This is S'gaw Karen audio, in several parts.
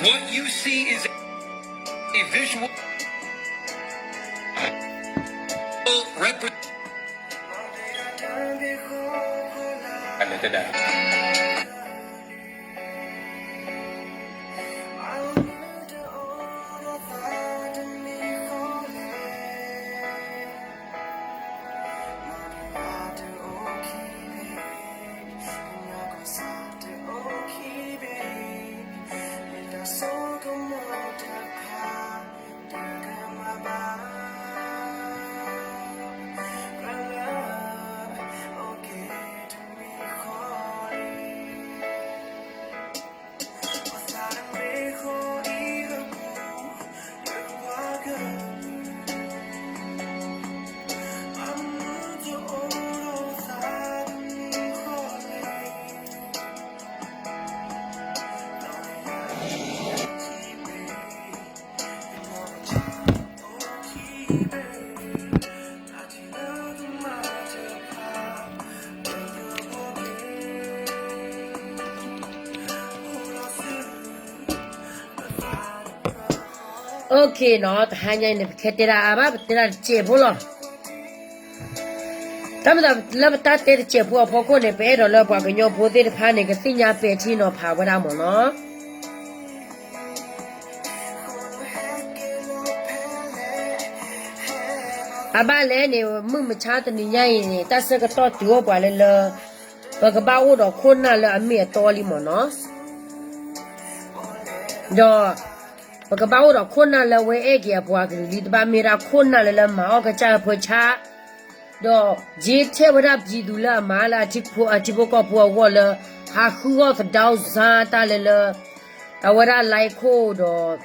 What you see is a visual represent โอเคနီၤ, တဟါညါအံၤန့ၣ် ပခဲတဲဒၣ်အါဘၣ်, ပတဲဒၣ်တစဲးဖိလီၤ. တၢ်မၤသးလၢပတၢ်တဲတစဲးဖိအဖီခိၣ်န့ၣ် ပအဲၣ်ဒိးလၢပှၤကညီဖိသ့ၣ်တဖၣ်န့ၣ် ကသ့ၣ်ညါပဲာ်ထံနီၤဖးဝဲဒၣ်မ့ၢ်နီၤ. အဘၣ်လဲၣ်န့ၣ် မုၢ်မဆါတနံၤညါအံၤန့ၣ် တၢ်ဆၢကတီၢ်တုၤအိၣ်ပှၤလၢလၢ ပကဘၣ်အိၣ်ဒီးခိၣ်နၢ်လၢအမ့ၢ်အတီလံမ့ၢ်နီၤ. ဒီး ပကဘၣ်အိၣ်ဒီးခိၣ်နၢ်လၢအဝဲအဲၣ်က့ၤအပှၤကလုာ်လံ, တဘၣ်မ့ၢ်ဒၣ်ခိၣ်နၢ်လၢလၢမၤအီၣ်ကစၢ်အဖၢဆါ, ဒီးယ့ထဲဝဲဒၣ်ပျံၤသူလၢအမၤလၢအထံဖိကီၢ်ဖိအဂီၢ်လၢ ဟးဃုအီၣ်သဒၣ်စၢ်တၢ်လၢလၢ အဝဲဒၣ် like ခိၣ်ဒီး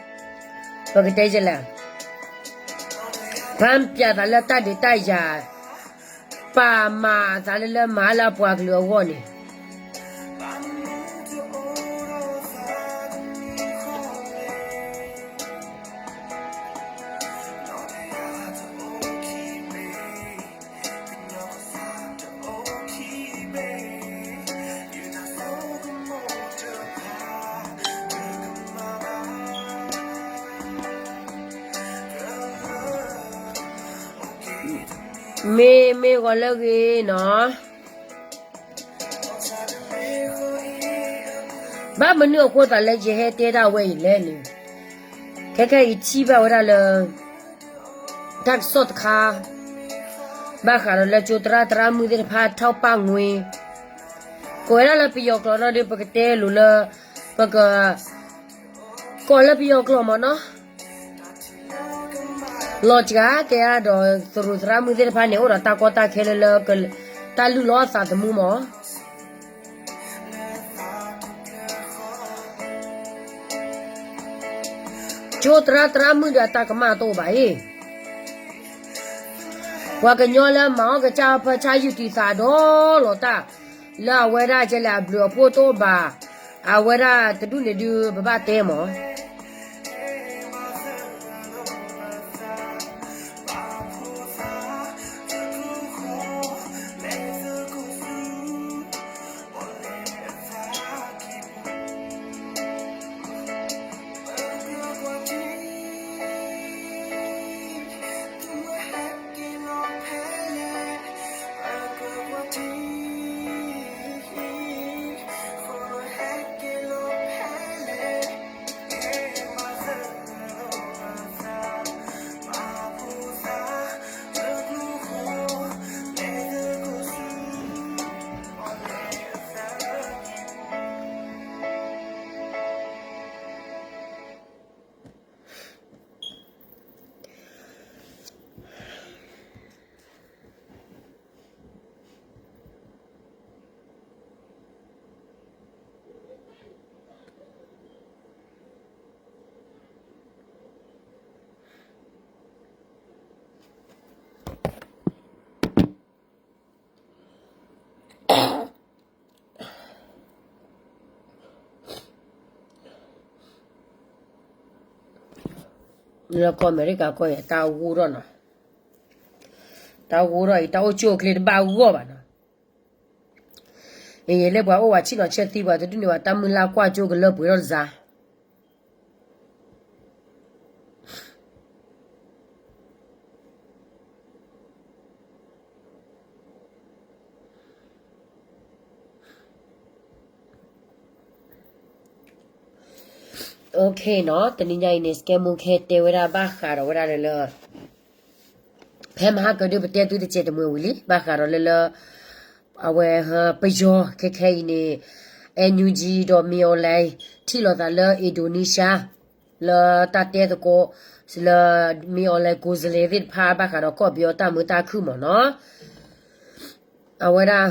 ပကတဲလဲၣ် ဖၣ်ပၠးသးလၢတၢ်ဒုးတၢ်ယၤ ပာ်မၤအသးလၢလၢမၤလၢအပှၤကလုာ်အဂီၢ်န့ၣ် မ့ၢ်မ့ၢ်ဂီၤလၢအဂ့ၤနီၤ. ဘၣ်မနုၤအဃိသးလၢယဟဲတဲဒၣ်ဝဲအံၤလဲၣ်န့ၣ်, ခဲခဲအံၤထံၣ်ဘၣ်ဝဲဒၣ်လၢ တၢ်ကစီၣ်တခါ ဘၣ်ဃးဒီးလၢကၠိသရၣ်သရၣ်မုၣ်သ့ၣ်တဖၣ် ထောက်ပံ့ငွေ ကိးဝဲဒၣ်လၢပယီၤကျိာ်ဒီး ပကတဲလိာ်လၢ ပက ကိးလၢပယီၤကျိာ်မ့ၢ်နီၤ. လီၤစှၤကဲဒီး သရူးသရၣ်မုၣ်သ့ၣ်တဖၣ်န့ၣ် အိၣ်ဒီးတၢ်ကီတၢ်ခဲလၢလၢ တၢ်လုၢ်လီၤအသးသမူမ့ၢ် ကၠိသရၣ်သရၣ်မုၣ်ဒီးအတၢ်ကမၣ်တအိၣ်ဘၣ်အံၤ, ပှၤကညီလၢမၤအီၣ်ကစၢ်ဖၢဆါယုၢ်တံၢ်သးဒီးလီၤတၢ်, လၢအဝဲဒၣ်ကဲလဲၣ်အဘျုးအဖှိၣ်တအိၣ်ဘၣ်, အဝဲဒၣ်တဒူၣ်န့ၣ်ဒုး ပဘၣ်တဲမ့ၢ် လၢကီၢ်အမဲရကၤကီၢ်အံၤ တၢ်ဂိၢ်ထီၣ်နီၤ, တၢ်ဂိၢ်ထီၣ်အံၤ တၢ်အိၣ်ဆူၣ်အိၣ်ချ့တဘၣ်ဂီၢ်ဘၣ်နီၤ, အံၤလၢပှၤအိၣ်ဝဲဆံၣ်နီၤဆဲးသံပှၤတဒူၣ်န့ၣ် ပှၤတၢ်မုၢ်လၢ်ကွၢ်ကၠိကလၢပှဲၤထီၣ်တစှၤ, OK နီၤ, တနံၤညါအံၤန့ၣ် စကဲမူခဲတဲဝဲဒၣ်ဘၣ်ဃးဒီးဝဲဒၣ်လၢလၢ ဖဲမဟါကဒုပတဲသုတစဲးတမှဲၤဝံၤလံ ဘၣ်ဃးဒီးလၢလၢ အဝဲ ပယီၤခဲခဲအံၤန့ၣ် NUG ဒီးမ့ၢ်အီၤလဲၣ် ထံၣ်လိာ်သးလၢ Indonesia လၢတၢ်တဲသကိး လၢမ့ၢ်အီၤလဲၣ် ကိုယ်စားလှယ်သ့ၣ်တဖၣ်ဘၣ်ဃးဒီးကီၢ်ပယီၤတၢ်မုာ်တၢ်ခုၣ်မ့ၢ်နီၤ, အဝဲဒၣ်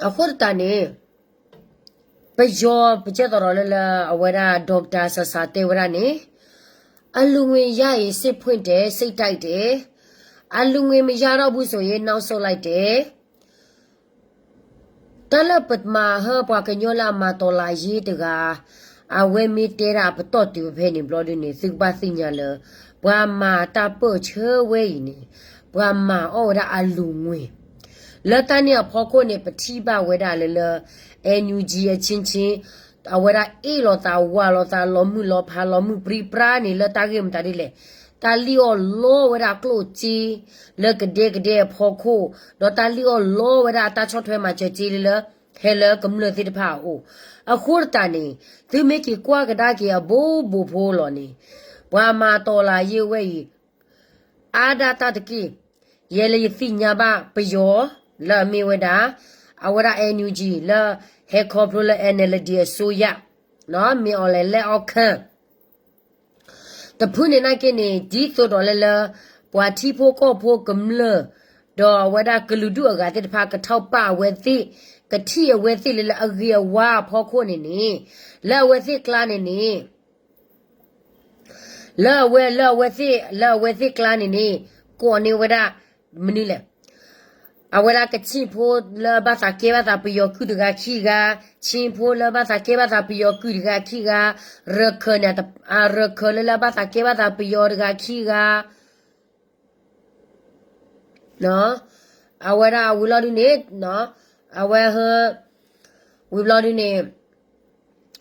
အဃိသတးန့ၣ် ပယီၤပကဲသိးဒီးလၢလၢ အဝဲဒၣ် doctor ဆဆးတဲဝဲဒၣ်န့ၣ် အလူငွေရရင်စိတ်ဖွင့်တယ်, စိတ်တိုက်တယ်, အလူငွေမရတော့ဘူးဆိုရင် နောက်ဆုတ်လိုက်တယ်. တၢ်လၢပမၤဟၢပှၤကညီလၢအမၤတော်လှန်ရေးတဂၤ အဝဲမ့ၢ်တဲဒၣ်အပတီၢ်တုၤဖဲန့ၣ်ဘျီဒုန့ၣ် သုကဘၣ်သ့ၣ်ညါလၢ ပှၤမၤတၢ်ပၢၢ်ဆၢဝဲအံၤန့ၣ် ပှၤမၤအီၣ်ဝဲဒၣ်အလူငွေ လၢတၢ်န့ၣ်အဖီခိၣ်န့ၣ် ပထံၣ်ဘၣ်ဝဲဒၣ်လၢလၢ NUG အချင်းချင်း အဝဲဒၣ်အ့ၣ်လိာ်သးဝၤလိာ်သးလီၤမုၢ်လီၤဖးလီၤမုၢ်ပြံပြါန့ၣ် လၢတၢ်ဂ့ၢ်မတၤဒ်လဲၣ်, တၢ်လံၣ်အီၣ်လီဝဲဒၣ်ကျိၣ်စ့ လၢကဒဲကဒဲအဖီခိၣ်, ဒီးတၢ်လံၣ်အီၣ်လီဝဲဒၣ်အတၢ်ဆီၣ်ထွဲမၤစၢၤစ့လၢလၢ ဟဲလၢကမျၢၢ်သ့ၣ်တဖၣ်အအိၣ်, အဃိသတးန့ၣ် သုမ့ၢ်က့ၤကွၢ်ကဒါက့ၤအဘိဘိဖိလီၤန့ၣ် ပှၤမၤတော်လှန်ရေးဝဲအံၤ အါဒၣ်တၢ်တက့ၢ်, ယဲလၢယသ့ၣ်ညါဘၣ်ပယီၤ လၢအမ့ၢ်ဝဲဒၣ် အဝဲဒၣ် NUG လၢဟဲခီဖျိလၢ NLD အစိုးရ မ့ၢ်အီၤလဲၣ်လဲၣ်အီၣ်ခၢၣ် တဖုန့ၣ်နာ်က့န့ၣ် ဒ်သိးဒီးလၢလၢ ပှၤထံဖိကီၢ်ဖိကမျၢၢ် ဒီးအဝဲဒၣ်ကလုာ်ဒူၣ်အဂၤသ့ၣ်တဖၣ် ကထောက်ပံ့အဝဲသ့ၣ် ကထံၣ်အဝဲသ့ၣ်လၢလၢအဂ့ၤအဝါအဖီခိၣ်န့ၣ်န့ၣ် လၢအဝဲသ့ၣ်ကျါန့ၣ်န့ၣ် လၢအဝဲ လၢအဝဲသ့ၣ် လၢအဝဲသ့ၣ်ကျါန့ၣ်န့ၣ် ကိးန့ၢ်ဝဲဒၣ် မနုၤလဲၣ် အဝဲဒၣ်ကချ့ၣ်ဖိလၢဘၣ်သးကဲဘၣ်သးပယီၤကုၢ်တဂၤခံဂၤ, ခ့ၣ်ဖိလၢဘၣ်သးကဲဘၣ်သးပယီၤကုၢ်တဂၤခံဂၤ, ရခၢၣ်န့ၣ် ရခၢၣ်လၢလၢဘၣ်သးကဲဘၣ်သးပယီၤတဂၤခံဂၤ အဝဲဒၣ်ဝံၤလီၤဒုန့ၣ် အဝဲ ဝံၤဘျီဒုန့ၣ်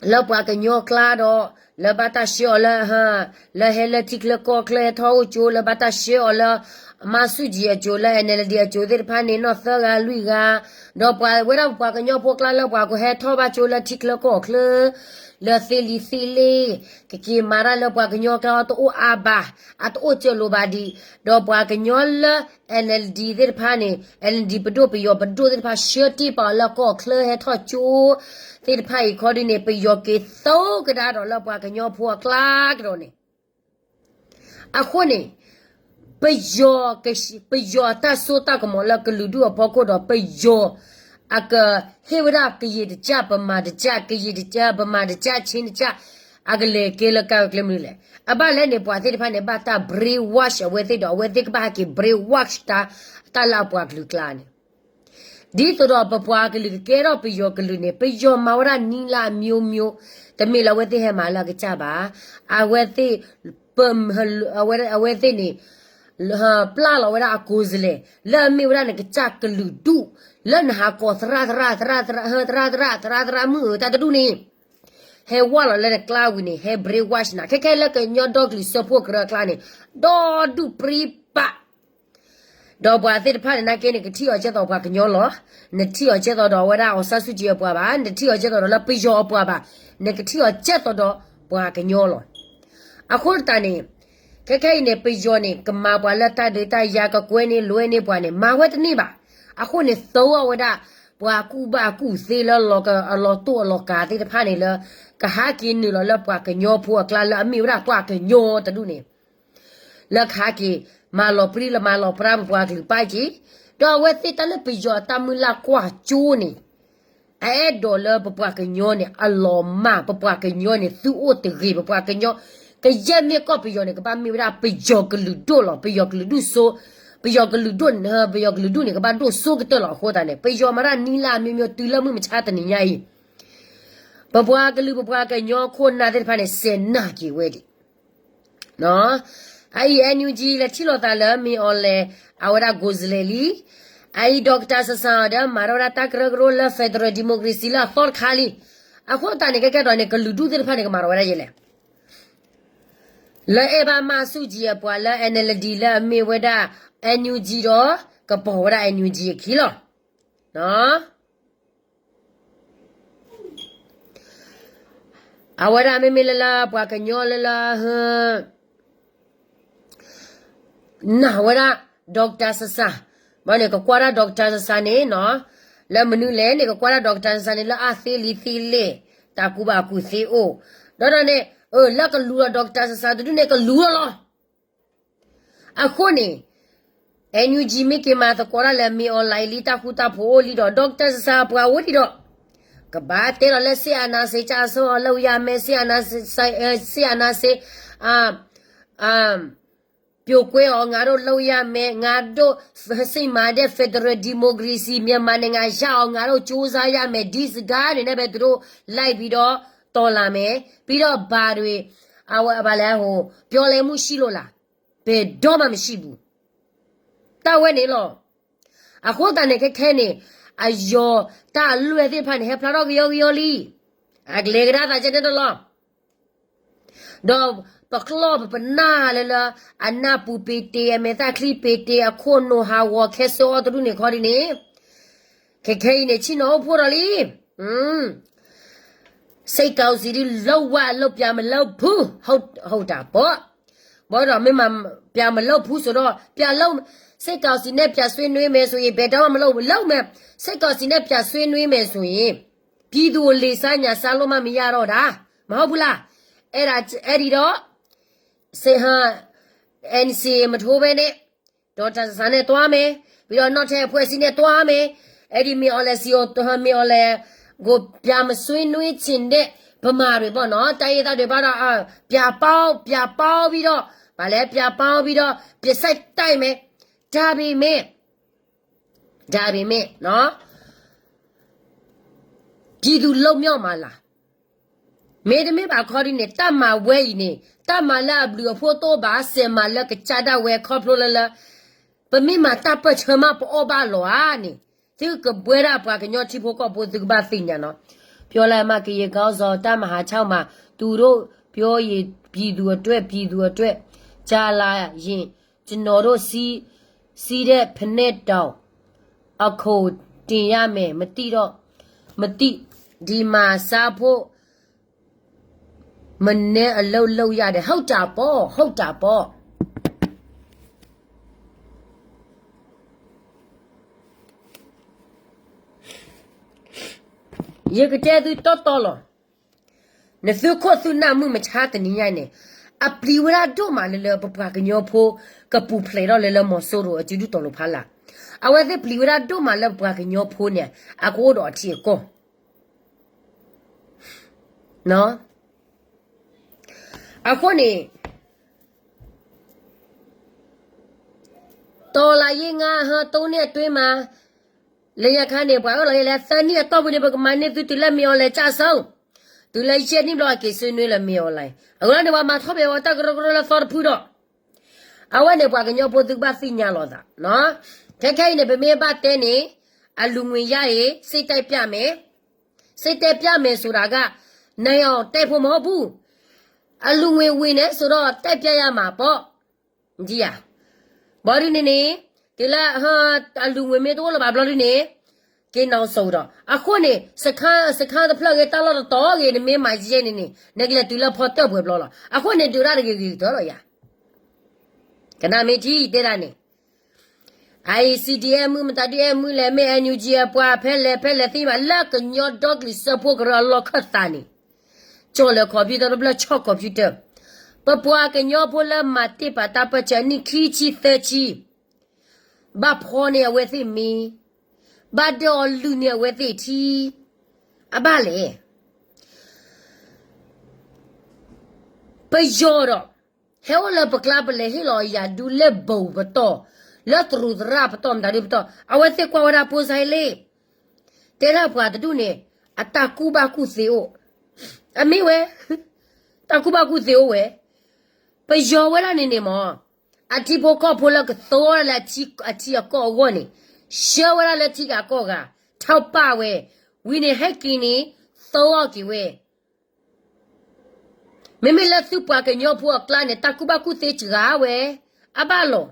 လၢပှၤကညီကျါဒီး လၢဘၣ်တၢ်ဆှၢအီၤလၢ လၢဟဲလၢထံချၢကီၢ်ချၢဟဲထီၣ်အိၣ်ကၠိ လၢဘၣ်တၢ်ဆှၢအီၤလၢ မၤဆူၣ်ကၠံအကၠိ လၢ NLD အကၠိသ့ၣ်တဖၣ်န့ၣ် နီၢ်သၢဂၤလွံၢ်ဂၤ, ဒီးပှၤဝဲဒၣ်ပှၤကညီဖိကျါလၢပှၤကဟဲထီၣ်ဘၣ်ကၠိလၢထံချၢကီၢ်ချၢ လၢသ့လံာ်သ့လဲၢ် ကက့ၤမၤတၢ်လၢပှၤကညီကျါတအိၣ်အါဘၣ်, အတအိၣ်ကၢလိာ်ဘၣ်ဒံး, ဒီးပှၤကညီလၢ NLD သ့ၣ်တဖၣ်န့ၣ် NLD ပဒိၣ်ပယီၤပဒိၣ်သ့ၣ်တဖၣ် ဆှၢတ့ၢ်ပာ်အီၤလၢကီၢ်ချၢဟဲထီၣ်ကၠိ သ့ၣ်တဖၣ်အံၤခီဒုန့ၣ် ပယီၤက့ၤသိကဒါဒီးလၢပှၤကညီဖိအကျါကဒီးန့ၣ် အဃိန့ၣ် ပယီၤ ပယီၤအတၢ်စိတၢ်ကမီၤလၢကလုာ်ဒူၣ်အဖီခိၣ်ဒီး ပယီၤအကဟ့ၣ်ဝဲဒၣ်ကယံာ်တကၢ် ပမၤတကၢ် ကယံာ်တကၢ် ပမၤတကၢ် ဆ့တကၢ် အကလဲၤကဲလၢကါကျဲမနုၤလဲၣ်. အဘၣ်လဲၣ်န့ၣ် ပှၤသ့ၣ်တဖၣ်န့ၣ် ဘၣ်တၢ် brainwash အဝဲသ့ၣ်ဒီး အဝဲသ့ၣ်ကဘၣ်ဟဲက့ၤ brainwash တၢ် တၢ်လၢအပှၤကလုာ်ကျါန့ၣ် ဒ်သိးဒီးပပှၤကလုာ်ကကဲထီၣ်ပယီၤကလုာ်န့ၣ် ပယီၤမၤဝဲဒၣ်နံၤလၢအမျိုးမျိုး, တမ့ၢ်လၢအဝဲသ့ၣ်ဟဲမၤလၢအကစၢ်ဘၣ်. အဝဲသ့ၣ် ပ အဝဲသ့ၣ်န့ၣ် ပျၢ်လီၤဝဲဒၣ်အကိုယ်စားလှယ် လၢအမ့ၢ်ဝဲဒၣ်နကစၢ်ကလုာ်ဒူၣ် လၢနဟးကိးသရၣ်သရၣ်သရၣ်သရၣ်သရၣ်သရၣ်သရၣ်မုၣ်ဧၢ တၢ်တဒူၣ်န့ၣ် ဟဲဝဲလီၤလၢနကျါဝံၤန့ၣ် ဟဲ brainwash နၤ ခဲခဲလၢကညီဒီကလုာ်စၢဖှိၣ်ကရၢအကျါန့ၣ် ဒီဒူၣ်ပြံပာ် ဒီးပှၤသ့ၣ်တဖၣ်န့ၣ် နာ်က့န့ၣ် ကထံၣ်အီၤကဲသိးပှၤကညီလီၤ. နထံၣ်အီၤကဲသိးဒီးအဝဲဒၣ် အောင်ဆန်းစုကြည် အပှၤဘၣ်, နထံၣ်အီၤကဲသိးဒီးလၢပယီၤအပှၤဘၣ်, နကထံၣ်အီၤကဲသိးဒီးပှၤကညီလီၤ. အဃိသတးန့ၣ် ခဲခဲအံၤန့ၣ် ပယီၤန့ၣ် ကမၤပှၤလၢတၢ်ဒုးတၢ်ယၤ ကကွဲန့ၢ်လွဲန့ၢ်ပှၤန့ၣ် မၤဝဲတန့ၢ်ဘၣ်. အဃိန့ၣ် သဝီဝဲဒၣ် ပှၤကူၣ်ဘၣ်ကူၣ်သ့လၢ အလီၤတိၢ်အလီၤကးသ့ၣ်တဖၣ်န့ၣ်လၢ ကဟးက့ၤနုာ်လီၤလၢပှၤကညီဖိအကျါလၢအမ့ၢ်ဝဲဒၣ်ပှၤကညီတဒူၣ်န့ၣ် လၢကဟးက့ၤ မၤလီၤပြံလၢမၤလီၤပြါပပှၤကလုာ်ပာ်က့ၤ, ဒီးအဝဲသ့ၣ်တၢ်လၢပယီၤအတၢ်မုၢ်လၢ်ကွၢ်ကၠိန့ၣ် အအဲၣ်ဒိးလၢပပှၤကညီန့ၣ် အလီၤမၢ် ပပှၤကညီန့ၣ် သုအိၣ်တဂ့ၤ ပပှၤကညီ ကယဲၢ်မ့ၢ်ကီၢ်ပယီၤန့ၣ် ကဘၣ်မ့ၢ်ဝဲဒၣ်ပယီၤကလုာ်ဒိၣ်လီၤ. ပယီၤကလုာ်ဒူၣ်စိ ပယီၤကလုာ်ဒူၣ်န့ၣ် ပယီၤကလုာ်ဒူၣ်န့ၣ် ကဘၣ်ဒိၣ်စိကတၢၢ်လီၤ. အဃိသတးန့ၣ် ပယီၤမၤတၢ်နံၤလၢအမျိုးမျိုး တုၤလၢမုၢ်မဆါတနံၤညါအံၤ ပပှၤကလုာ်ပပှၤကညီခိၣ်နၢ်သ့ၣ်တဖၣ်န့ၣ် စဲးနာ်က့ၤဝဲဒံး အအံၤ NUG လဲၤထံၣ်လိာ်သးလၢမ့ၢ်အီၤလဲၣ် အဝဲဒၣ် ကိုယ်စားလှယ် လံ. အအံၤ doctor ဆဆၣ်အီၤဒီး မၤထီၣ်ဝဲဒၣ်တၢ်ကရၢကရိလၢ federal democracy လၢအသီတခါလံ. အဃိသတးန့ၣ် ကဲကဲဒီးန့ၣ် ကလုာ်ဒူၣ်သ့ၣ်တဖၣ်န့ၣ် ကမၤထီၣ်ဝဲဒၣ်ယဲလဲၣ်. လၢအဲၣ်ဘၣ်မၤဆူၣ်ကၠံအပှၤလၢ NLD လၢအမ့ၢ်ဝဲဒၣ် NUG ဒီး ကပီၤဝဲဒၣ် NUG အခံလီၤ. အဝဲဒၣ်မ့မ့ၢ်လၢလၢပှၤကညီလၢလၢ နာ်ဝဲဒၣ် doctor Sasa, ဘၣ်န့ၣ် ကကွၢ်ဒၣ် doctor Sasa န့ၣ်နီၤ, လၢမနုၤလဲၣ်န့ၣ် ကကွၢ်ဒၣ် doctor Sasa န့ၣ် လၢအသ့လံာ်သ့လဲၢ် တၢ်ကူၣ်ဘၣ်ကူၣ်သ့အိၣ်, ဒီးဒီးန့ၣ် လၢကလူၤဒီး doctor Sasa တဒူၣ်န့ၣ် ကလူၤလီၤလီၤ. အဃိန့ၣ် NUG မ့ၢ်က့ၤမၤသကိးတၢ်လၢ မင်းအောင်လှိုင် လံတၢ်ဃူတၢ်ဖိးအိၣ်လံဒီး doctor Sasa ပှၤအိၣ်ဒံးဒီး ကဘၣ်တဲလီၤလၢ စစ်အာဏာရှင်ကျဆုံးအောင် လုပ်ရမယ်, စစ်အာဏာရှင် ပြိုကွဲအောင် ငါတို့လုပ်ရမယ်, ငါတို့ စစ်မှန်တဲ့ ဖက်ဒရယ် ဒီမိုကရေစီ မြန်မာနိုင်ငံရအောင် ငါတို့ကြိုးစားရမယ်, ဒီစကားတွေနဲ့ပဲ သူတို့လိုက်ပြီးတော့ တော်လှန်မယ်, ပြီးတော့ဘာတွေ အဝဲ ဘာလဲ ဟို ပြောလဲမှုရှိလို့လား, ဘယ်တော့မှမရှိဘူး, တၢ်ဝဲန့ၣ်လီၤ. အဃိသတးန့ၣ် ခဲခဲန့ၣ် အယီၤတၢ်အလွဲၢ်သ့ၣ်တဖၣ်န့ၣ် ဟဲဖျါထီၣ်ကယီကယီလံ, အကလဲၤကဒါသးကဲန့ၣ်တလီၤ. ဒီးပကျီၢ်ပပနၢ်လၢလၢ အနၢ်ပူၤပ့ၤတ့ၤ အမဲာ်သၣ်ချံပ့ၤတ့ၤ အခိၣ်နူာ်ဟးဂီၤခဲစၢအီၤတဒူၣ်န့ၣ်ခီဒ်န့ၣ်, ခဲခဲအံၤန့ၣ် ဆ့ၣ်နီၤအိၣ်ဖှိၣ်ဒီးလံ. စစ်ကောင်စီ လုပ်ဝါလုပ်ပြမလုပ်ဘူး, ဟုတ်တာပေါ့, ဘၣ်ဒီးမ့ၢ်မၤ ပြမလုပ်ဘူးဆိုတော့ ပြလုပ်, စစ်ကောင်စီနဲ့ ပြန်ဆွေးနွေးမယ်ဆိုရင် ဘယ်တော့မှမလုပ်ဘူး, လုပ်မယ်, စစ်ကောင်စီနဲ့ ပြန်ဆွေးနွေးမယ်ဆိုရင် ပြည်သူကို လေဆါညါဆါလို့မှ မရတော့တာ, မဟုတ်ဘူးလား. အဲ့ဒါ, အဲ့ဒီတော့ စစ်ဟန် NCA မထိုးဘဲနဲ့ ဒေါ်တန်ဆာနဲ့ သွားမယ်, ပြီးတော့ နောက်ထပ်အဖွဲ့အစည်းနဲ့ သွားမယ်, အဲ့ဒီ မင်းအောင်လှိုင်ဆီကို မင်းအောင်လှိုင်ကို ပြန်မဆွေးနွေးချင်တဲ့ ဗမာတွေပေါ့နော်, တိုင်းရင်းသားတွေပါတော့ ပြန်ပေါင်း, ပြန်ပေါင်းပြီးတော့, ဘာလဲ, ပြန်ပေါင်းပြီးတော့ ပြန်ဆက်တိုက်မယ်, ဒါပေမဲ့, ဒါပေမဲ့နော်, ပြည်သူလွတ်မြောက်မှာလား. မ့တမ့ၢ်ဘၣ်ခီဒ်န့ၣ် တၢ်မၤဝဲအံၤန့ၣ် တၢ်မၤလၢအဘျုးအဖှိၣ်တအိၣ်ဘၣ်, စဲးမၤလၢကစၢ်ဒၣ်ဝဲခီဖျိလၢလၢ ပမ့ၢ်မၤတၢ်ပၢၢ်ဆၢမး ပအီၣ်ဘၣ်လီၤဧါန့ၣ်, သုကဘှဲဒၣ်ပှၤကညီထံဖိကီၢ်ဖိ သုကဘၣ်သ့ၣ်ညါနီၤ. ပြောလိုက်မှ ကရင်ခေါင်းဆောင် တပ်မဟာခြောက်မှာ သူတို့ပြောရင် ပြည်သူအတွက်, ပြည်သူအတွက်, ကြာလာရင် ကျွန်တော်တို့ စီး, စီးတဲ့ဖနဲတောင် အခွန်တင်ရမယ်, မသိတော့, မသိ, ဒီမှာစားဖို့ မနည်းအလုပ်လုပ်ရတယ်, ဟုတ်တာပေါ့, ဟုတ်တာပေါ့. ယကတဲသုတီတီလီၤ. နသုခိၣ်သုနၢ်မုၢ်မဆါတနံၤညါန့ၣ် အပျံၤဝဲဒၣ်ဒိၣ်မးလၢလၢပပှၤကညီဖိ ကပူၤဖျဲးထီၣ်လၢလၢမီၤစိရိၤအစုဒုၣ်တီၤလိၤဖးလာ်, အဝဲသ့ၣ်ပျံၤဝဲဒၣ်ဒိၣ်မးလၢပပှၤကညီဖိန့ၣ် အကအိၣ်ဒီးအထံအကီၢ် အဃိန့ၣ် တော်လှန်ရေးငါးနှစ်သုံးနှစ်အတွင်းမှာ လၢညါခါန့ၣ် ပှၤအၢၣ်လီၤယဲလဲၣ် သၢနံၣ်အတီၢ်ပူၤန့ၣ် ပကမၤန့ၢ်သုတုၤလၢ မင်းအောင်လှိုင်ကျဆုံး, တုၤလၢယဲၢ်နံၣ်ဘျီအက့ၤဆွေးနွေးလၢ မင်းအောင်လှိုင်, အဝဲန့ၣ် ပှၤမၤထီၣ်ပှဲၤဝဲတၢ်ကရၢကရိလၢသီတဖုဒီး အဝဲန့ၣ် ပှၤကညီဖိသုကဘၣ်သ့ၣ်ညါလိာ်သး, ခဲခဲအံၤန့ၣ် ပမ့ၢ်ဘၣ်တဲန့ၣ် အလူငွေရရင် စစ်တပ်ပြန်မယ်, စစ်တပ်ပြန်မယ်ဆိုတာက နိုင်အောင်တိုက်ဖို့မဟုတ်ဘူး, အလူငွေဝင်တယ်ဆိုတော့ တပ်ပြန်ရမှာပေါ့, ဘျီဒ်န့ၣ်န့ၣ် တုၤလၢ အလူငွေမ့ၢ်တအိၣ်လၢၤဘၣ်ဘျီဒ်န့ၣ် က့ၤနီၢ်စိၤဒီး အဃိန့ၣ် စခန်းတဖျၢၣ်ဂ့ၤ တၢ်လီၢ်တတီၤဂ့ၤ နမ့ၢ်မၤယဲန့ၣ်န့ၣ် နကလဲၤတုၤလၢဖီတၢၣ်ပှဲၤဘျီလီၤ. အဃိန့ၣ် ဒုးတၢ်တဂ့ၤဂ့ၤကတၢၢ်လီၤယၤ, ကနၣ်မ့ၢ်ထံတဲဒၣ်န့ၣ် ICDM မုၢ်မတၤဒု အဲၣ်မုၢ်လဲၣ် မ့ၢ် NUG အပှၤ ဖဲလဲၣ်ဖဲလဲၣ်သ့ၣ်ညါဘၣ် လၢကညီဒီကလုာ်စၢဖှိၣ်ကရၢအလီၢ်ခၢၣ်သးန့ၣ် ကၠီၣ်လၢ computer တဘျၢ ဆီၣ် computer, ပပှၤကညီဖိလၢမၤတ့ၢ်ပာ်တၢ်ပၢၢ်ဆၢအနံၣ်ခံဆံသၢဆံ ဘၣ်ဖီန့ၢ်အဝဲသ့ၣ်မ့ၢ်, ဘၣ်ဒၢအီၤလုၢ်န့ၢ်အဝဲသ့ၣ်ထံ, အဘၣ်လဲၣ် ပယီၤဒီး ဟဲအိၣ်လၢပကျါ ပလဲၤဟ့ၣ်လီၤယၤဒုးလၢဘိၣ်ပတီၢ်, လၢတရူးသရၣ်ပတီၢ် မတၤဒုပတီၢ် အဝဲသ့ၣ်ကွၢ်ဝဲဒၣ်ဖိစါဟ့လ့ၣ်, တဲဒၣ်ပှၤတဒူၣ်န့ၣ် အတၢ်ကူၣ်ဘၣ်ကူၣ်သ့အိၣ်, အမ့ၢ်ဝဲ တၢ်ကူၣ်ဘၣ်ကူၣ်သ့အိၣ်ဝဲ, ပယီၤဝဲဒၣ်န့ၣ်န့ၣ်မ့ၢ် အထံဖိကီၢ်ဖိလၢကသၢလၢအထံအကီၢ်အဂီၢ်န့ၣ်, ဆှၢဝဲဒၣ်လၢထံဂၤကီၢ်ဂၤ, ထီၣ်ပာ်ဝဲ, ဝံၤန့ၣ်ဟဲက့ၤန့ၣ်, သၢက့ၤဝဲ မ့မ့ၢ်လၢသုပှၤကညီဖိအကျါန့ၣ် တၢ်ကူၣ်ဘၣ်ကူၣ်သ့စှၤဝဲ, အဘၣ်လီၤ.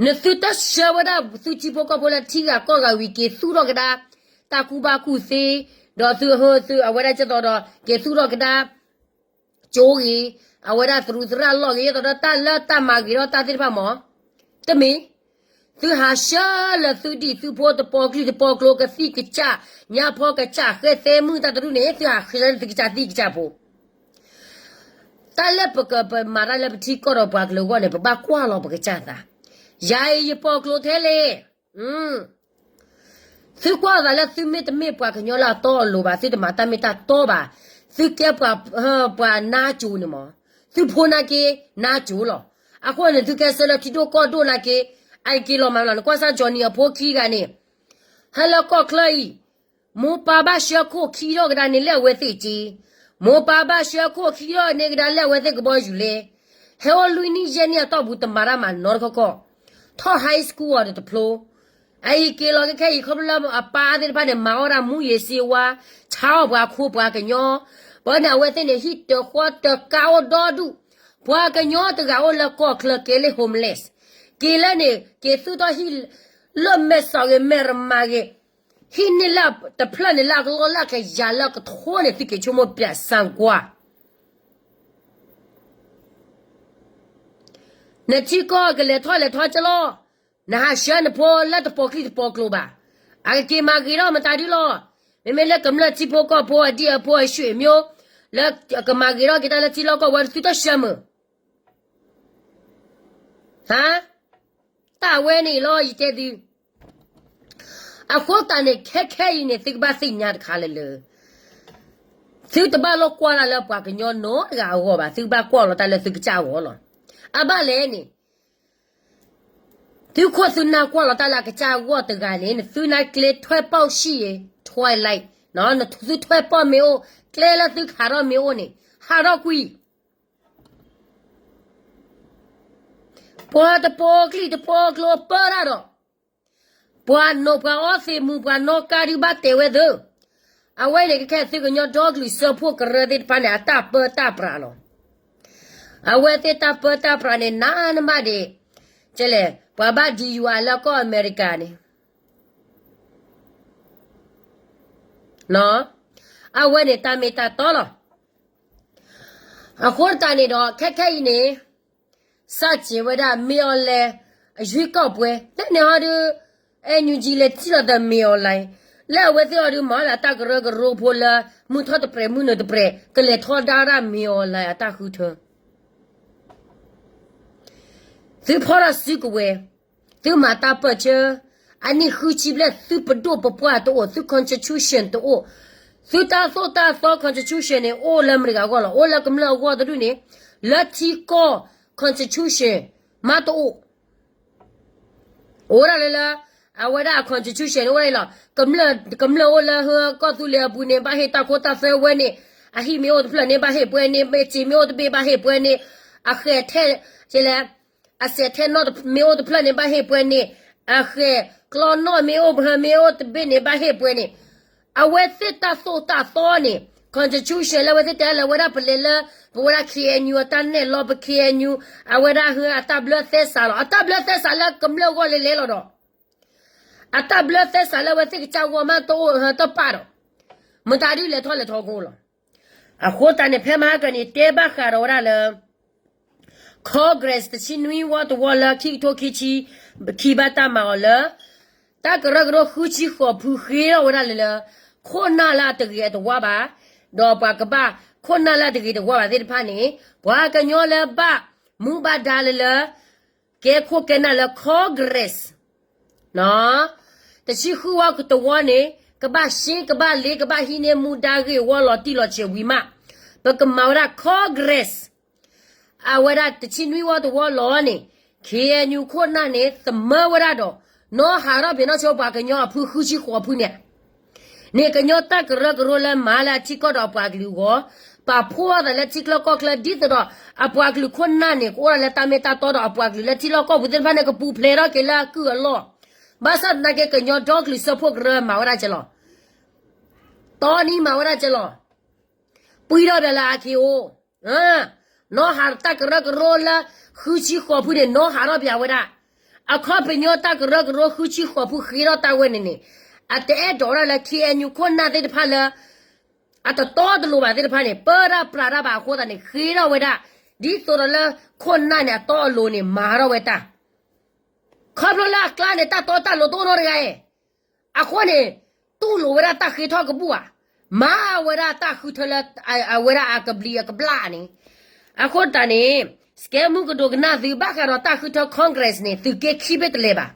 နသုတၢ်ဆှၢဝဲဒၣ်သုထံဖိကီၢ်ဖိလၢထံဂၤကီၢ်ဂၤဝံၤက့ၤသူၣ်ထီၣ်ကဒါ, တၢ်ကူၣ်ဘၣ်ကူၣ်သ့, ဒီးသုဟၢသုအဝဲဒၣ်ကဲသိးဒီး က့ၤသူၣ်ထီၣ်ကဒါ ကၠိဂ့ၤ, အဝဲဒၣ်သရူးသရၣ်လီၢ်ဂ့ၤ ယဲသိးဒီးတၢ်လၢတၢ်မၤဂ့ၤထီၣ်တၢ်သ့ၣ်တဖၣ်မး, တမ့ၢ်, သုဟးဆှၢလၢသုဒံၣ်သုဖိတပီၤကျံၢ်တပီၤကျိၤကသံၣ်ကစၢ်, ညါဖီကစၢ်ဃဲသဲမုၣ်တၢ်တရူၣ်န့ၣ် သုဟးဆှၢလၢသုကစၢ်သံၣ်ကစၢ်ဖိ တၢ်လၢပကပမၤတၢ်လၢပထံကီၢ်ဒီးပှၤကလုာ်အဂီၢ်န့ၣ် ပဘၣ်ကွၢ်လီၤပကစၢ်သး, ယၤအံၤယပီၤကျိၤထဲလဲၣ်, သုကွၢ်သးလၢသုမ့ၢ်တမ့ၢ်ပှၤကညီလၢအတီအလိၤဘၣ်, သုတမၤတၢ်မ့ၢ်တၢ်တီဘၣ်, သုကဲပှၤ, ပှၤနါကၠိန့ၣ်မး, သုဖိနာ်က့, နါကၠိလီၤ, အဃိန့ၣ် သုကဲဆၢလၢထံဒိၣ်ကီၢ်ဒိၣ်နာ်က့, အက့ၤလီၤမးလီၤ, နကွၢ်စၢ်ကၠီနံၤအဖိခံဂၤန့ၣ်, ဟဲလၢကီၢ်ချၢအံၤ မိၢ်ပၢ်ဘၣ်ဆှၢခိၣ်ခံထီၣ်ကဒါန့ၣ်လၢအဝဲသ့ၣ်က့, မိၢ်ပၢ်ဘၣ်ဆှၢခိၣ်ခံထီၣ်န့ၢ်ကဒါလၢအဝဲသ့ၣ်ကဘီယူၤလဲ, ဟဲအိၣ်လွံၢ်နံၣ်ယဲၢ်နံၣ်အတီၢ်ပူၤတမၤတၢ်မၤနီတခီခီ, ထီၣ် high school အီၤဒီးတဖျိ, အအံၤက့ၤလီၤကဲခဲအံၤ ခီဖျိလၢအပၢ်သ့ၣ်တဖၣ်န့ၣ် မၤအီၣ်ဒၣ်မူယ့ၤစ့ဝါ, ဆါအီၣ်ပှၤခိပှၤကညီ, ဘၣ်န့ၣ် အဝဲသ့ၣ်န့ၣ် ဟံၣ်တဃီတကးအိၣ်ဒီဒူၣ်, ပှၤကညီတဂၤအိၣ်လၢကီၢ်ချၢကဲလၢ homeless, က့ၤလၢန့ၣ် က့ၤသူၣ်ထီၣ်ဟံၣ်, လၢမဲာ်စီၤဂ့ၤ မဲာ်ရမၤဂ့ၤ, ဟံၣ်န့ၣ်လၢတဖျၢၣ်န့ၣ်လၢအကလီၢ်လၢကယၤလၢကထိန့ၣ် သုက့ၤဆိကမိၣ်ပျးစၢ်ကွၢ် နထံကီၢ်ကလဲၤထီၣ်လဲၤထီကလီ, နဟးဆှၢနဖိလၢတပီၤကျံၢ်တပီၤကျိၤဘၣ်, အကက့ၤမၤဂ့ၤထီၣ်မတၤဒုလီၤ, မ့မ့ၢ်လၢကမျၢၢ်ထံဖိကီၢ်ဖိအဒံၣ်အဖိအဆွေမျိုး, လၢကမၤဂ့ၤထီၣ်က့ၤတၢ်လၢထံလီၢ်ကီၢ်ပူၤ သုတဆှၢမုာ် ဟါ, တၢ်ဝဲန့ၣ်လီၤ ယတဲသု, အဃိသတးန့ၣ် ခဲခဲအံၤန့ၣ် သုကဘၣ်သ့ၣ်ညါတခါလၢလၢ, သုတဘၣ်လိၣ်ကွၢ်တၢ်လၢပှၤကညီနီတဂၤအဂီၢ်ဘၣ်, သုကဘၣ်ကွၢ်လီၤတၢ်လၢသုကစၢ်အဂီၢ်လီၤ. အဘၣ်လဲၣ်န့ၣ် သုခိၣ်သုနၢ်ကွၢ်လီၤတၢ်လၢအကစၢ်အဂီၢ်တဂၤန့ၣ် နသုနၢ်ကျဲထွဲပီၣ်ဆံၣ်ယဲ twilight, နသုထွဲပီၣ်မ့ၢ်အိၣ်, ကျဲလၢသုကဟးထီၣ်မ့ၢ်အိၣ်န့ၣ် ဟးထီၣ်ကွံာ် ပှၤတပီၤကျံၢ်တပီၤကျိၤပၢတၢ်ဒီး ပှၤနိးပှၤအီသံးမူၤ ပှၤနီၣ်ကါဒုးဘၣ်တဲာ်ဝဲသၢ, အဝဲန့ၣ်ကခဲသုကညီဒီကလုာ်စၢဖှိၣ်ကရၢသ့ၣ်တဖၣ်န့ၣ် အတၢ်ပၢတၢ်ပြးလီၤ. အဝဲသ့ၣ်တၢ်ပၢတၢ်ပြးန့ၣ် နးနးမးဒံး, ကလဲၣ် ပှၤဘၣ်ဒံးယွၤလၢကီၢ်အမဲရကၤန့ၣ် အဝဲန့ၣ်တၢ်မ့ၢ်တၢ်တီလီၤ. အဃိသတးန့ၣ်ဒီး ခဲခဲအံၤန့ၣ် စးစဲးဝဲဒၣ် မ့ၢ်အီၤလဲၣ် အရွေးကောက်ပွဲ တၢ်န့ၣ်ဟီဒုး NUG လဲၤထံၣ်လီၤသး မ့ၢ်အီၤလဲၣ် လၢအဝဲသ့ၣ်အီၤဒုး မၤလၢအတၢ်ကရၢကရိဖိလၢ မုၢ်ထီၣ်တပြဲးမုၢ်နုာ်တပြဲး ကလဲၤထီဒါဝဲဒၣ် မ့ၢ်အီၤလဲၣ် အတၢ်ဃုထၢ သုဖီၣ်ထီၣ်စုကဝဲၤ, သုမၤတၢ်ပၢၢ်ဆၢ, အနံၣ်ဃုဆံဘျဲၣ် သုပဒိၣ်ပပှၢ်တအိၣ်, သု constitution တအိၣ်, သုတၢ်သိၣ်တၢ်သီ constitution န့ၣ် အိၣ်လၢမတၤတဂၤအဂီၢ်လီၤ, အိၣ်လၢကမျၢၢ်အဂီၢ်တဒူၣ်န့ၣ်, လၢထံကီၢ် constitution မးတအိၣ် အိၣ်ဒၣ်လၢလၢ အဝဲဒၣ်အ constitution န့ၣ် အိၣ်ဒၣ်အံၤလီၤ. ကမျၢၢ်အိၣ်လၢဟၢကီၢ်သူလ့ၤအပူၤန့ၣ် ဘၣ်ဟ့ၣ်တၢ်ခိတၢ်သွဲဝဲန့ၣ်, အဟံၣ်မ့ၢ်အိၣ်တဖျၢၣ်န့ၣ် ဘၣ်ဟ့ၣ်ပှဲၤန့ၣ်, မ့ၢ်စ့မ့ၢ်အိၣ်တဘ့ၣ် ဘၣ်ဟ့ၣ်ပှဲၤန့ၣ်, အဃဲးထဲလဲၣ်, အစဲးထဲနီၣ်မ့ၢ်အိၣ်တဖျၢၣ်န့ၣ် ဘၣ်ဟ့ၣ်ပှဲၤန့ၣ်, အဃဲးကျီနီၣ်မ့ၢ်အိၣ် မ့ၢ်အိၣ်တဘ့ၣ်န့ၣ် ဘၣ်ဟ့ၣ်ပှဲၤန့ၣ်, အဝဲသ့ၣ်တၢ်သိၣ်တၢ်သီန့ၣ် constitution လၢအဝဲသ့ၣ်တဲလၢအဝဲဒၣ်ပလဲၤလၢ ပဝဲဒၣ် KNU အတၢ်နဲၣ်လီၤ ပ KNU အဝဲဒၣ်ဟၢအတၢ်ဘျၢသဲစးလီၤ. အတၢ်ဘျၢသဲစးလၢကမျၢၢ်အဂီၢ်လဲၤလဲၤလီၤဒီး အတၢ်ဘျၢသဲစးလၢအဝဲသ့ၣ်ကစၢ်ဂီၢ်မးတအိၣ်ဟၢတပၣ်ဒီး မတၤဒုးလဲၤထီၣ်လဲၤထီကအိၣ်လီၤ. အဃိသတးန့ၣ် ဖဲမဟါကန့ၣ် တဲဘၣ်ဃးဒီးဝဲဒၣ်လၢ Congress တဆံနွံဝီတဝီလၢခံကထိခံဆံခံဘၣ်တၢ်မၤအီၤလၢ တၢ်ကရၢကရိဃုဆံဃိးဖုဃ့ထီၣ်ဝဲဒၣ်လၢလၢ ခိၣ်နၢ်လၢအတဂ့ၤအတဝါဘၣ်, ဒီးပှၤကဘၣ်ခိၣ်နၢ်လၢအတဂ့ၤတဝါဘၣ်သ့ၣ်တဖၣ်န့ၣ် ပှၤကညီလၢဘၣ်မူဘၣ်ဒါလၢလၢ ကဲခိၣ်ကဲနၢ်လၢ Congress တဆံဃုဝီတဝီန့ၣ် ကဘၣ်ရှ့ကဘၣ်လ့ကဘၣ်ဟံးန့ၢ်မူဒါဂ့ၢ်ဝီလီၤတံၢ်လီၤဆဲးဝံၤမး ပကမၤဝဲဒၣ် Congress အဝဲဒၣ်တဆံနွံဝီတဝီလီၤန့ၣ် KNU ခိၣ်နၢ်န့ၣ် သမၢဝဲဒၣ်ဒီး နီၢ်ဟးထီၣ်ပှဲၤနီၢ်ဆိပှၤကညီအဖုဃုဆံဃိးဖုန့ၣ် န့ၣ်ကညီတၢ်ကရၢကရိလၢမၤလၢအထံကီၢ်ဒီးအပှၤကလုာ်အဂီၢ်, ပာ်ဖှိၣ်အသးလၢထံချၢကီၢ်ချၢ ဒ်သိးဒီး အပှၤကလုာ်ခိၣ်နၢ်န့ၣ် ကအိၣ်ဒၣ်လၢတၢ်မ့ၢ်တၢ်တီဒီးအပှၤကလုာ်လၢထံလီၢ်ကီၢ်ပူၤသ့ၣ်တဖၣ်န့ၣ် ကပူၤဖျဲးထီၣ်က့ၤလၢအကုၢ်အလီၢ်, ဘၣ်ဆၣ်သနာ်က့ ကညီဒီကလုာ်စၢဖှိၣ်ကရၢမၤဝဲဒၣ်ကဲလီၤ. တီနံၤမၤဝဲဒၣ်ကဲလီၤ. ပှံထီၣ်ဘၣ်လၢအခံအိၣ် နီၢ်ဟးတၢ်ကရၢကရိလၢ ဃုဆံဃိးဖုန့ၣ် နီၢ်ဟးထီၣ်ပှဲၤဝဲဒၣ်. အခီပညီတၢ်ကရၢကရိဃုဆံဃိးဖုဃ့ထီၣ်တၢ်ဝဲန့ၣ်န့ၣ် အတအဲၣ်ဒိးဝဲဒၣ်လၢ ခ့ၣ်အဲၣ်ယူၣ် ခိၣ်နၢ်သ့ၣ်တဖၣ်လၢ အတတီတလိၤဘၣ်သ့ၣ်တဖၣ်န့ၣ် ပၢတၢ်ပြးတၢ်ဘၣ်အဃိသတးန့ၣ် ဃ့ထီၣ်ဝဲဒၣ် ဒ်သိးဒီးလၢ ခိၣ်နၢ်န့ၣ် အတီအလိၤန့ၣ် မၤထီၣ်ဝဲတၢ် ခီဖျိလၢအကျါန့ၣ် တၢ်တီတၢ်လိၤတအိၣ်နီတဂၤအံၤ, အဃိန့ၣ် တူၢ်လိာ်ဝဲဒၣ်တၢ်ဃ့ထီၣ်ကဘူၣ်ဧါ, မၤဝဲဒၣ်တၢ်ဃုထၢလၢ အဝဲဒၣ်အကဘျံးအကဘျၣ်န့ၣ်, အဃိသတးန့ၣ် စကဲမူကဒိးကနၣ်သု ဘၣ်ဃးဒီးတၢ်ဃုထၢ Congress န့ၣ် သုးက့ခံဘ့ၣ်တလဲၤဘၣ်,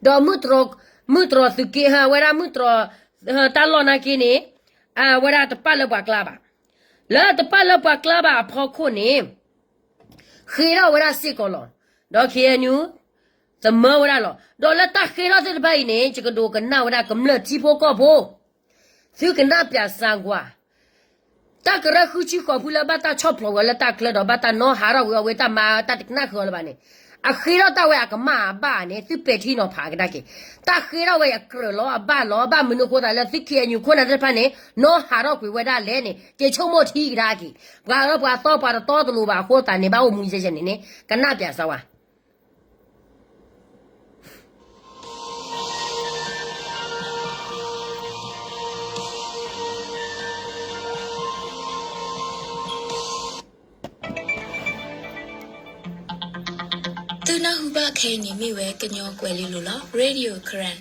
ဒီး မုၢ်တြီၤသုးက့ အဝဲဒၣ်မုၢ်တြီၤ တၢ်လီၢ်နာ်က့န့ၣ် အဝဲဒၣ်တပာ်လၢပှၤကျါဘၣ်, လၢတပာ်လၢပှၤကျါဘၣ်အဖီခိၣ်န့ၣ် ဃ့ထီၣ်ဝဲဒၣ်စ့ၢ်ကီးလီၤ. ဒီး ခ့ၣ်အဲၣ်ယူၣ် သမၢဝဲဒၣ်လီၤ. ဒီးလၢတၢ်ဃ့ထီၣ်သ့ၣ်တဖၣ်အံၤန့ၣ် ယကဒိးကနၣ်ဝဲဒၣ်ကမျၢၢ်ထံဖိကီၢ်ဖိ, သုကနၣ်ပၠးစးကွၢ်, တၢ်ကရၢဃုဆံဃိးဖုလၢဘၣ်တၢ်ဆီၣ်ဖျိးဝဲလၢတၢ်ချၢဒီး ဘၣ်တၢ်နီၣ်ဟးထီၣ်ကွံာ်အဝဲတၢ်မၤတၢ်တကနၣ်ဃုာ်အီၤလၢၤဘၣ်န့ၣ်, အဃ့ထီၣ်တၢ်ဝဲအကမၣ်အဘၣ်န့ၣ် သုပဲာ်ထံနီၤဖးကဒါက့ၤ, တၢ်ဃ့ထီၣ်ဝဲအကြၢးလီၤအဘၣ်လီၤ ဘၣ်မနုၤအဃိသတးလၢသုး ခ့ၣ်အဲၣ်ယူၣ် ခိၣ်နၢ်သ့ၣ်တဖၣ်န့ၣ် နီၣ်ဟးထီၣ်ကွံာ်ဝဲဒၣ်လဲၣ်န့ၣ် က့ၤဆိကမိၣ်ထံကဒါက့ၤ, ပှၤအၢပှၤသီပှၤတတီတလိၤဘၣ်အဃိသတးန့ၣ် ဘၣ်အိၣ်မူယဲယဲန့ၣ်န့ၣ် ကနၣ်ပၠးစးဝါ သုနၢ်ဟူဘၣ်ခဲအံၤန့ၣ်မ့ၢ်ဝဲကညီကွဲၤလ့လိၤလီၤ. Radio Karen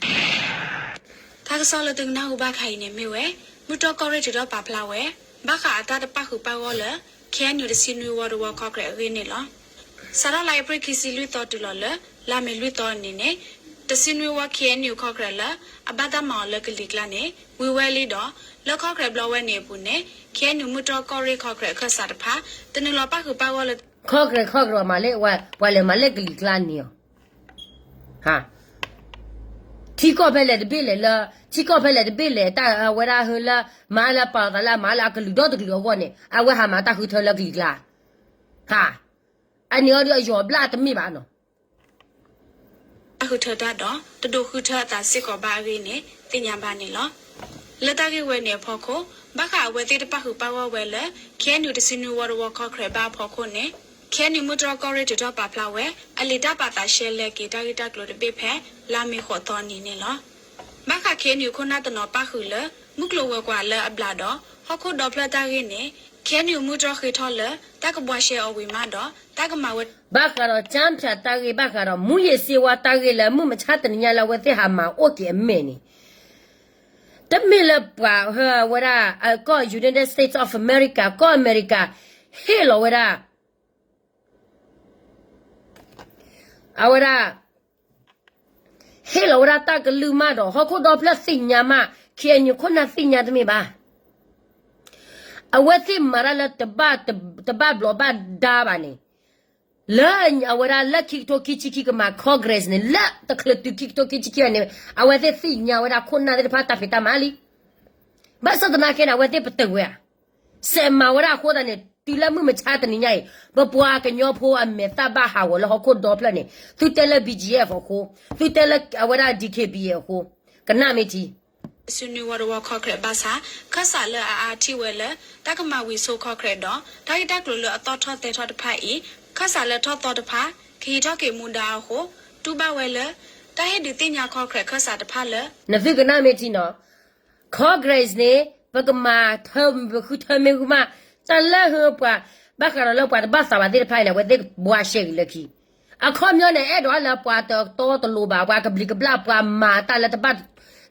တၢ်ကစီၣ်လၢသုကနၢ်ဟူဘၣ်ခဲအံၤန့ၣ်မ့ၢ်ဝဲ မုၢ်တြီၢ်ကီၢ်ရ့ၣ်ထုးထီၣ်ပာ်ဖျါဝဲ ဘၣ်ဃးအတၢ်တပာ်ဃုာ်ပာ်ဂီၢ်လၢ ခ့ၣ်အဲၣ်ယူၣ် တဆံနွံဝီတဝီခီၣ်ခြဲးအဂ့ၢ်န့ၣ်လီၤ. စးထီၣ်လါအ့ဖြ့ၣ်ခံဆံလွံၢ်သီတုၤလီၤလၢ လါမ့ၤလွံၢ်သီန့ၣ်န့ၣ် တဆံနွံဝီ ခ့ၣ်အဲၣ်ယူၣ် ခီၣ်ခြဲးလၢ အဘၣ်တၢ်မၤအီၤလၢကလံၤကျါန့ၣ် ဝံၤဝဲလံဒီး လၢခီၣ်ခြဲးဘျီဝဲန့ၣ်အပူၤန့ၣ် ခ့ၣ်အဲၣ်ယူၣ် မုၢ်တြီၢ်ကီၢ်ရ့ၣ်ခီၣ်ခြဲးအခၢၣ်စးတဖၣ် တနုာ်လီၤပာ်ဃုာ်ပာ်ဂီၢ်လၢ ခီၣ်ခြဲး ခီၣ်ခြဲးမၤလၢ ပှၤလဲၤမၤလၢကလံၤကျါန့ၣ်အီၤ ထံကီၢ်ဖဲလဲၣ်တဘ့ၣ်လဲၣ်လၢ ထံကီၢ်ဖဲလဲၣ်တဘ့ၣ်လဲၣ် တၢ်အဝဲဒၣ်ဟၢလၢ မၤလၢပာ်လီၤသးလၢအမၤလၢအကလုာ်ဒီတကလုာ်အဂီၢ်န့ၣ် အဝဲဟးမၤတၢ်ဃုထၢလၢကလံၤကျါ ဟါ, အန့ၣ်အီၤဒီးအယီၤဘျၣ်တမ့ၢ်ဘၣ်နီၤ တၢ်ဃုထၢတၢ်ဒီး တဒိးဃုထၢအသးစ့ၢ်ကီးဘၣ်အဂ့ၢ်န့ၣ် သ့ၣ်ညါဘၣ်န့ၣ်လီၤ. လၢတၢ်ဂ့ၢ်ဝဲန့ၣ်အဖီခိၣ် ဘၣ်ဃးအဝဲသ့ၣ်တပာ်ဃုာ်ပာ်ဂီၢ်ဝဲလၢ ခ့ၣ်အဲၣ်ယူၣ် တဆံနွံဝီတဝီခီၣ်ခြဲးဘၣ်အဖီခိၣ်န့ၣ် ခ့ၣ်အဲၣ်ယူၣ် မုၢ်တြီၢ်ကီၢ်ရ့ၣ်ထုးထီၣ်ပာ်ဖျါဝဲ အလံာ်တၢ်ပာ်သးရှဲလဲက့ၤတၢ်ဂ့ၢ်တၢ်ကျိၤတဘ့ၣ်ဖဲ လါမ့ၤဃိးသီနံၤန့ၣ်လီၤ. ဘၣ်ဃး ခ့ၣ်အဲၣ်ယူၣ် ခိၣ်နၢ်တနီၤပာ်ဃုာ်လၢ မုၢ်ကျိၤဝဲၤကွာ်လၢအဘျးဒီး ဟီၣ်ခိၣ်ဒီဖျၢၣ်တၢ်ဂ့ၢ်န့ၣ် ခ့ၣ်အဲၣ်ယူၣ် မုၢ်တြီၢ်ဃ့ထီၣ်လၢ တၢ်ကဘှါရှဲအီၤဝံၤမးဒီး တၢ်ကမၤဝဲ ဘၣ်ဃးဒီးကၠၣ်ဖၠးတၢ်ဂ့ၢ် ဘၣ်ဃးဒီး မူးယစ်ဆေးဝါး တၢ်ဂ့ၢ်လၢမုၢ်မဆါတနံၤညါလၢအဝဲသ့ၣ်ဟးမၤအိၣ်က့ၤအမဲာ်န့ၣ် တမ့ၢ်လၢပှၤဟၢအဝဲဒၣ် ကီၢ် United States of America ကီၢ်အမဲရကၤ ဟ့ၣ်လီၤဝဲဒၣ် အဝဲဒၣ် ဟ့ၣ်လီၤဝဲဒၣ်တၢ်ကလုၢ်မးဒီး ဟီၣ်ခိၣ်ဒီဖျၢၣ်သ့ၣ်ညါမး ခ့ၣ်အဲၣ်ယူၣ် ခိၣ်နၢ်သ့ၣ်ညါတမ့ၢ်ဘၣ်. အဝဲသ့ၣ်မၤတၢ်လၢ တဘၣ်ဘျီးဘၣ်ဒါဘၣ်န့ၣ် လၢအဝဲဒၣ်လၢခံကထိခံဆံခံကမၤ Congress န့ၣ် လၢတချုးတုၤခံကထိခံဆံခံန့ၣ် အဝဲသ့ၣ်သ့ၣ်ညါဝဲဒၣ်ခိၣ်နၢ်သ့ၣ်တဖၣ်တၢ်ဖံးတၢ်မၤလံ. ဘၣ်ဆၣ်သနာ်က့န့ၣ် အဝဲသ့ၣ်ပတုာ်ဝဲဧါ စဲးမၤဝဲဒၣ်အဃိသတးန့ၣ် တုၤလၢမုၢ်မဆါတနံၤညါအံၤ ပပှၤကညီဖိအမဲာ်သၣ်ဘၣ်ဟးဂီၤလၢဟီၣ်ခိၣ်ဒီဖျၢၣ်န့ၣ် သုတဲလၢ B G F အဃိ, သုတဲလၢအဝဲဒၣ် D K B A အဃိ, ကနၣ်မ့ၢ်ထံ တဆံနွံဝီတဝီခီၣ်ခြဲးဘၣ်ဆၣ် ခၢၣ်စးလၢအအါထံၣ်ဝဲလၢ တၢ်ကမၤဝံၤဆိခီၣ်ခြဲးဒီး တၢ်ဂ့ၢ်တၢ်ကျိၤလၢအသီၣ်ထီၣ်သဲထီၣ်တဖၣ်အံၤ ခၢၣ်စးလၢထီၣ်သီတဖၣ် ကဟံးထီၣ်က့ၤမူဒါအဃိ တူၢ်ဘၣ်ဝဲလၢ တၢ်ဟ့ၣ်ဒုးသ့ၣ်ညါခီၣ်ခြဲးခၢၣ်စးတဖၣ်လၢ နသုကနၣ်မ့ၢ်ထံနီၤ Congress န့ၣ် ပကမၤထၢ ပဃုထၢမ့ၢ်ဂ့ၤမး တၢ်လၢဟၢပှၤ ဘၣ်ဃးဒီးလၢပှၤတဘၣ်သးဘၣ်သ့ၣ်တဖၣ်အံၤန့ၣ် အဝဲသ့ၣ်ဘှါရှဲက့ၤလၢခံ အခီပညီန့ၣ် အဲၣ်ဒိးလၢပှၤတတီတလိၤဘၣ် ပှၤကဘျံးကဘျၣ် ပှၤမၤတၢ်လၢ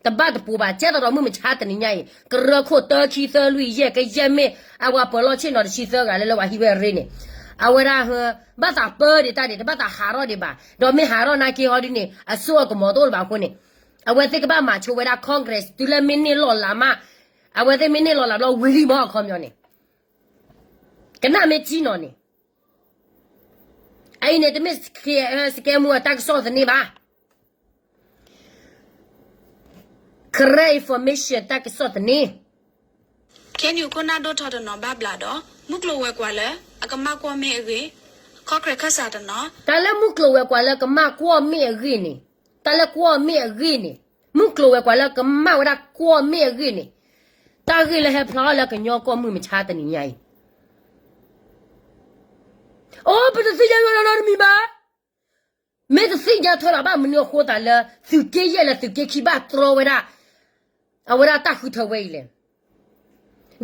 တဘၣ်တပူၤဘၣ် ကဲသိးဒီးမုၢ်မဆါတနံၤညါအံၤ ကရၢခိၣ်တၢ ခံ သၢ လွံၢ် ယဲၢ် ကယဲၢ်မ့ၢ် အဝဲပၢၤလီၢ်ဆ့ၣ်နီၤတဆံသၢဂၤလၢလၢပှၤဟံးဝဲအရ့န့ၣ် အဝဲဒၣ် ဘၣ်သးပၢဒံးတၢ်န့ၣ် တဘၣ်သးဟးထီၣ်ဒံးဘၣ် ဒီးမ့ၢ်ဟးထီၣ်နာ်က့ဟီဒ်န့ၣ် အစိအကမီၤတအိၣ်လၢၤဘၣ်အဃိန့ၣ် အဝဲသ့ၣ်ကဘၣ်မၤဆိဝဲဒၣ် Congress တုၤလၢမ့ၢ်န့ၢ်လီၢ်လၤမး အဝဲသ့ၣ်မ့ၢ်န့ၢ်လီၢ်လၤဘျီဝံၤလံမး အခီပညီန့ၣ် ကနၣ်မ့ၢ်ထံနီၤန့ၣ် အအံၤန့ၣ် တမ့ၢ် စကဲမူအတၢ်ကစီၣ်သန့ဘၣ် Karen Information တၢ်ကစီၣ်သန့ ခ့ၣ်အဲၣ်ယူၣ် ခိၣ်နၢ်ဒိၣ်ထီတနီၤဘၣ်ဘျးဒီး မုၢ်ကျိၤဝဲၤကွာ်လၢ အကမၣ်ကွီၢ်မ့ၢ်အဂ့ၢ်, ခီၣ်ခြဲးခၢၣ်စးတနီၤ တၢ်လၢမုၢ်ကျိၤဝဲၤကွာ်လၢကမၣ်ကွီၢ်မ့ၢ်အဂ့ၢ်န့ၣ်, တၢ်လၢကွီၢ်မ့ၢ်အဂ့ၢ်န့ၣ်, မုၢ်ကျိၤဝဲၤကွာ်လၢကမၣ်ဝဲဒၣ်ကွီၢ်မ့ၢ်အဂ့ၢ်န့ၣ်, တၢ်ဂ့ၢ်လၢဟဲဖျါထီၣ်လၢကညီကီၢ်မုၢ်မဆါတနံၤညါအံၤ, အိ ပတသ့ၣ်ညါနီတမံၤဘၣ်. မ့ၢ်တသ့ၣ်ညါထီၣ်လၢၤဘၣ်မနုၤအဃိသတးလၢ သုးက့ယဲၢ်လၢသုးက့ခံဘၣ်တြီဝဲဒၣ် အဝဲဒၣ်တၢ်ဃုထၢဝဲအံၤလဲၣ်.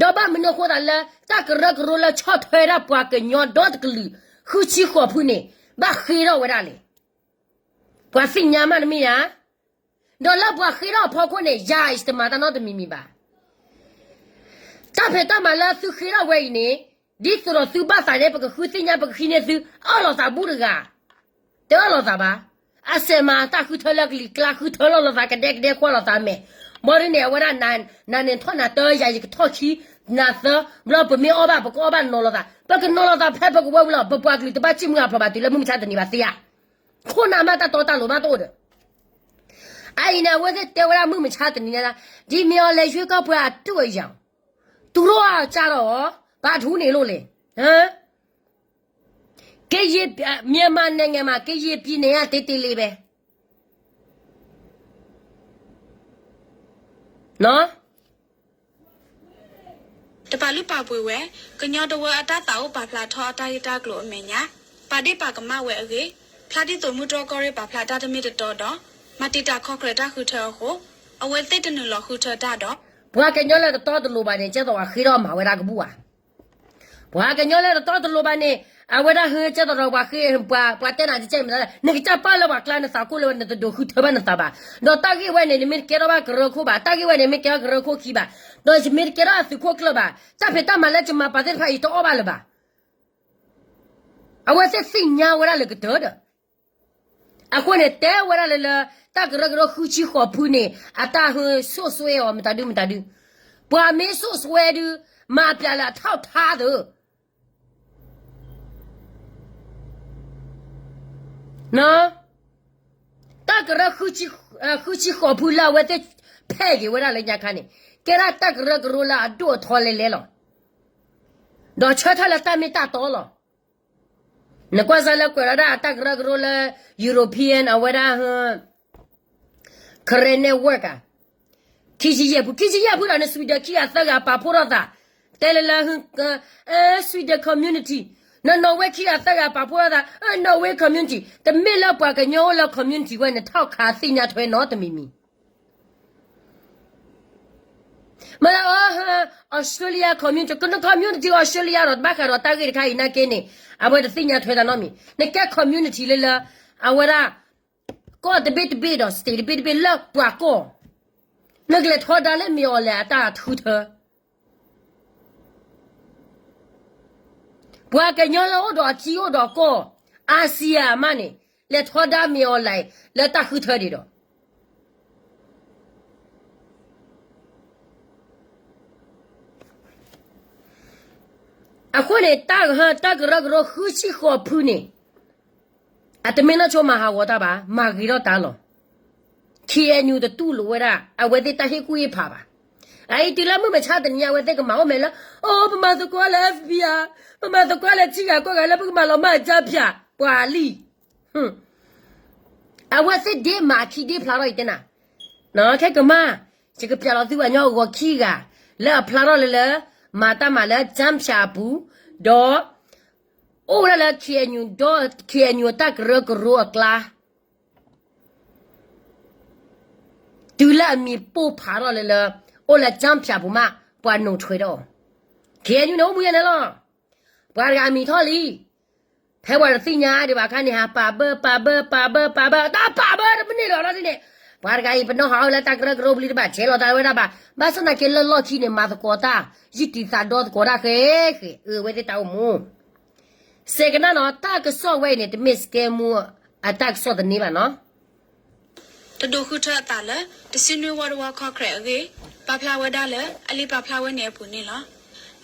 ဒီးဘၣ်မနုၤအဃိသတးလၢ တၢ်ကရၢကရိလၢဆီၣ်ထွဲဒၣ်ပှၤကညီဒီတကလုာ် ဃုဆံဃိးဖုန့ၣ် ဘၣ်ဃ့ထီၣ်ဝဲဒၣ်လဲၣ်. ပှၤသ့ၣ်ညါမးတမ့ၢ်ဧါ. ဒီးလၢပှၤဃ့ထီၣ်အဖီခိၣ်န့ၣ် ယၤအံၤတမၤတၢ်နီတမံၤမံၤဘၣ်. တၢ်ဖံးတၢ်မၤလၢသုဃ့ထီၣ်ဝဲအံၤန့ၣ် ဒ်သိးဒီးသုဘၣ်သးန့ၣ် ပကဃုသ့ၣ်ညါ ပကဃုန့ၢ်သု အၢၣ်လီၤသးဘူးတဂၤ, တအၢၣ်လီၤသးဘၣ်. အစဲးမၤတၢ်ဃုထၢလၢကလံၤကျါ ဃုထၢလီၤလိာ်သးကဒဲကဒဲ ကွၢ်လိာ်သးမဲာ်, ဘီဒ်န့ၣ် အဝဲဒၣ် နၤန့ၣ်ထီၣ်နၤတၢ ယၤယကထီၣ်ခံ, နၤသၢ, ဘျီပမ့ၢ်အီၣ်ဘၣ် ပကအီၣ်ဘၣ်နီၤလိာ်သး, ပကနီၤလိာ်သးဖဲပကဝဲဝံၤလီၤ. ပပှၤကလုာ်တဘၣ်စံၣ်မုၢ်အဖျိးဘၣ် တုၤလၢမုၢ်မဆါတနံၤဘၣ်သ့ဧါ. ခိၣ်နၢ်မးတၢ်တီတၢ်လိၤမးတအိၣ်ဒီး အအံၤန့ၣ် အဝဲသ့ၣ်တဲဝဲဒၣ်မုၢ်မဆါတနံၤန့ၣ်, ဒ်မ့ၢ်အီၤလဲၤရွေးကောက်ပွဲအတုအယံၤ, တူၢ်ထီၣ်အကၢ်ဒီး ဘၣ်ထူန့ၣ်လိၣ်လဲၣ်. ကရင်, မြန်မာနိုင်ငံမှာ ကရင်ပြည်နယ်က တည်တည်လေးပဲ. တပာ်လုၢ်ပာ်ပှ့ၤဝဲ ကညီတဝၢအတၢ်သးအိၣ်ပာ်ဖျါထီၣ်အတၢ်ဂ့ၢ်တၢ်ကျိၤအမဲာ်ညါ, ပာ်ဒ့ၣ်ပာ်ကမၣ်ဝဲအဂ့ၢ်, ဖျါဒ်သိးမုၢ်တြီၢ်ကီၢ်ရ့ၣ်ပာ်ဖျါတၢ်တမ့ၢ်တတီဒီး မၤတံာ်တာ်ခီၣ်ခြဲးတၢ်ဃုထၢအဃိ, အဝဲသ့ၣ်တနုာ်လီၤဃုထၢတၢ်ဒီး ပှၤကညီလၢတတီတလိၤဘၣ်န့ၣ် ကဲသိးပှၤဃ့ထီၣ်မၤဝဲဒၣ်ကဘူၣ်ဧါ. ပှၤကညီလၢတတီတလိၤဘၣ်န့ၣ် အဝဲဒၣ်ဟဲကဲသိးဒီးပှၤဃ့, ပှၤတဲနၤတကဲမတၤလဲၣ်, နကစၢ်ပာ်လၢပှၤကျါ နသးကိၢ်လၢၤဝဲ နတဒိးဃုထၢဘၣ်နသးဘၣ်. ဒီးတၢ်ဂ့ၢ်ဝဲန့ၣ် နမ့ၢ်တကဲထီၣ်ဘၣ်ကရၢခိၣ်ဘၣ်, တၢ်ဂ့ၢ်ဝဲန့ၣ် မ့ၢ်တကဲထီၣ်ကရၢခိၣ်ခံဘၣ်, ဒီးယမ့ၢ်တကဲထီၣ်အသုးခိၣ်ကျၢၢ်ဘၣ်, တၢ်ဖံးတၢ်မၤလၢယမၤပာ်သ့ၣ်တဖၣ်အံၤ တအီၣ်ဘၣ်လၢၤဘၣ်. အဝဲသ့ၣ်သ့ၣ်ညါဝဲဒၣ်လၢကတၢၢ်ဒီး အဃိန့ၣ် တဲဝဲဒၣ်လၢလၢ တၢ်ကရၢကရိဃုဆံဃိးဖုန့ၣ် အတၢ်ဟဲစိာ်စွဲအီၤ မတၤဒုမတၤဒု, ပှၤမ့ၢ်စိာ်စွဲဒု မၤပျးလၢအထောက်အထားသ့ တၢ်ကရၢ ဃုဆံဃိးဖုလၢအဝဲသ့ၣ် ဖဲးက့ၤဝဲဒၣ်လၢညါခါန့ၣ် ကဲဒၣ်တၢ်ကရၢကရိလၢအဒိၣ်အထီလဲၤလဲၤလီၤ. ဒီးဆၢထၢၣ်လၢတၢ်မ့ၢ်တၢ်တီလီၤ. နကွၢ်စၢ်လၢကွဲးလီၤဒၣ်အတၢ်ကရၢကရိလၢ European အဝဲဒၣ် Karen Network ဧါ, ခံဆံယဲၢ်ဖု, ခံဆံယဲၢ်ဖုဒီး န Sweden ခံဂၤသၢဂၤပာ်ဖှိၣ်ထီၣ်သး, တဲလၢလၢ Sweden community, န Norway ခံဂၤသၢဂၤပာ်ဖှိၣ်ထီၣ်သး Norway community, တမ့ၢ်လၢပှၤကညီအိၣ်လၢ community ဝဲန့ၣ် ထောက်ခံသ့ၣ်ညါထွဲနီတမံၤမံၤ မ့ၢ်လၢ Australia community, ကန community Australia ဒီးတဘၣ်ဃးဒီးတၢ်ဂ့ၢ်တခါအံၤနာ်က့န့ၣ် အဝဲတသ့ၣ်ညါထွဲတၢ်နီတမံၤ, နကဲ community လၢလၢ အဝဲဒၣ် ကီၢ်တဘ့ၣ်တဘ့ၣ်ဒီး state တဘ့ၣ်တဘ့ၣ်လၢပှၤကီၢ်, နကလဲၤထီဒါလၢမ့ၢ်အီၤလဲၣ်အတၢ်ထုထၢ ပှၤကညီလၢအိၣ်ဒီးထံအိၣ်ဒီးကီၢ် အါစံအါမးန့ၣ် လဲၤထီဒါမ့ၢ်အီၤလဲၣ်လၢတၢ်ဃုထၢဒံးဒီး အဃိန့ၣ် တၢ်ကရၢကရိဃုဆံဃိးဖုန့ၣ် အတမ့ၢ်နီၢ်ဆိမၤဟးဂီၤတၢ်ဘၣ်, မၤဂ့ၤထီၣ်တၢ်လီၤ. KNU တတူၢ်လိာ်ဝဲဒၣ် အဝဲသ့ၣ်တၢ်ဟ့ၣ်ကူၣ်ဟ့ၣ်ဖးဘၣ်. အအံၤတုၤလၢမုၢ်မဆါတနံၤညါ အဝဲသ့ၣ်ကမၤအိၣ်မဲာ်လၢ အိ ပမၤသကိးလၢ F B I, ပမၤသကိးလၢထံဂၤကီၢ်ဂၤလၢပကမၤလီၤမၢ်အကၠါဖၠး ပှၤလံ အဝဲသ့ၣ်ဒ့မၤခံဒ့ဖျါထီၣ်အံၤတဲနၤ, ခဲကမၣ်, ယကပျးလီၤသုပှၤကညီအဂီၤခံဂၤ လၢအဖျါထီၣ်လၢလၢ မၤတၢ်မၤလၢကၠါဖၠးအပူၤ, ဒီး အိၣ်ဝဲဒၣ်လၢ KNU ဒီး KNU အတၢ်ကရၢကရိအကျါ တုၤလၢအမံၤပိၢ်ဖးထီၣ်လၢလၢ အိၣ်လၢကၠါဖၠးပူၤမး ပှၤနိးထွဲဒီးအီၤ, KNU န့ၣ်အိၣ်မူယဲန့ၣ်လီၤ. ပှၤတဂၤအမံၤထီၣ်လံ, ဖဲပှၤတသ့ၣ်ညါဒံးဘၣ်အခါန့ၣ် ဟးပာ်ဘၢပာ်ဘၢပာ်ဘၢပာ်ဘၢ တၢ်ပာ်ဘၢတမ့ၢ်န့ၣ်လီၤဒ်န့ၣ်, ပှၤတဂၤအံၤ ပနီၢ်ဟးအီၣ်လၢတၢ်ကရၢကရိပူၤလံ တဘၣ်ဆဲးလီၤတၢ်ဝဲဒၣ်ဘၣ်, ဘၣ်ဆၣ်သနာ်က့လၢလီၢ်ခံန့ၣ် မၤသကိးတၢ် ယုၢ်တံၤသးဒီသကိးတၢ်ဃဲဃဲ အဝဲသ့ၣ်တၢ်အိၣ်မူ စဲးကနၣ်နီၤ တၢ်ကစီၣ်ဝဲအံၤန့ၣ် တမ့ၢ် scam အတၢ်ကစီၣ်တန့ၢ်ဘၣ်နီၤ. တဒိးဃုထၢအသးလၢ တဆံနွံဝီတဝီခီၣ်ခြဲးအဂ့ၢ် ပာ်ဖျါဝဲဒၣ်လၢ အလံာ်ပာ်ဖျါဝဲန့ၣ်အပူၤန့ၣ်လီၤ.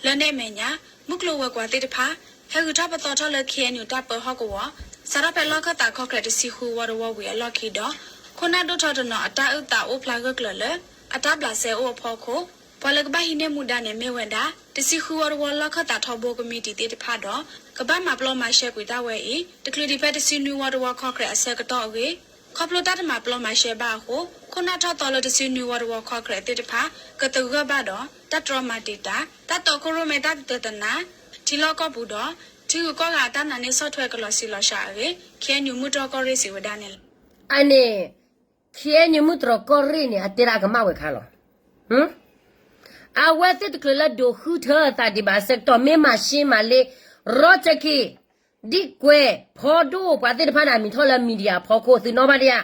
လၢန့ၣ်အမဲာ်ညါ မုၢ်ကျိၤဝဲၤကွာ်သ့ၣ်တဖၣ် ဟဲဂုၤထီၣ်ပသီထီၣ်လၢ KNU တၢ်ပၢဟီၣ်ကဝီၤ စးထီၣ်ဖဲလီၢ်ခၢၣ်သးခီၣ်ခြဲးတဆံဃုဝီတဝီဝံၤအလီၢ်ခံဒီး ခိၣ်နၢ်ဒိၣ်ထီၣ်တနီၤအတၢ်အုၣ်သးအိၣ်ဖျါဂၢၢ်ကျၢၤလၢ အတၢ်ဘျးစဲအိၣ်အဖီခိၣ် ပှၤလၢကဘၣ်ဟံးန့ၢ်မူဒါန့ၣ်မ့ၢ်ဝဲဒၣ် တဆံဃုဝီတဝီလီၢ်ခၢၣ်သးထီဘိကမံးတံာ်သ့ၣ်တဖၣ်ဒီး ကဘၣ်မၤပျီမၤရှဲကွံာ်တၢ်ဝဲအံၤ တချုးဒံးဖဲတဆံနွံဝီတဝီခီၣ်ခြဲးအဆၢကတီၢ်အဂ့ၢ် ခီဖျိတၢ်တမၤပျီမၤရှဲဘၣ်အဃိ ခိၣ်နၢ်ထီၣ်သီလၢတဆံနွံဝီတဝီခီၣ်ခြဲးသ့ၣ်တဖၣ် ကသဂၢၢ်ဘၣ်ဒီး တၢ်တြီမၤတံာ်တာ် တၢ်တီခိၣ်ရိၣ်မဲတၢ်ကတၢၢ်တနါ ထံလီၢ်ကီၢ်ပူၤဒီး ထံဂုၤကီၢ်ဂၤအတၢ်နာ်န့ၢ်ဆီၣ်ထွဲကလီၤဆံးလီၤစှၤအဂ့ၢ် KNU မုၢ်တြီၢ်ကီၢ်ရ့ၣ်စံးဝဲဒၣ်န့ၣ်လီၤ. အန့ၣ် KNU မုၢ်တြီၢ်ကီၢ်ရ့ၣ်န့ၣ် အတဲဒၣ်ကမၣ်ဝဲခါလီၤ. အဝဲသ့ၣ်တချုးလၢဒိးဃုထၢအသးဒံးဘၣ်အဆၢကတီၢ် မ့ၢ်မၤရှ့မၤလ့ ရီတက့ၢ် ဒ်ကွဲးဖီဒိၣ်ပှၤသ့ၣ်တဖၣ်န့ၣ် အမံၤထီၣ်လၢ media အဖီခိၣ် သုနီၣ်ဘၣ်ဒံးဧါ,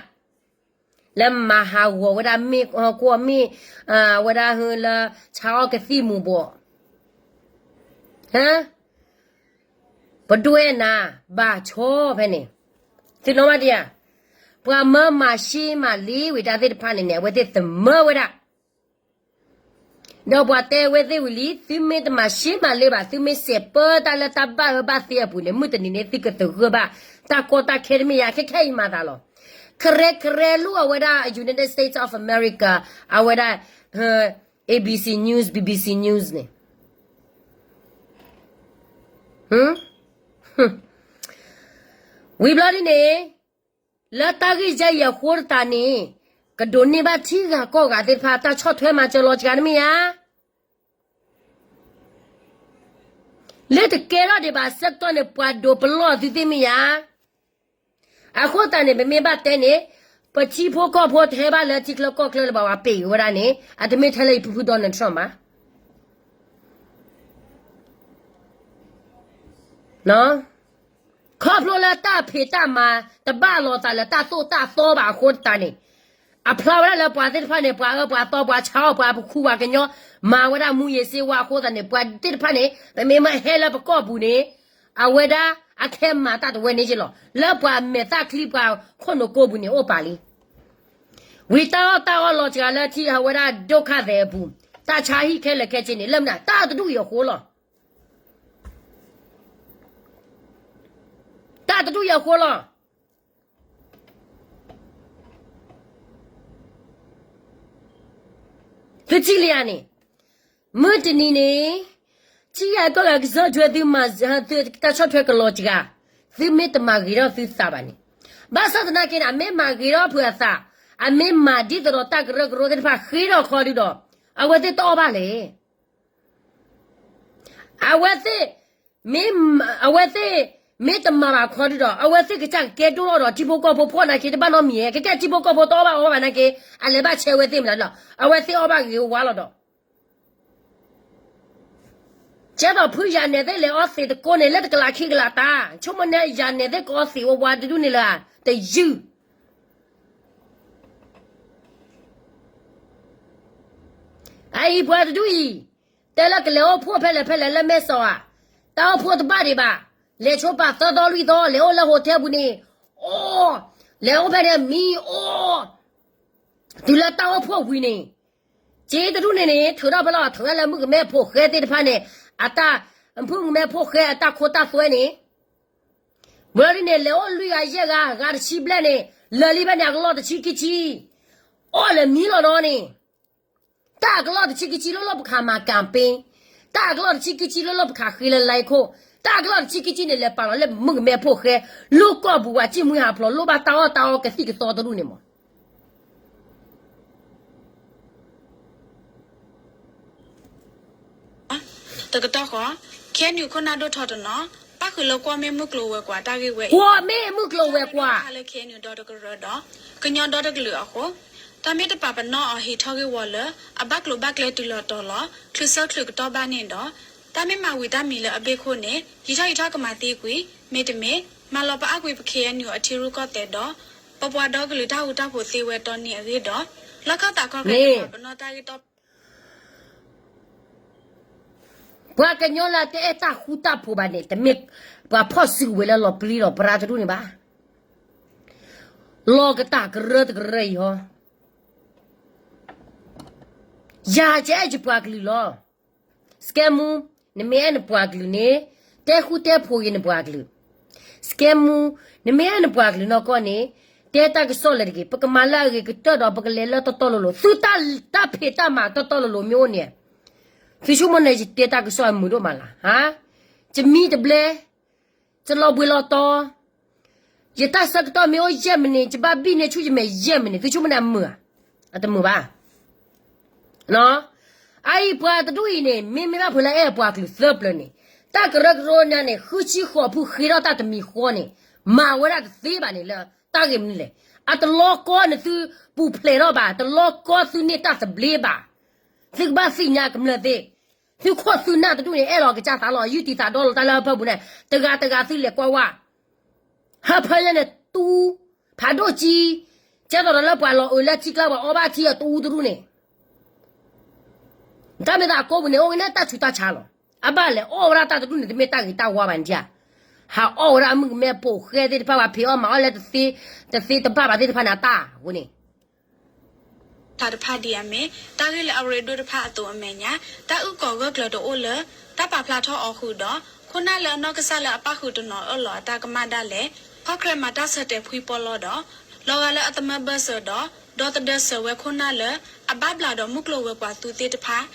လၢမၤဟးဂီၤဝဲဒၣ်မ့ၢ်ကွီၢ်မ့ၢ် ဝဲဒၣ်လၢ ဆါအီၣ်ကသံၣ်မူၤဘှီး ပဒွဲနၤ ဘၣ်ဆီဖဲန့ၣ် သုနီၣ်ဘၣ်ဒံးဧါ, ပှၤမၢမၤရှ့မၤလ့ဝံၤတၢ်သ့ၣ်တဖၣ်န့ၣ်န့ၣ် အဝဲသ့ၣ်သမၢဝဲဒၣ် ဒီးပှၤတဲဝဲသ့ၣ်ဝံၤလံ သုမ့ၢ်တမၤရှ့မၤလ့ဘၣ် သုမ့ၢ်စဲးပၢတၢ်လၢတၢ်ဘၣ်အၢဘၣ်သီအပူၤန့ၣ် မုၢ်တနံၤန့ၣ် သုကသဂၢၢ်ဘၣ် တၢ်ကီတၢ်ခဲတမ့ၢ်ယၤ ခဲခဲအံၤမၤသးလီၤ. ကရဲကရဲလိၣ်အဝဲဒၣ် United States of America အဝဲဒၣ် A B C News, B B C News န့ၣ် ဝံၤဘျီဒ်န့ၣ် လၢတၢ်ဂ့ၢ်ယဲၢ်ယဲၢ်အဃိတၢ်န့ၣ် ကဒိးန့ၢ်ဘၣ်ထံဂၤကီၢ်ဂၤသ့ၣ်တဖၣ် တၢ်ဆီၣ်ထွဲမၤစၢၤလီၤစှၤတမ့ၢ်ယၤ, လၢတကဲထီၣ်ဒံးဘၣ်ဆၢကတီၢ်န့ၣ် ပှၤဒိးပလီၢ်သုသ့ၣ်မ့ၢ်ယၤ, အဃိသတးန့ၣ် ပမ့ၢ်ဘၣ်တဲန့ၣ် ပထံဖိကီၢ်ဖိတဟဲဘၣ်လၢထံချၢကီၢ်ချၢလၢၤဘၣ် ပှၤပ့ၤဝဲဒၣ်န့ၣ် အတမ့ၢ်ထဲလၢယဖုဖု Donald Trump ဘၣ် ခီဖျိလၢတၢ်ဖံးတၢ်မၤတဘၣ်လိာ်သးလၢတၢ်သိၣ်တၢ်သီဘၣ်အဃိတၢ်န့ၣ်, အဖျါဝဲဒၣ်လၢပှၤသ့ၣ်တဖၣ်န့ၣ် ပှၤအၢပှၤသီ ပှၤဆါအီၣ်ပှၤပခူပှၤကညီ မၤဝဲဒၣ်မူယ့ၤစ့ဝါအဃိသတးန့ၣ် ပှၤသ့ၣ်တဖၣ်န့ၣ် ပမ့ၢ်မၢဟဲလၢပကီၢ်ပူၤန့ၣ် အဝဲဒၣ်အခဲမၤတၢ်တဝဲန့ၣ်က့လီၤ. လၢပှၤမဲာ်သၣ်ချံပှၤခိၣ်နူာ်ကိးပူၤန့ၣ်အိၣ်ပာ်လံ ဝံၤတၢ်အီၣ်တၢ်အီလီၤစှၤလၢထံအဝဲဒၣ်ဒိၣ်ခါသဲးအပူၤ, တၢ်ဆါဟံၣ်ခဲလၢာ်ခဲဆ့န့ၣ် လၢမနုၤ တၢ်တဒူၣ်အံၤအဃိလီၤ. တၢ်တဒူၣ်အံၤအဃိလီၤ. သုထံၣ်လံဧါန့ၣ်, မုၢ်တနံၤန့ၣ် ထံဂၤကီၢ်ဂၤကဆီၣ်ထွဲသုမၤ တၢ်ဆီၣ်ထွဲကလီၤစှၤ, သုမ့ၢ်တမၤဂ့ၤထီၣ်သုသးဘၣ်န့ၣ်, ဘၣ်ဆၣ်သနာ်က့န့ၣ် အမ့ၢ်မၤဂ့ၤထီၣ်ဖုးအသး, အမ့ၢ်မၤဒ်သိးဒီးတၢ်ကရၢကရိသ့ၣ်တဖၣ်ဃ့ထီၣ်ခီဒုဒီး အဝဲသ့ၣ်တအီၣ်ဘၣ်လဲၣ်. အဝဲသ့ၣ် မ့ၢ် အဝဲသ့ၣ် မ့ၢ်တမၤဘၣ်ခီဒုဒီး အဝဲသ့ၣ်ကစၢ်ကကဲဒိၣ်ထီၣ်ဒီးထံဖိကီၢ်ဖိဖှီၣ်နာ်က့ တဘၣ်နီတမံၤဧါ, ကကဲထံဖိကီၢ်ဖိတအီၣ်ဘၣ်အီဘၣ်နာ်က့ အလဲၤဘၣ်ဆဲးဝဲသ့ၣ်မနုၤလီၤ. အဝဲသ့ၣ်အီၣ်ဘၣ်ဂ့ၤဝါလီၤဒီး ကဲသိးဖုယၤနဲၣ်သ့ၣ်လဲၤအီသံးတကိးန့ၣ် လၢတကလးခံကလးတၢ်, ဆိကမိၣ်န့ၣ် ယၤနဲၣ်သ့ၣ်ကအီသံးဝဲဝါတဒူၣ်န့ၣ်လၢ တယုၢ် အအံၤပှၤတဒူၣ်အံၤ, တဲလၢကလဲၤအိၣ်ဖှိၣ်ဖဲလဲၣ်ဖဲလဲၣ်လၢမဲၢ်စီၤဧါ, တၢ်အိၣ်ဖှိၣ်တဘၣ်ဒံးဘၣ်, လဲၤဆိပာ်သၢသီလွံၢ်သီ လဲၤအိၣ်လၢ hotel ပူၤန့ၣ်, အိၣ်, လဲၤအိၣ်ဖဲန့ၣ်မံၤအိၣ်, တုၤလၢတၢ်အိၣ်ဖှိၣ်ဝံၤန့ၣ်, က့တဒူၣ်န့ၣ်န့ၣ် ထုးထီၣ်ဖဲလီၤ ထုးထီၣ်လၢမုၣ်ကမဲဖိဃဲသ့ၣ်တဖၣ်န့ၣ်, အတၢ်, မုၣ်ကမဲဖိဃဲအတၢ်ခိတၢ်သွဲန့ၣ် ဘျီဒ်န့ၣ် လဲၤအိၣ်လွံၢ်ဂၤယဲၢ်ဂၤ ဂၤတဆံဘျဲၣ်န့ၣ်, လၢာ်လံဖဲန့ၣ် အကလီၢ်တဆံခံဆံ, အိၣ်လဲၤမံလီၤနီၤန့ၣ်, တၢ်အကလီၢ်တဆံခံဆံလၢလီၢ်ပခးမၤ campaign, တၢ်အကလီၢ်တဆံခံဆံလၢလီၢ်ပခးဃ့လၢ လဲခိၣ်, တၢ်အကလီၢ်တဆံခံဆံန့ၣ် လဲၤပာ်လီၤလၢမုၣ်ကမဲဖိဃဲ, လၢကီၢ်ပူၤဝဲစံၣ်မှံဟးဖျိး လိၣ်ဘၣ်တၢ်အီၣ်တၢ်အီကသံၣ်ကသီတဒူၣ်န့ၣ်မး တကတီၢ်ဃီ, K N U ခိၣ်နၢ်ဒိၣ်ထီတနီၤ, ပၣ်ဃုာ်လၢကွီၢ်မ့ၢ်မုၢ်ကျိၤဝဲၤကွာ်တၢ်ဂ့ၢ်ဝဲအံၤ, ကွီၢ်မ့ၢ်မုၢ်ကျိၤဝဲၤကွာ် လၢ K N U ဒီတကရၢဒီး ကညီဒီတကလုာ်အဃိ, တၢ်မ့ၢ်တပာ်ပနီၣ်အီၤဟံးထီၣ်ဂ့ၢ်ဝီလၢ အဘၣ်ကျိၤဘၣ်ကျဲတုၤလီၤတီၤလီၤ ချုးဆၢချုးကတီၢ်ဘၣ်န့ၣ်ဒီး, တၢ်မ့ၢ်မၤဝံၤတၢ်မံၤလၢအဘ့ၣ်ခိၣ်န့ၣ် ယံာ်ထီၣ်ယံာ်ထီၣ်ကမၤသံကွံာ်, မ့တမ့ၢ်, မၤလီၤပအါကွံာ်ပ K N U အထံရူၢ်ကီၢ်သဲးဒီး ပပှၤဒီကလုာ်တၢ်ဃူတၢ်ဖိးသ့ဝဲတီနံၤအဂ့ၢ်ဒီး, လီၢ်ခၢၣ်သးခီၣ်ဃဲ ပနီၣ်တၢ်ဂ့ၢ်တီ ပှၤကညီလၢတအဲၣ်တၢ်ဃူတၢ်ဖိးဘၣ်န့ၣ် တမ့ၢ်ပှၤဖီၣ်စုကဝဲၤလၢလီၤပြံလီၤပြါတဒူၣ်န့ၣ်ဘၣ်. လီၤကတၢ်ကရၢတကရၢအံၤဟီ, ယၤကအဲၣ်ယပှၤကလုာ်လီၤ. စကဲမူ, နမ့ၢ်အဲၣ်နပှၤကလုာ်န့ၣ်, တဲဃူတဲဖိးဂ့ၤနပှၤကလုာ်. စကဲမူ, နမ့ၢ်အဲၣ်နပှၤကလုာ်နီၢ်ကီၢ်န့ၣ်, တဲတၢ်ကစီၣ်လၢတဂ့ၤ, ပကမၤလၢအဂ့ၤကတၢၢ်ဒီး ပကလဲၤလၢတီတီလိၤလိၤ, သုတၢ်တၢ်ဖံးတၢ်မၤတီတီလိၤလိၤမ့ၢ်အိၣ်န့ၣ်, သုဆိကမိၣ်န့ၣ် ယတဲတၢ်ကစီၣ်အမုာ်ဒိၣ်မးလၢ်ဧါ. ယမံတဘျဲ ယလီၤဘှံးလီၤတီၤ, ယတၢ်ဆၢကတီၢ်မ့ၢ်အိၣ်ယဲၢ်မံးနံး ယဘၣ်ဘံၣ်န့ၢ်ဆူၣ်ယမဲာ်ယဲၢ်မံးနံး, သုဆိကမိၣ်န့ၣ်အမုာ်ဧါ, အတမုာ်ဘၣ်. အအံၤပှၤတဒူၣ်အံၤန့ၣ် မ့မ့ၢ်ဘၣ်ဖုးလၢအဲၣ်ပှၤကလုာ်သၢပျၢၤန့ၣ်, တၢ်ကရၢကရိညါန့ၣ် ဃုဆံဃိးဖုဃ့ထီၣ်တၢ်တမံၤဃီန့ၣ်, မၤဝဲဒၣ်တသ့ဘၣ်န့ၣ်လၢတၢ်ဂ့ၢ်မနုၤလဲၣ်. အတလီၤကီနသုပူၤဖျဲးထီၣ်ဘၣ်, တလီၤကီသုန့ၢ်တၢ်သဘျ့ဘၣ်. သုကဘၣ်သ့ၣ်ညါကမျၢၢ်သ့, သုခိၣ်သုနၢ်တဒူၣ်န့ၣ် အဲၣ်လီၤကစၢ်သးလီၤ ယုၢ်တံၢ်သးဒီလိာ်တၢ်လၢဟၢဖၢပူၤန့ၣ် တဂၤတဂၤသုလဲၤကွၢ်ဝါ, ဟၢဖၢညါန့ၣ် တူ, ဖးဒိၣ်ကံ, ကဲသိးဒီးလၢပှၤလီၤအုးလၢထံကျါပှၤအီဘၣ်ထံအတူတဒူၣ်န့ၣ် တၢ်မ့ၢ်သးအကိးပူၤန့ၣ် အိၣ်ကန့ၢ်တၢ်ဆူးတၢ်ဆါလီၤ. အဘၣ်လဲၤအီၣ်ဝဲဒၣ်တၢ်တဒူၣ်န့ၣ် တမ့ၢ်တၢ်ဂ့ၤတၢ်ဝါဘၣ်န့ၣ်ဧါ. ဟးအီၣ်ဝဲဒၣ်အမုၣ်ကမဲပိာ်ဃဲသ့ၣ်တဖၣ် ပှၤဖံးအီၣ်မၤအီၣ်လၢတသ့, တသ့တဘၣ်ဘၣ်သ့ၣ်တဖၣ်န့ၣ် အတၢ်အဃိန့ၣ် တၢ်တဖၣ်ဒ်အမ့ၢ် တၢ်ဂ့ၢ်လၢအရ့ဒိၣ်တဖၣ်အသိးအမဲာ်ညါ တၢ်အုၣ်ကီၤဂၢၢ်ကျၢၤတအိၣ်လၢ တၢ်ပာ်ဖျါထီၣ်အီၤဃုာ်ဒီး ခိၣ်နၢ်လၢအနီၢ်ကစၢ်လၢအပၣ်ဃုာ်တနီၤအၢၣ်လီၤအတၢ်ကမၣ်ဒၣ်လဲာ် ခီၣ်ခြဲးမၤတၢ်ဆၢတဲာ်ဖှံပီလီဒီး လီၤဂာ်လၢအသမၢဘၢၣ်စၢၤဒီး ဒီသဒၢစၢၤဝဲခိၣ်နၢ်လၢ အဘၣ်ဘျးဒီးမုၢ်ကျိၤဝဲၤကွာ်သုးသ့ၣ်တဖၣ်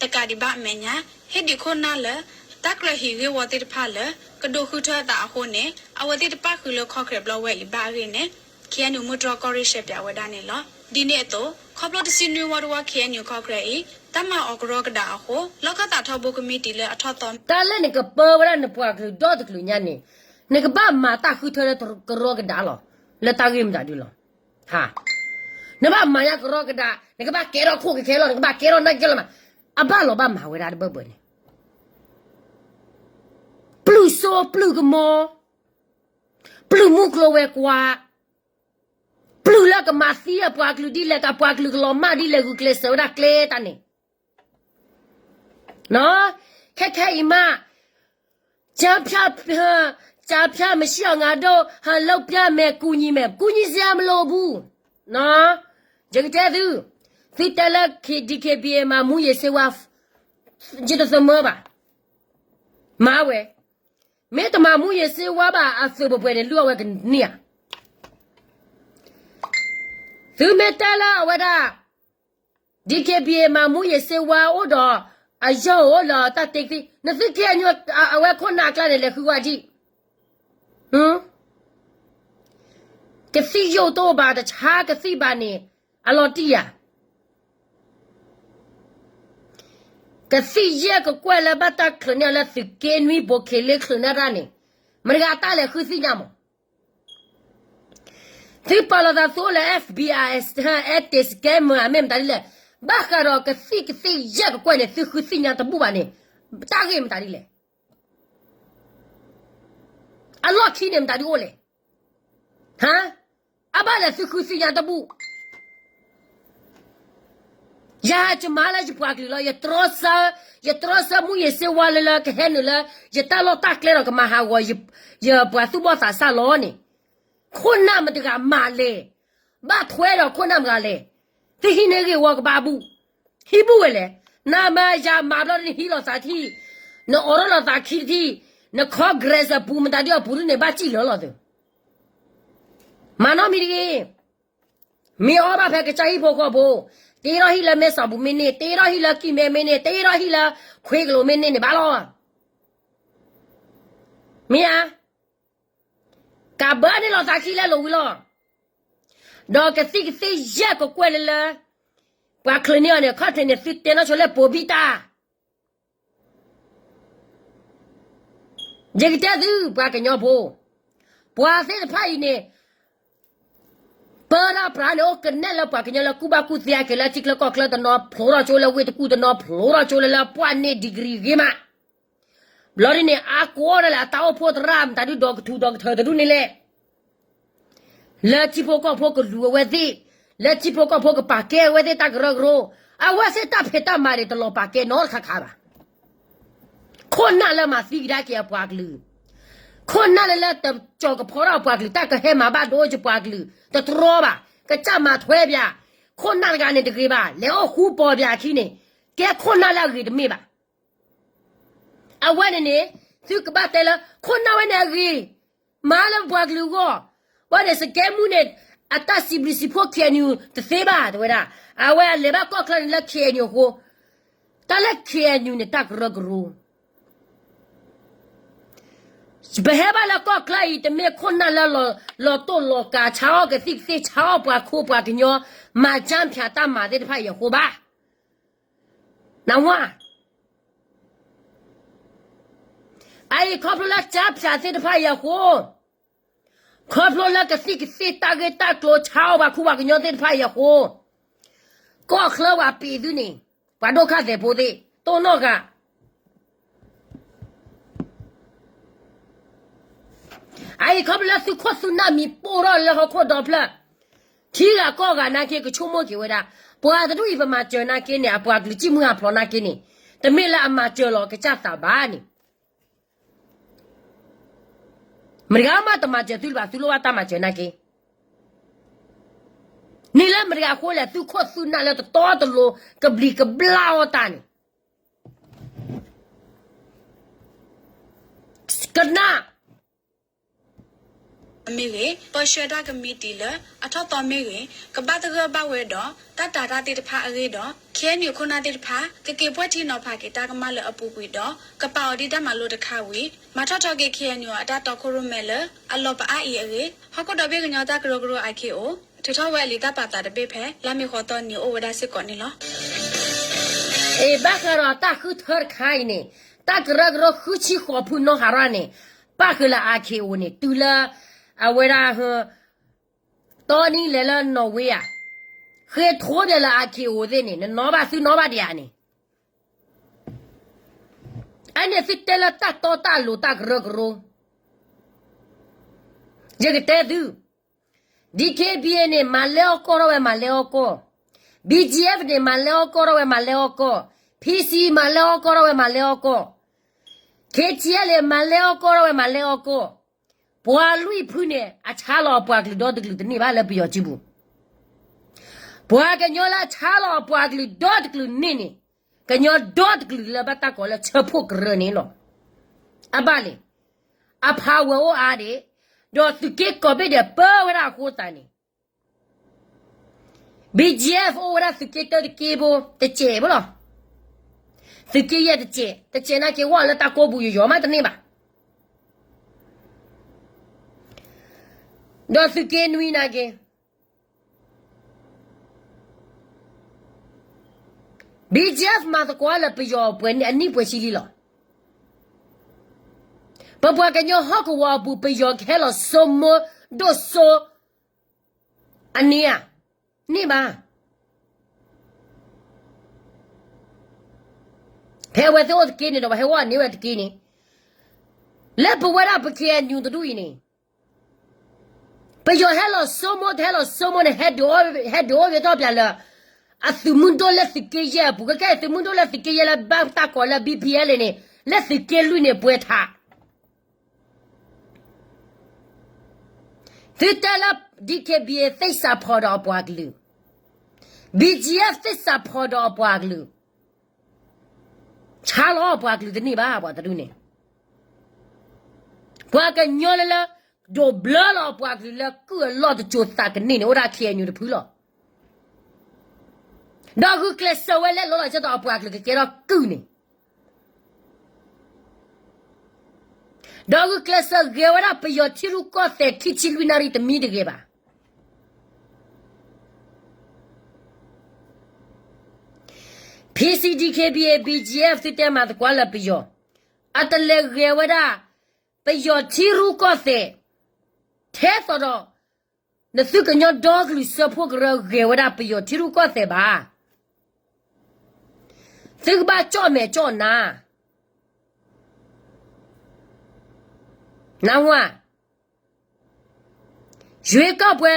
တကးဒံးဘၣ်အမဲာ်ညါ ဟ့ၣ်ဒုးခိၣ်နၢ်လၢ တၢ်ကြၢးဟံးဂ့ၢ်ဝီသ့ၣ်တဖၣ်လၢ ကဒိးဃုထၢအသးအဃိန့ၣ် အဝဲသ့ၣ်တပၣ်ဃုာ်လၢခီၣ်ခြဲးဘျီဝဲအံၤဘၣ်အဂ့ၢ်န့ၣ် ခ့ၣ်အဲၣ်ယူၣ် မုၢ်တြီၢ်ကီၢ်ရ့ၣ်ရှဲပၠးဝဲဒၣ်န့ၣ်လီၤ. ဒ်န့ၣ်အသိး ခီဖျိတဆံနွံဝီတဝီ ခ့ၣ်အဲၣ်ယူၣ် ခီၣ်ခြဲးအံၤ တၢ်မၤအီၤကရီကဒါအဃိ လီၢ်ခၢၣ်သးထီဘိကမံးတံာ်လၢအထီၣ်သီ တၢ်လၢနကပၢဝဲဒၣ်နပှၤကလုာ်ဒီတကလုာ်ညါန့ၣ် နကဘၣ်မၤတၢ်ဃုထၢလၢကရီကဒါလီၤ. လၢတၢ်ဂ့ၢ်မတၤဒုလီၤ. နဘၣ်မၤညါကရီကဒါ, နကဘၣ်ကဲထီၣ်ခိၣ်ကခဲလီၤ, နကဘၣ်ကဲထီၣ်နၢ်ကဲလီၤမး, အဘၣ်လီၤဘၣ်မၤဝဲဒၣ်တဘၢၣ်ဘၢၣ်န့ၣ် ပျုၢ်စိပျုၢ်ကမီၤ, ပျုၢ်မုၢ်ကျိၤဝဲၤကွာ်, ပျုၢ်လၢကမၤသံအပှၤကလုာ်ဒ်လဲၣ်, တၢ်ပှၤကလုာ်ကလီၤမၢ်ဒ်လဲၣ်ဂုာ်ကျဲးစၢးဝဲဒၣ်ကျဲတၢ်န့ၣ်, ခဲခဲအံၤမး ကျားဖြန့်, ကျားဖြန့်မရှိအောင်ငါတို့ ဟန်လုပ်ပြမယ်, ကူညီမယ်, ကူညီစရာမလိုဘူး. ယကတဲသု, သုတဲလၢ ဒီး ခ့ၣ်ဘံၣ်အ့ၣ် မၤမူးယစ်ဆေးဝါး, ယတသမၢဘၣ်. မၤဝဲ, မ့ၢ်တမၤမူးယစ်ဆေးဝါးဘၣ်အသုးပှဲၤပှဲၤန့ၣ် လုၢ်အီၣ်ဝဲကန့ၢ်ဧါ. သုမ့ၢ်တဲလၢအဝဲဒၣ် ဒီး ခ့ၣ်ဘံၣ်အ့ၣ် မၤမူးယစ်ဆေးဝါးအိၣ်ဒီး အယီၢ်အိၣ်လၢတၢ်တ့ကသံၣ်, နသုက့ၤအညိ အဝဲခိၣ်နၢ်အကျါန့ၣ် လဲၤဃုဝဲဒံး ကသံၣ်ယိၣ်တအိၣ်ဘၣ်, တဆါကသံၣ်ဘၣ်န့ၣ် အလီၤတံၢ်ယၤ. ကသံၣ်ယဲၢ်ကကွဲၢ်လၢဘၣ်တၢ်ချုးန့ၢ်အီၤလၢသုးက့နွံ ဘိးခ့လ့ချုးန့ၢ်တၢ်န့ၣ် မတၤတဂၤတၢ်လဲၤဃုသ့ၣ်ညါမး. သုပာ်လီၤသးသုအိၣ်လၢ FBI အဲးတ့း scammer မ့ၢ်မတၤဒ်လဲၣ်, ဘၣ်ဃးဒီးကသံၣ်ကသ့ၣ်ယဲၢ်ကကွဲၢ်န့ၣ် သုဃုသ့ၣ်ညါတဘူၣ်ဘၣ်န့ၣ် တၢ်ဂ့ၢ်မတၤဒ်လဲၣ်. အလီၢ်ခံန့ၣ်မတၤဒ်အိၣ်လဲၣ်. ဟါ, အဘၣ်လဲၣ်သုဃုသ့ၣ်ညါတဘူၣ်. ယၤယမၤလၢယပှၤကလုာ်လီၤ, ယတြီဆၢ, ယတြီဆၢမူးယစ်ဆေးဝါးလၢလၢကဟဲနုာ်လၢ ယတၢ်လီၢ်တၢ်ကျဲဒီးကမၤဟးဂီၤ ယပှၤသူၣ်ဘီၣ်သးစၢ်လီၤန့ၣ်, ခိၣ်နၢ်မတၤတဂၤမၤလဲၣ်, ဘၣ်ထွဲဒီးခိၣ်နၢ်မတၤတဂၤလဲၣ်, သုဟံးန့ၢ်ဂ့ၢ်ဝီကဘၣ်ဘူၣ်, ဟံးဘူၣ်ဝဲလဲၣ်, နမၤယၤမၤဘျီန့ၣ်ဟံးလီၤသးထံၣ်, နအိးထီၣ်လီၤသးခံထံၣ်, န Congress အပူၤမတၤဒ်အပူၤဒ်န့ၣ် ဘၣ်စံၣ်လၢလီၤသု မၤနီတမံၤတဂ့ၤ. မ့ၢ်အီဘၣ်ဖဲကစၢ်ဟံၣ်ဖိဃီဖိ, တ့ထီၣ်ဟံၣ်လၢမဲဆီးပူၤမ့ၢ်န့ၢ်, တ့ထီၣ်ဟံၣ်လၢကံၢ်မဲမ့ၢ်န့ၢ်, တ့ထီၣ်ဟံၣ်လၢခွ့ကလိာ်မ့ၢ်န့ၢ်န့ၣ်ဘၣ်လီၤ. မ့ၢ်ဧါ. ကးဘၢန့ၢ်လီၤသးခံလၢလိၤဝံၤလီၤ. ဒီးကသံၣ်ကသ့ၣ်ယဲၢ်ကကွဲၢ်လၢလၢ ပှၤချုးန့ၢ်အီၤန့ၣ် ခီၣ်ထံးန့ၣ် သုတဲနီၢ်ဆိလၢပိာ်ဘံၣ်တၢ် ယကတဲသု ပှၤကညီဖိ, ပှၤသ့ၣ်တဖၣ်အံၤန့ၣ် ပၢတၢ်ပြးန့ၣ် အိၣ်ကနဲၣ်လၢပှၤကညီလၢကူၣ်ဘၣ်ကူၣ်သ့က့ၤလၢထံချၢကီၢ်ချၢတနီၤ, ဖျိထီၣ်ကၠိလၢဝ့ၢ်တကူၣ်တနီၤ, ဖျိထီၣ်ကၠိလၢလၢပှၢ်န့ၢ် degree ဂ့ၤမး. ဘျီဒ်န့ၣ် အါကိးဒၣ်လဲာ် အတၢ်အိၣ်ဖှိၣ်သရၣ်မတၤဒုဒီးကထူးဒီးကထၢတဒူၣ်န့ၣ်လဲၣ်. လၢထံဖိကီၢ်ဖိကလူၤအဝဲသ့ၣ်, လၢထံဖိကီၢ်ဖိကပာ်ကဲအဝဲသ့ၣ်တၢ်ကရၢကရိ, အဝဲသ့ၣ်တၢ်ဖံးတၢ်မၤန့ၣ် တလီၤပာ်ကဲနီတခါခါဘၣ်. ခိၣ်နၢ်လၢမၤသံကဒါက့ၤအပှၤကလုာ်, ခိၣ်နၢ်လၢလၢတကၠီၤကဖီထီၣ်အပှၤကလုာ်, တၢ်ကဟဲမၤဘၣ်ဒိယပှၤကလုာ်, တတြီဘၣ်, ကစၢ်မၤထွဲပၠး, ခိၣ်နၢ်တဂၤန့ၣ်တဂ့ၤဘၣ်, လဲၤအိၣ်ဃူပီၤပၠးအခံန့ၣ်, ကဲခိၣ်နၢ်လၢအဂ့ၤတမ့ၢ်ဘၣ်. အဝဲန့ၣ်န့ၣ် သုကဘၣ်တဲလၢ ခိၣ်နၢ်ဝဲန့ၣ်အဂ့ၤ, မၤလၢပပှၤကလုာ်အဂီၢ်, ဘၣ်န့ၣ် စကဲမူန့ၣ် အတၢ်စံးဘျုးစံးဖှိၣ် ခ့ၣ်အဲၣ်ယူၣ် တသ့ဘၣ် တဲဝဲဒၣ်, အဝဲအလဲၤဘၣ်ကီၢ်ချၢန့ၣ်လၢ ခ့ၣ်အဲၣ်ယူၣ် အဃိ, တၢ်လၢ ခ့ၣ်အဲၣ်ယူၣ် န့ၣ် တၢ်ကရၢကရိ ပဟဲဘၣ်လၢကီၢ်ချၢအံၤ တမ့ၢ်ခိၣ်နၢ်လၢ လီၤတိၢ်လီၤကး ဆါအီၣ်ကသံၣ်ကသ့ၣ် ဆါအီၣ်ပှၤခိၣ်ပှၤကညီ မၤကၠၢဖၠးတၢ်မၤသ့ၣ်တဖၣ်အံၤအဃိဘၣ်. နဝါ, အအံၤခီဖျိလၢကၠၢဖၠးသ့ၣ်တဖၣ်အံၤအဃိ, ခီဖျိလၢကသံၣ်ကသ့ၣ်တၢ်ဂ့ၢ်တၢ်ကျိၤ ဆါအီၣ်ပှၤခိၣ်ပှၤကညီသ့ၣ်တဖၣ်အံၤအဃိ, ကီၢ်ချၢပှၤပံးသုန့ၣ်, ပှၤဒိၣ်ခါသဲးဖိသ့ၣ် တိၢ်နီၣ်ဃာ် အအံၤခီဖျိလၢသုခိၣ်သုနၢ်မံၤ ပိၢ်ထီၣ်လၢဟီၣ်ခိၣ်ဒီဖျၢၣ် ထံဂၤကီၢ်ဂၤနာ်က့ ကဆိကမိၣ်က့ၤဝဲဒၣ် ပှၤတဒူၣ်အံၤ ပမၤစၢၤနာ်က့န့ၣ် အပှၤကလုာ်စံၣ်မုၢ်ဟးဖျိးနာ်က့န့ၣ် တမ့ၢ်လၢအမၤစၢၤလီၤကစၢ်သးဘၣ်န့ၣ် မတဂၤမးတမၤစၢၤသုလၢၤဘၣ် သုလိၣ်ဘၣ်တၢ်မၤစၢၤနာ်က့ န့ၣ်လၢမတဂၤအဃိလဲၣ် သုခိၣ်သုနၢ်လၢတတီတလိၤ ကဘျံးကဘျၣ်အီၣ်တၢ်န့ၣ် ကနၣ် မ့ၢ်ဂ့ၤ ပၢဆှၢတၢ်ကမံးတံာ်လၢအထီၣ်သီမ့ၢ်ဂ့ၤ ကဘၣ်သဂၢၢ်ဘၣ်ဝဲဒီး တၢ်တာ်တၢ်သ့ၣ်တဖၣ်အဂ့ၢ်ဒီး ခ့ၣ်အဲၣ်ယူၣ်ခိၣ်နၢ်သ့ၣ်တဖၣ် ကက့ၤပှဲၤထံနီၤဖးက့ၤတၢ်ကမၣ်လၢအပူၤကွံာ်ဒီး ကပာ်အီၤဒ်တၢ်မၤလိတခါဝံၤ မၤထီၣ်ထီက့ၤ ခ့ၣ်အဲၣ်ယူၣ်အတၢ်တီခိၣ်ရိၣ်မဲလၢအလီၤပအါအံၤအဂ့ၢ် ဟီၣ်ခိၣ်ဒီဘ့ၣ်ကညီတၢ်ကရၢကရိ IKO ထုးထီၣ်ဝဲအလံာ်တၢ်ပာ်သးတဘ့ၣ်ဖဲ လါမ့ၤဃီသီနံၤအိၣ်ဝဲဒၣ်စ့ၢ်ကီးန့ၣ်လီၤ. အ့ ဘၣ်ဃးဒီးတၢ်ဃုထၢတခါအံၤန့ၣ် တၢ်ကရၢကရိဃုဆံဃိးဖုနီၢ်ဟးရၣ်န့ၣ် ပၣ်ဃုာ်လၢ IKO န့ၣ် တုၤလၢ အဝဲဒၣ် တီနံၤလဲၤလၢနီၣ်ဝ့ဧါ, ဃ့ထိဒီးလၢ IKO သ့ၣ်န့ၣ် နနီၣ်ဘၣ်သုနီၣ်ဘၣ်ဒံးဧါန့ၣ်, အန့ၣ်သုတဲလၢတၢ်တီတၢ်လိၤတၢ်ကရၢကရိ, ယကတဲသု, DKBA န့ၣ် မၤလဲအီၣ်ကီၢ်ထီၣ်ဝဲမၤလဲအီၣ်ကီၢ်, BGF န့ၣ် မၤလဲအီၣ်ကီၢ်ထီၣ်ဝဲမၤလဲအီၣ်ကီၢ်, PC မၤလဲအီၣ်ကီၢ်ထီၣ်ဝဲမၤလဲအီၣ်ကီၢ်, KTLA မၤလဲအီၣ်ကီၢ်ထီၣ်ဝဲမၤလဲအီၣ်ကီၢ်, ပှၤလွံၢ်ဖုန့ၣ် အဆါလီၤအပှၤကလုာ်ဒီတကလုာ်တန့ၢ်ဘၣ်လၢပယီၤစုပူၤ, ပှၤကညီလၢအဆါလီၤအပှၤကလုာ်ဒီတကလုာ်န့ၣ်န့ၣ်, ကညီဒီတကလုာ်လၢဘၣ်တၢ်ကိးလၢဆၢဖှိၣ်ကရၢန့ၣ်လီၤ. အဘၣ်လဲၣ်, အဖးဝဲအိၣ်အါဒံး, ဒီးသုးက့ကိးဘ့ၣ်ဒဲးပၢဝဲဒၣ်အဃိသတးန့ၣ် BGF အိၣ်ဝဲဒၣ်သုးက့တၢတက့ဖိ တစဲးဖိလီၤ. သုးက့ယဲၢ်တစဲး, တစဲးနာ်က့ဝဲလၢတၢ်ကိးပူၤယိာ်ယိာ်မးတန့ၢ်ဘၣ်. ဒီးသုးက့နွံနာ်က့ BGF မၤသကိးလၢပယီၤပှဲၤအနံၣ်ပှဲၤဆံလံလီၤ. ပပှၤကညီဟီၣ်ကဝီၤအပူၤ ပယီၤကဟဲလီၤစိမိၢ်ဒိၣ်စိ အန့ၣ်ဧါ, န့ၢ်ဘၣ်. ဖဲအဝဲသ့ၣ်အိၣ်တက့ၢ်န့ၣ်ဒီး ပှၤဟဲဝဲန့ၢ်ဝဲတက့ၢ်န့ၣ်, လၢပဝဲဒၣ်ပ ခ့ၣ်အဲၣ်ယူၣ် တဒူၣ်အံၤန့ၣ်, ပယီၤဟဲလီၤစိမိၢ် တဟဲလီၤစိမိၢ်န့ၣ် ဟဲဒုးအိၣ်ဝဲထီၣ်ပၠးလၢ အသုးမုၢ်ဒိၣ်လၢသုးက့ယဲၢ်အပူၤ, ခဲကဲသုးမုၢ်ဒိၣ်လၢသုးက့ယဲၢ်လၢဘၣ်တၢ်ကိးလၢ BPLA န့ၣ် လၢသုးက့လွံၢ်န့ၣ်ပှဲၤထး သုတဲလၢ DKBA သ့ၣ်စးဖီၣ်ဒီးအပှၤကလုာ်, BGF သ့ၣ်စးဖီၣ်ဒီးအပှၤကလုာ်, ဆါလီၤအပှၤကလုာ်တန့ၢ်ဘၣ် ပှၤတဒူၣ်န့ၣ်, ပှၤကညီလၢလၢ ဒိးဘျၢလီၤအပှၤကလုာ်လၢကုၢ်အလီၢ်တစိၤသးကန့ၢ်န့ၣ် အိၣ်ဒၣ် ခ့ၣ်အဲၣ်ယူၣ် တဖုလီၤ. ဒီးဂုာ်ကျဲးစၢးဝဲလၢလီၤလီၤဆဲးတီးအပှၤကလုာ်ကကဲထီၣ်ကုၢ်န့ၣ် ဒီးဂုာ်ကျဲးစၢးဂဲၤဝဲဒၣ်ပယီၤထံရူၢ်ကီၢ်သဲးခံဆံလွံၢ်နၣ်ရံၣ်တမံတဂ့ၤဘၣ်. PC DKBA BGF သုတဲမၤသကိးလၢပယီၤ, အတလဲၤဂဲၤဝဲဒၣ် ပယီၤထံရူၢ်ကီၢ်သဲး, ထဲသိးဒီး နသုကညီဒီကလုာ်စၢဖှိၣ်ကရၢဂဲၤဝဲဒၣ်ပယီၤထံရူၢ်ကီၢ်သဲးဘၣ်. သုကဘၣ်ကၠီၣ်မဲာ်ကၠီၣ်နါ နၢ်ဟူဧါ. ရွေးကောက်ပွဲ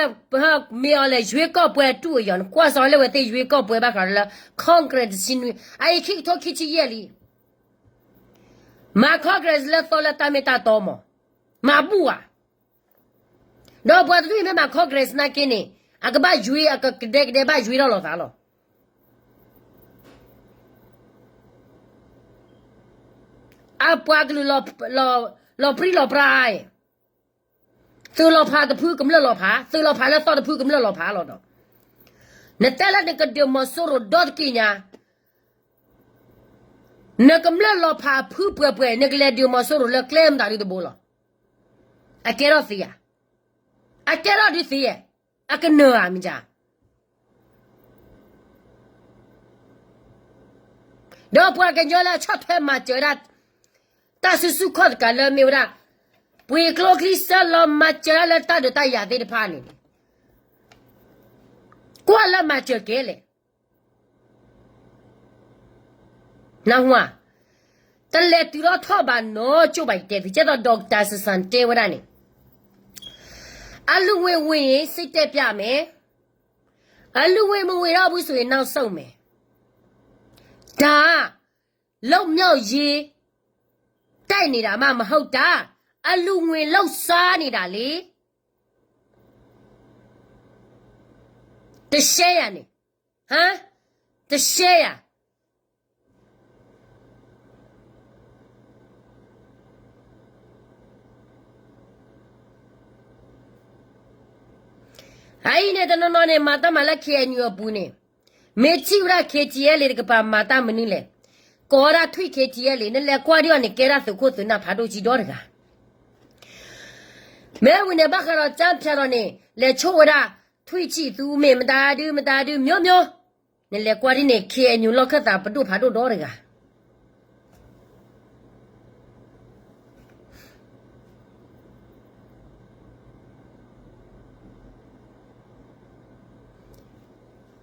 မ့ၢ်အီၤလဲၣ် ရွေးကောက်ပွဲ တူၢ်အယီၤ နကွၢ်စီလၢဝဲသ့ၣ် ရွေးကောက်ပွဲ ဘၣ်ဃးလၢ Congress တဆံနွံ အအံၤခံကထိခံဆံယဲၢ်လံ. မၤ Congress လၢသီလၢတၢ်မ့ၢ်တၢ်တီမး မၤဘူၣ်ဧါ. ဒီးပှၤတဒူၣ်အံၤမ့ၢ်မၤ Congress နာ်က့န့ၣ် အကဘၣ်ရွေး အကကဒဲကဒဲဘၣ်ရွေးထီၣ်လီၤသးလီၤ. အပှၤကလုာ် လီၤပြံလီၤပြါအံၤ, သုးလီၤဖးတဖုကမျၢၢ်လီၤဖး, သုးလီၤဖးလၢသီတဖုကမျၢၢ်လီၤဖးလီၤဒီး, နတဲလၢနကဒုးမီၤစိရိၤဒီတက့ၢ်ညါ, နကမျၢၢ်လီၤဖးဖုပှဲၤပှဲၤ နကလဲၤဒုးမီၤစိရိၤလၢကျဲမတၤဒုတဘိလီၤ. အကဲထီၣ်သ့ဧါ. အကဲထီၣ်ဒုးသ့ဧါ. အကနၢၤဧါမ့ၢ်ဧါ. ဒီးပှၤကညီလၢအဆီၣ်ထွဲမၤစၢၤဝဲဒၣ် တၢ်စုဆူၣ်ခီၣ်တကးလၢမ့ၢ်ဝဲဒၣ် ပှ့ၤကျိချံစၢလီၤမၤစၢၤဒၣ်လၢတၢ်ဒုးတၢ်ယၤသ့ၣ်တဖၣ်န့ၣ် ကွၢ်လၢမၤစၢၤကဲလဲၣ်. နၢ်ဟူဧါ, တလဲၤတုၤထီၣ်ထီၣ်ဘၣ်နီတကၠိၢ်ဘၣ် ယတဲသု, ကဲသိး ဒီကတၢၢ်စၢ်စၢ်တဲဝဲဒၣ်န့ၣ်, အလုၢ်ဝ့ၢ်ဝ့ၢ်အံၤ စ့တဲပျးမဲာ်, အလုၢ်ဝ့ၢ်မ့ၢ်ဝ့ၢ်ထီၣ်ဘုဆိၣ်ဂ့ၤနီၢ်ဆိၣ်မဲာ်, တၢ် လွတ်မြောက်ရေး တိုက်နေတာမှမဟုတ်တာ, အလုၢ်ဝ့ၢ်လုပ်စားနေတာလေ. တရှဲယၤန့ၣ်, ဟါ, တရှဲယၤ အအံၤန့ၣ် တနီၤနီၤန့ၣ် မၤတၢ်မၤလၢ K N U အပူၤန့ၣ်, မ့ၢ်ထံၣ်ဝဲဒၣ် K T L တကပၤ မၤတၢ်မနုၤလဲၣ်, ကိးဝဲဒၣ်ထွံၣ် K T L နလဲၤကွၢ်ဒံးအီၤန့ၣ် ကဲဒၣ်သုးခိၣ်သုးနၢ်ဖးဒိၣ်ကံဒီတဂၤ မ့ၢ်ဝံၤန့ၣ် ဘၣ်ဃးဒီး ကၠၢဖၠးဒီးန့ၣ် လဲၤဆိၣ်ဝဲဒၣ် ထွံၣ်ဆံၣ်သူမ့ၢ်မတၤဒုမတၤဒု မျိုးမျိုး, နလဲၤကွၢ်ဒ်န့ၣ် K N U လီၢ်ခၢၣ်သးပဒိၣ်ဖးဒိၣ်ဒီတဂၤ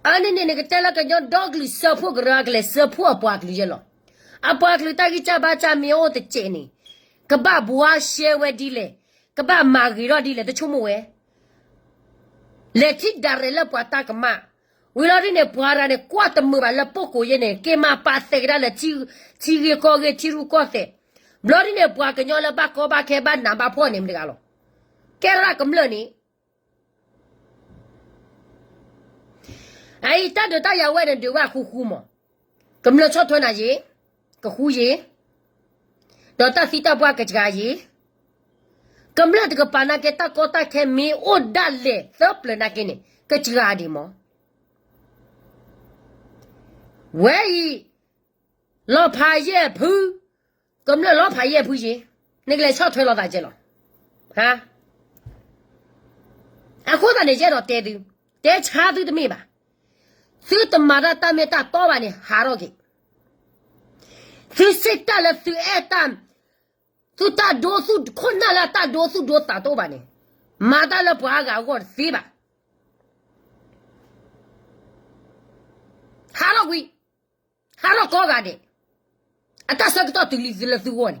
အန့ၣ်န့ၣ် နကတဲလၢကညီဒီကလုာ်စၢဖှိၣ်ကရၢအကလဲၤစၢဖှိၣ်အပှၤကလုာ်ယဲလီၤ. အပှၤကလုာ်တၢ်ဂံၢ်စၢ်ဘါစၢ်မ့ၢ်အိၣ်တစဲးန့ၣ်, ကဘၣ်ဘှါရှဲဝဲဒ်လဲၣ်, ကဘၣ်မၤဂ့ၤထီၣ်ဒ်လဲၣ် တဆိကမိၣ်ဝဲ လဲၤထံၣ်ဒၣ်ရဲၣ်လၢပှၤတၢ်ကမၣ်, ဝံၤလီၤဒ်န့ၣ် ပှၤတဂၤန့ၣ် ကွၢ်တမုာ်ဘၣ်လၢ ပုဂ္ဂိုလ်ရေး န့ၣ် က့ၤမၤပာ်သဲးကဒါလၢ ထံဂ့ၢ်ကီၢ်ဂ့ၢ် ထံရူၢ်ကီၢ်သဲး, ဘျီဒ်န့ၣ် ပှၤကညီလၢဘၣ်ကီဘၣ်ခဲဘၣ်နးဘၣ်ဖှီၣ်န့ၣ်မတၤတဂၤလီၤ. ကဲထီၣ်ဒၣ်ကမျၢၢ်န့ၣ် အအံၤတၢ်ဒုးတၢ်ယၤဝဲန့ၣ် ဒုးဝဲအဃူဃူမး, ကမျၢၢ်ဆီၣ်ထွဲနၤယ့ၤ, ကဃူယ့ၤ, ဒီးတၢ်သံတၢ်ပှၢ်ကစှၤယ့ၤ, ကမျၢၢ်တကပၤနာ်က့ တၢ်ကီတၢ်ခဲမ့ၢ်အိၣ်ဒၣ်လဲာ်သၢပျၢၤနာ်က့န့ၣ် ကစှၤဒံးမး, ဝဲအံၤ လီၤဖးယဲၢ်ဖု, ကမျၢၢ်လီၤဖးယဲၢ်ဖုယ့ၤ, နကလဲၤဆီၣ်ထွဲလိာ်သးကဲလီၤ. အဃိသတးန့ၣ် ယအဲၣ်ဒိးတဲသု, တဲဆါသုတမ့ၢ်ဘၣ်, သုတမၤတၢ်တၢ်မ့ၢ်တၢ်တီဘၣ်န့ၣ် ဟးထီၣ်က့ၤ, သုစံးတၢ်လၢသုအဲၣ်တၢ်, သုတၢ်ဒိ သုခိၣ်နၢ်လၢအတၢ်ဒိ သူၣ်ဒိသးဒိဘၣ်န့ၣ်, မၤတၢ်လၢပှၤအါဂၤအဂီၢ်တသ့ဘၣ်. ဟးထီၣ်ကွံာ်, ဟးထီၣ်ကိးဂၤဒဲး, အတၢ်ဆၢကတီၢ်တုၤလံသုလၢသုဂီၢ်န့ၣ်,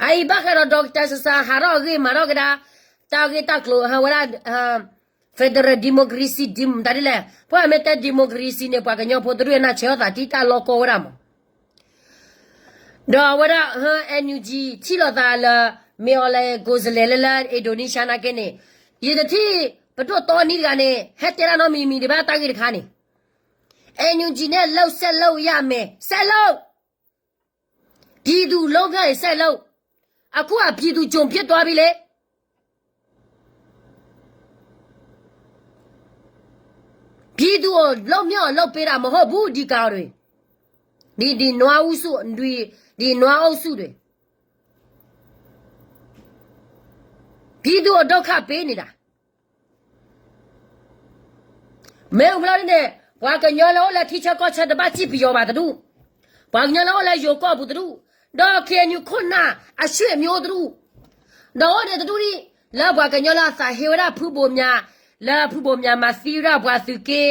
အအံၤဘၣ်ဃးဒီး ဒီကတၢၢ်စၢ်စၢ် ဟးထီၣ်အဂ့ၢ်မၤထီၣ်ကဒါ, တၢ်ဂ့ၢ်တၢ်ကျိၤ ဟးဝဲဒၣ် federal democracy ဒ်မတၤဒ်လဲၣ်, ပှၤမ့ၢ်တဲ democracy န့ၣ် ပှၤကညီဖိတရူၢ်အနၢ်ဆဲးအီၣ်သးတံၢ်တၢ်လီၤကီဝဲဒၣ်မး ဒီးအဝဲဒၣ် N U G ထံၣ်လိာ်သးလၢ မ့ၢ်အီၤလဲၤ ကိုယ်စားလှယ် လၢလၢ Indonesia နာ်က့န့ၣ်, ယတထံၣ်ပဒိၣ်တီနံတဂၤန့ၣ် ဟဲတဲတၢ်နီတမံၤမံၤဒံးဘၣ်တၢ်ဂ့ၢ်တခါန့ၣ်, NUG န့ၣ် လုပ်ဆက်လုပ်ရမယ်, ဆက်လုပ်, ပြည်သူ့လုပ်ငန်း ဆက်လုပ်, အခုက ပြည်သူ့ကျွန်ဖြစ်သွားပြီလေ. ပြည်သူ့ကို လွတ်မြောက်အောင် လုပ်ပေးတာ မဟုတ်ဘူး ဒီကောင်တွေ. ဒီ ဒီနွားအုပ်စု, ဒီ ဒီနွားအုပ်စုတွေ. ပြည်သူ့ကို ဒုက္ခပေးနေတာ. မ့ၢ်အိၣ်ဖျါဒ်န့ၣ် ပှၤကညီလၢအိၣ်လၢထံဆၢကီၢ်ဆၢ တဘၣ်စံၣ်ပယီၤဘၣ်တဒူၣ်, ပှၤကညီလၢအိၣ်လၢယိၤကီၢ်ပူၤတဒူၣ်, ဒီး K N U ခိၣ်နၢ် အဆွေမျိုးတဒူၣ်, ဒီးအိၣ်ဒံးတဒူၣ်ဒံး လၢပှၤကညီလၢအသးဟ့ဝဲဒၣ်ဖုဘိၣ်မၠး, လၢဖုဘိၣ်မၠးမၤသံဝဲဒၣ်ပှၤသုးက့,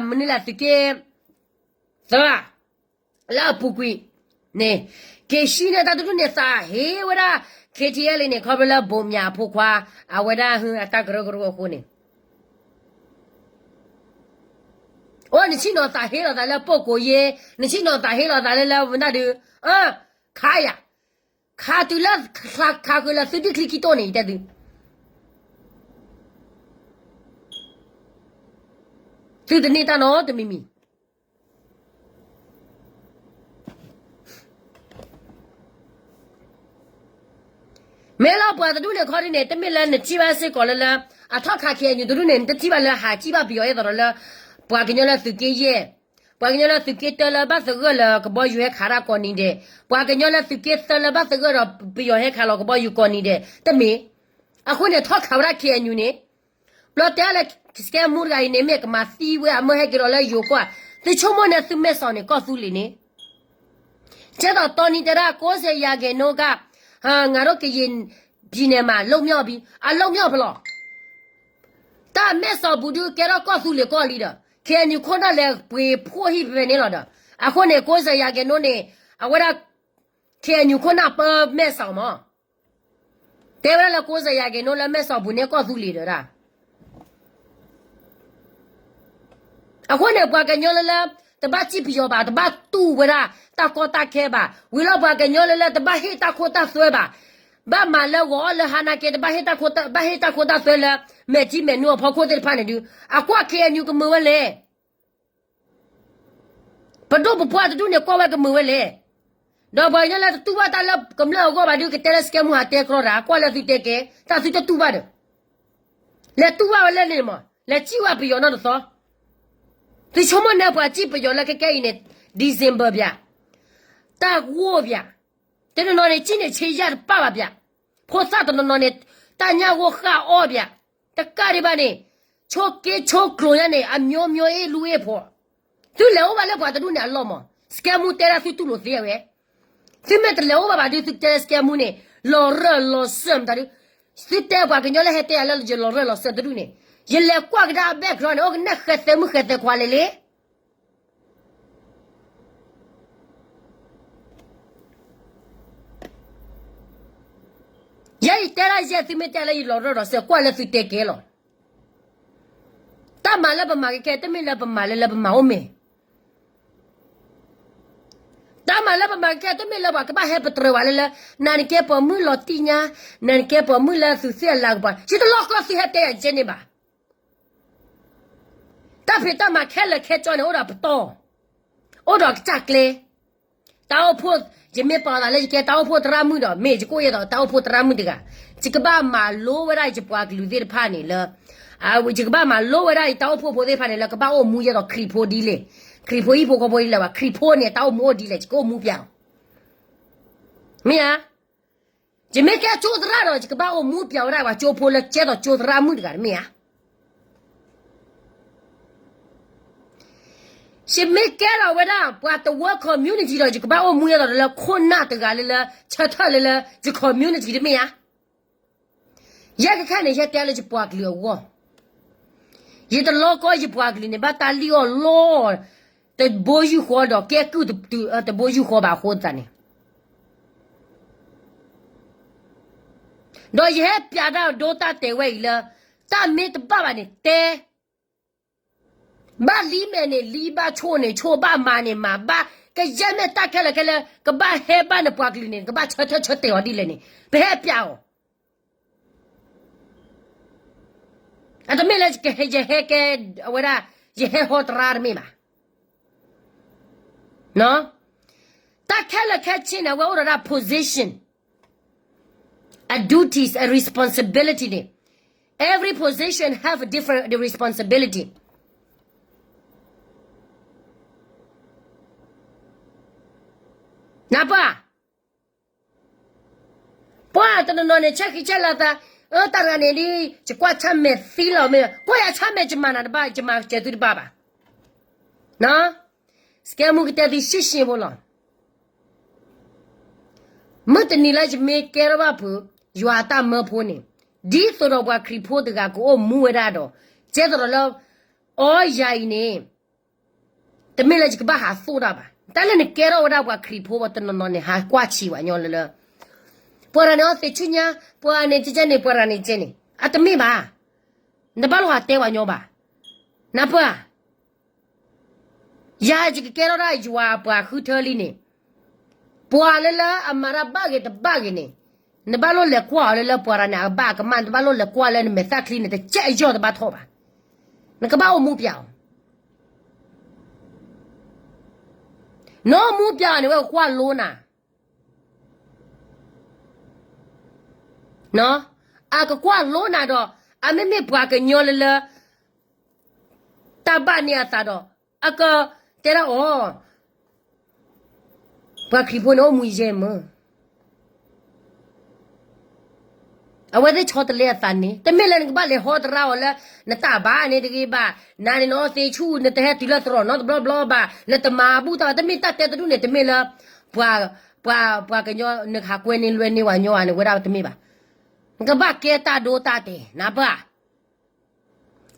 မနုၤလဲၣ် သုးက့ သၢ လၢအပူၤကွံာ်န့ၣ်, က့ၤဆှံန့ၢ်တၢ်တဒူၣ်န့ၣ် သးဟ့ဝဲဒၣ် K T L န့ၣ် ခီဖျိလၢဘိၣ်မၠးအဖိခွါ အဝဲဒၣ်အတၢ်ကရၢကရိအဃိန့ၣ်, အိ နဆ့ၣ်နီၤသးဟ့လိာ်သးလၢ ပုဂ္ဂိုလ်ရေး, နဆ့ၣ်နီၤသးဟ့လိာ်သးလၢလၢမတၤဒုး, ခါယၤ, ခးတုၤလၢ ခးဃုာ်လၢသုဒံၣ်ချံခံတိၢ်န့ၣ် ယတဲသု, သုတန့ၢ်တၢ်နီတမံၤမံၤ မ့ၢ်လၢပှၤတဒူၣ်န့ၣ်ခီဒ်န့ၣ် တမ့ၢ်လၢနထံၣ်ဘၣ်စ့ၢ်ကီးလၢလၢ, အထီၣ်ခး K N U တဒူၣ်န့ၣ် နတထံၣ်ဘၣ်လၢဟးစံၣ်ဘၣ်ပယီၤအဲၣ်သိးဒီးလၢ, ပှၤကညီလၢသုးက့ယဲၢ်, ပှၤကညီလၢသုးက့တၢလၢဘၣ်သဂၢၢ်လၢကဘီယူၤဟဲခးဒၣ်ကိးနံၤဒဲး, ပှၤကညီလၢသုးက့သၢလၢဘၣ်သဂၢၢ်ဒီးပယီၤဟဲခးလီၤကဘီယူၤကိးနံၤဒဲး တမ့ၢ်, အဃိန့ၣ် ထီၣ်ခးဝဲဒၣ် K N U န့ၣ် ဘျီတဲလၢ စကဲမူတဂၤအံၤန့ၣ် မ့ၢ်ကမၤသံဝဲအမၢဟဲက့ၤလီၤလၢယိၤကီၢ်, သုဆိကမိၣ်န့ၣ် သုမဲာ်စီၤန့ၣ် ကီၢ်သူလ့ၤန့ၣ်, ကဲသိးတီနံၤတဲဒၣ် ကိးစဲးယၤက့ၤနိကၣ်, ငါတို့ကရင်ပြည်နယ်မှာ လွတ်မြောက်ပြီ, အလွတ်မြောက်ဖဲလဲၣ်, မဲၢ်စီၤဘူၣ်ဒုးကဲထီၣ်ကီၢ်သူလ့ၤကီၢ်လံဒီး ခ့ၣ်အဲၣ်ယူၣ်ခိၣ်နၢ်လဲၤပှ့ၤဖှိၣ်ဟံၣ်ဖဲန့ၣ်လီၤဒီး အဃိန့ၣ် ကိစၢၤယၤက့ၤနိန့ၣ် အဝဲဒၣ် ခ့ၣ်အဲၣ်ယူၣ်ခိၣ်နၢ်ပၢ မဲၢ်စီၤမး တဲဝဲဒၣ်လၢကိစၢၤယၤက့ၤနိလၢမဲၢ်စီၤဘူၣ်န့ၣ်ကီၢ်သူလ့ၤဒီးဒၣ် အဃိန့ၣ် ပှၤကညီလၢလၢ တဘၣ်စံၣ်ပယီၤဘၣ်, တဘၣ်တူၢ်ဝဲဒၣ်တၢ်ကီတၢ်ခဲဘၣ်, ဝံၤလီၤပှၤကညီလၢလၢတဘၣ်ဟ့ၣ်တၢ်ခိတၢ်သွဲဘၣ်, ဘၣ်မၤလၢဂီၤအီၣ်လၢဟါနာ်က့ တဘၣ်ဟ့ၣ်တၢ်ခိတၢ်သွဲလၢ မဲာ်ထံမဲာ်နိအဖီခိၣ်သ့ၣ်တဖၣ်န့ၣ်ဒုး အကွၢ် ခ့ၣ်အဲၣ်ယူၣ် ကမုာ်ဝဲလဲၣ်. ပဒိၣ်ပပှၢ်တဒူၣ်န့ၣ် ကွၢ်ဝဲကမုာ်ဝဲလဲၣ်. ဒီးပှၤကညီလၢတတူၢ်ဘၣ်တၢ်လၢကမျၢၢ်အဂီၢ်ဘၣ်ဒုး ကတဲလၢ scam ဟးတဲကြီတၢ်, ကွၢ်လၢသုတဲကဲ, တၢ်သုတတူၢ်ဘၣ်ဒီး လဲၤတူၢ်ဘၣ်ဝဲလဲၣ်န့ၣ်မး, လဲၤစံၣ်ဘၣ်ပယီၤနီတသီ, သုဆိကမိၣ်န့ၢ်ပှၤစံၣ်ပယီၤလၢခဲကဲအံၤန့ၣ် December ပၠး, တၢ်ဂိၢ်ပၠး, တနီၤနီၤန့ၣ် စံၣ်န့ၣ်ဆ့ယၢ်တပၣ်ဘၣ်ပၠး, ဖိသၣ်တနီၤနီၤန့ၣ် တၢ်ညၣ်ဂိၢ်ဃၣ်အီၣ်ပၠး, တကးဒံးဘၣ်န့ၣ် ဆိက့ဆိကျိၤညါန့ၣ် အမျိုးမျိုး အ့ၣ်လူအ့ၣ်ဖိး, သုလဲၤအိၣ်ဘၣ်လၢပှၤတဒူၣ်န့ၣ်အလီၢ်မး, scam တဲဒၣ်သုတူၢ်လိာ်သ့ဝဲ သုမ့ၢ်တလဲၤအိၣ်ဘၣ်ဘၣ်ဒုး သုတဲလၢ scam န့ၣ် လီၤရၢၢ်လီၤစၢၢ်မတၤဒုး, သုတဲပှၤကညီလၢဟဲတဲယၤလၢယလီၤရၢၢ်လီၤစၢၢ်တဒူၣ်န့ၣ်, ယလဲၤကွၢ်ကဒါအ background န့ၣ် အိၣ်ကနဲၣ်ဃဲၤသဲမုၣ်ဃဲၤသဲခွါလဲၣ်လဲၣ်. ယဲယတဲဒၣ်ယဲ သုမ့ၢ်တဲလၢယလီၤရၢၢ်လီၤစၢၢ် ကွၢ်လၢသုတဲကဲလီၤ. တၢ်မၤလၢပမၤကဲခဲ တမ့ၢ်လၢပမၤလၢလၢပမၤအိၣ်မ့ၢ် တၢ်မၤလၢပမၤကဲခဲ တမ့ၢ်လၢပှၤကဘၣ်ဟဲပတြၢၤဝဲလၢလၢ နၤနကဲပိာ်မုၣ်လီၤတံၢ်ညါ, နၤနကဲပိာ်မုၣ်လၢသုသ့ၣ်အလၤကပီၤ, ယတလီၢ်ကီၢ်သုဟဲတဲယၤကဲန့ၣ်ဘၣ်. တၢ်ဖံးတၢ်မၤခဲလၢာ်ခဲဆ့န့ၣ် အိၣ်ဒီးပတီၢ်, အိၣ်ဒီးကစၢ်ကျဲ, တၢ်အိၣ်ဖှိၣ်, ယမ့ၢ်ပာ်သးလၢယကဲတၢ်အိၣ်ဖှိၣ်သရၣ်မုၣ်ဒီး မ့ၢ်ယကအိၣ်ယဲဒီးတၢ်အိၣ်ဖှိၣ်သရၣ်မုၣ်တဂၤ, ယကဘၣ်မၤလိဝဲဒၣ်ယပှၤကလုာ်သ့ၣ်တဖၣ်န့ၣ်လၢ, ယကဘၣ်မၤလိဝဲဒၣ်ယတၢ်အိၣ်ဖှိၣ်ဖိသ့ၣ်တဖၣ်န့ၣ်လၢကဘၣ်အိၣ်မူယဲဒီးခရံာ်ဖိဒ်လဲၣ်, ခရံာ်ဖိဟံၣ်ဖိဃီဖိဒ်လဲၣ်ဘၣ်, ခရံာ်ဖိန့ၣ်တၢ်အိၣ်မူအိၣ်ဒ်လဲၣ် ယကအိၣ်မူပၠးအီၤ, မ့ၢ်ဧါ. ယမ့ၢ်ကဲကၠိသရၣ်ဒီး ယကဘၣ်အိၣ်မူပၠးဝဲဒၣ်ပှၤကၠိဖိလၢကဲသိးကၠိသရၣ်မုၣ်တဂၤတမ့ၢ်ဧါ. ယမ့ၢ်ကဲထီၣ်ဝဲဒၣ်ပှၤတဝၢ community ဒီး ယကဘၣ်အိၣ်မူယဲသိးဒီးလၢခိၣ်နၢ်တဂၤလၢလၢ ဆၢထၢၣ်လၢလၢ ယ community တမ့ၢ်ဧါ. ယဲခဲခဲန့ၣ် ယဟဲတဲလၢယပှၤကလုာ်အဂီၢ်, ယတလီၢ်ကီၢ်ယပှၤကလုာ်န့ၣ် ဘၣ်တၢ်လံၣ်အီၣ်လီအီၣ် တဘိယူၢ်ဃီဒီးကဲကုၢ်တဘိယူၢ်ဃီဘၣ်အဃိသတးန့ၣ် ဒီးယဟဲပၠးတၢ်ဒိတၢ်တဲာ်ဝဲအံၤလၢ တၢ်မ့ၢ်တဘၣ်ဘၣ်န့ၣ်တဲ, ဘၣ်လံမဲာ်န့ၣ်လံ, ဘၣ်ဆိၣ်န့ၣ်ဆိၣ်, ဘၣ်မၤန့ၣ်မၤ, ဘၣ်ကယဲၢ်မ့ၢ်တၢ်ခဲလၢာ်ခဲလၢာ် ကဘၣ်ဟဲဘၣ်နပှၤကလုာ်န့ၣ် နကဘၣ်ဆၢထၢၣ်ဆၢတဲာ်အီၤဒ်လဲၣ်န့ၣ် ပဟဲပၠးအီၤ အတမ့ၢ်လၢယဟဲကဲ, အဝဲဒၣ်, ယဟဲဟီတရါတမ့ၢ်ဘၣ်. တၢ်ခဲလၢာ်ခဲဆ့န့ၣ် အဝဲအိၣ်ဒီးဒၣ် position, a duties, a responsibility န့ၣ်, every position have a different responsibility. နၢ်ပၢၢ် ပှၤတနီၤနီၤန့ၣ် ဆဲးဃံဆဲးလၤသး, အၢ တၢ်တဂၤန့ၣ်ဒ် ယကွၢ်ဆၢၣ်မဲာ်သံလီၤမ့ၢ်, ကွၢ်ယၤဆၢၣ်မဲာ်ယမၤနၤတဘၣ်, ယမၤစၢၤသုတဘၣ်ဘၣ်. စကဲမူကတဲသုရှံၣ်ရှံၣ်ဖိလီၤ. မုၢ်တနံၤလၢယမ့ၢ်ကဲထီၣ်ဘၣ်ဖုး ယွၤအတၢ်မၢဖိန့ၣ်, ဒ်သိးဒီးပှၤခရံာ်ဖိတဂၤကအိၣ်မူဝဲဒၣ်ဒီး, ကဲသိးဒီးလၢ အီယၤအံၤန့ၣ် တမ့ၢ်လၢယကဘၣ်ဟးသိၣ်တၢ်ဘၣ်. တၢ်လၢနကဲထီၣ်ဝဲဒၣ်ပှၤခရံာ်ဖိတနီၤနီၤန့ၣ် ဟးကွၢ်ဆံးပှၤကညီလၢလၢ ပှၤတဂၤန့ၣ်အီသံးဆူညါ, ပှၤန့ၣ်ကဲန့ၣ်, ပှၤတဂၤန့ၣ်ကဲန့ၣ်, အတမ့ၢ်ဘၣ်. နဘၣ်လိၣ်ဟးတဲပှၤကညီဘၣ်. နၢ်ပၢၢ်ဧါ. ယၤယကကဲထီၣ်ဒၣ်ယွၤအပှၤဃုထၢလံန့ၣ်, ပှၤလၢလၢအမၤတၢ်ဘၣ်ဂ့ၤတဘၣ်ဂ့ၤန့ၣ်, နဘၣ်လိၣ်လဲၤကွၢ်အီၤလၢလၢပှၤတဂၤန့ၣ် အကဘၣ်အကမၣ်, နတဘၣ်လိၣ်လဲၤကွၢ်လၢနမဲာ်သၣ်ချံန့ၣ် တကဲအယီၢ်တဘၣ်ထီၣ်ဘၣ်. နကဘၣ်အိၣ်မူပၠးအီၤ နအိၣ်မူပၠးအီၤန့ၣ် ဝဲကကွၢ်လိနၤ, အကကွၢ်လိနၤဒီး အမ့မ့ၢ်ပှၤကညီလၢလၢ တၢ်ဘၣ်န့ၢ်အသးဒီး အကတဲဒၣ်အီၤ, ပှၤခရံာ်ဖိန့ၣ်အိၣ်မူယဲၢ်မၢ အဝဲသ့ၣ်ဆီတလဲအသးန့ၣ် တမ့ၢ်လၢနကဘၣ်လဲၤဟီတရါအီၤလၢ နတၢ်ဘါန့ၣ်တဂ့ၤဘၣ်, နၤန့ၣ်နအီသံးဆူၣ် နတဟဲတုၤလၢသရိာ်နီတဘျီဘျီဘၣ်, နတမၤဘူၣ်တၢ်ဘၣ်, တမ့ၢ်တၢ်တဲတဒူၣ်န့ၣ် တမ့ၢ်လၢ ပှၤ, ပှၤ, ပှၤကညီနကဟးကွဲန့ၢ်လွဲန့ၢ်ဝဲညီဧါန့ၣ် ဝဲဒၣ်တမ့ၢ်ဘၣ်. နကဘၣ်ကဲတၢ်ဒိတၢ်တဲာ် နၢ်ပၢၢ်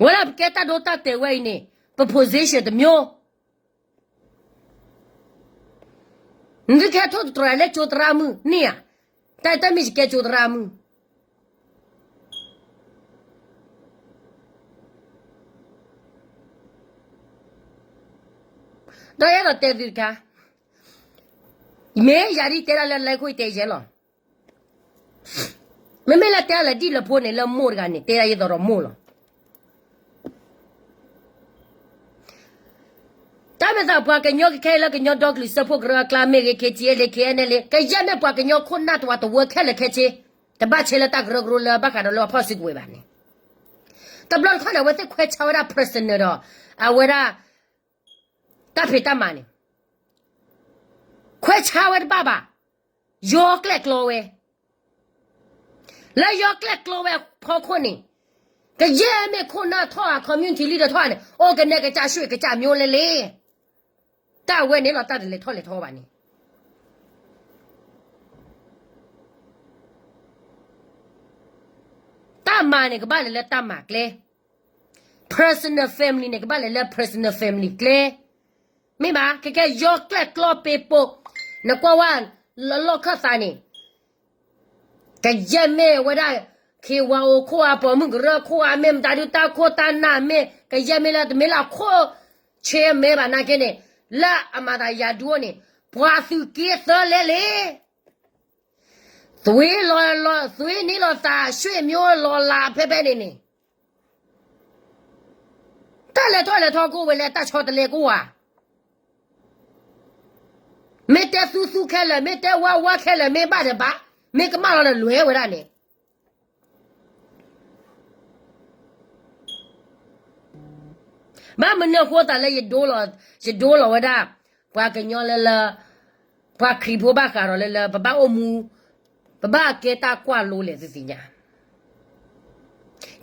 ဧါ. ဝဲဒၣ်ပကဲတၢ်ဒိတၢ်တဲာ်ဝဲအံၤန့ၣ် ပ position တမျိုး, နသုကဲထိၣ်သတြီၤလၢကၠိသရၣ်မုၣ်န့ၣ်ဧါ, တၢ်တမ့ၢ်ယကဲကၠိသရၣ်မုၣ် ဒီးအဲၣ်ဒိးတဲသုတခါ, မ့ၢ်ယၤဒ်တဲဒၣ်လၢလၢခိၣ်ယတဲယဲလီၤ. မ့မ့ၢ်လၢတဲလၢဒ်လၢဖိန့ၣ် လၢမိၢ်တဂၤန့ၣ် တဲဒၣ်ယဲသိးဒီးမိၢ်လီၤ. တၢ်မ့ၢ်သးပှၤကညီကခဲအံၤလၢကညီဒီကလုာ်စၢဖှိၣ်ကရၢအကျါမ့ၢ်ဂ့ၤ ခ့ၣ်ထံအဲလ့ ခ့ၣ်အဲနဲလ့ ကယဲၢ်မ့ၢ်ပှၤကညီခိၣ်နၢ်တဝၤ တဝၢခဲလၢာ်ခဲဆ့, တဘၣ်ဆဲးလၢတၢ်ကရၢကရိလၢဘၣ်ဃးဒီးလၢအဖီၣ်စုကဝဲၤဘၣ်န့ၣ်, တဘျီတခီၣ်န့ၣ် အဝဲသ့ၣ်ခွဲးဆါဝဲဒၣ် personal ဒီး အဝဲဒၣ် တၢ်ဖံးတၢ်မၤန့ၣ် ခွဲးဆါဝဲတဘၣ်ဘၣ်, ယီၤကျဲၣ်ကျီဝဲ, လၢယီၤကျဲၣ်ကျီဝဲအဖီခိၣ်န့ၣ်, ကယဲၢ်မ့ၢ်ခိၣ်နၢ်ထီၣ်ဧါ community leader ထီၣ်ဧါန့ၣ် အိၣ်ကနဲကစၢ် ရွှေ ကစၢ် မျိုးလဲလဲ, တၢ်ဝဲန့ၣ်လီၤ တၢ်တလဲၤထီၣ်လဲၤထီဘၣ်န့ၣ် တၢ်မၤန့ၣ် ကဘၣ်လဲၤလၢတၢ်မၤကျဲ, personal family န့ၣ် ကဘၣ်လဲၤလၢ personal family ကျဲ, မ့ၢ်ဘၣ် ကကဲယီၤကျဲၣ်ကျီပ့ၤပိာ်, နကွၢ်ဝဲ လၢလီၢ်ခၢၣ်သးန့ၣ် ကယဲၢ်မ့ၢ်ဝဲဒၣ် ခ့ဝါအိၣ်ခိၣ်ဧါ ပိာ်မုၣ်ကရၢခိၣ်ဧါ မ့ၢ်မတၤဒုတၢ်ခိၣ်တၢ်နၢ်မ့ၢ် ကယဲၢ်မ့ၢ်လၢတမ့ၢ်လၢအခိၣ်ဆ့မဲဘၣ်နာ်က့န့ၣ်, လၢအမၤသးယၤဒုအိၣ်န့ၣ် ပှၤသုးက့သၢလဲလဲၣ် သွေးလီၤလီၤ သွေးန့ၣ်လီၤသး ရွှေ မျိုး လီၤလးဖဲဖဲန့ၣ်န့ၣ်, တၢ်လဲၤထီၣ်လဲၤထီကအိၣ်ဝဲလၢတၢ်ဆီတလဲကအိၣ်ဧါ, မ့ၢ်တဲသူသူခဲလၢာ် မ့ၢ်တဲဝါဝါခဲလၢာ် မ့ၢ်ဘၣ်ဒီးဘၣ်, မ့ၢ်ကမၣ်လီၤဒီးလွဲဝဲဒၣ်န့ၣ် ဘၣ်မနုၤအဃိသးလၢယဒိလီၤ, ယဒိလီၤဝဲဒၣ် ပှၤကညီလၢလၢ ပှၤခရံာ်ဖိဘၣ်ဃးဒီးလၢလၢ ပဘၣ်အိၣ်မူ, ပဘၣ်ကဲတၢ်ကွၢ်လိလဲၣ်သုသ့ၣ်ညါ,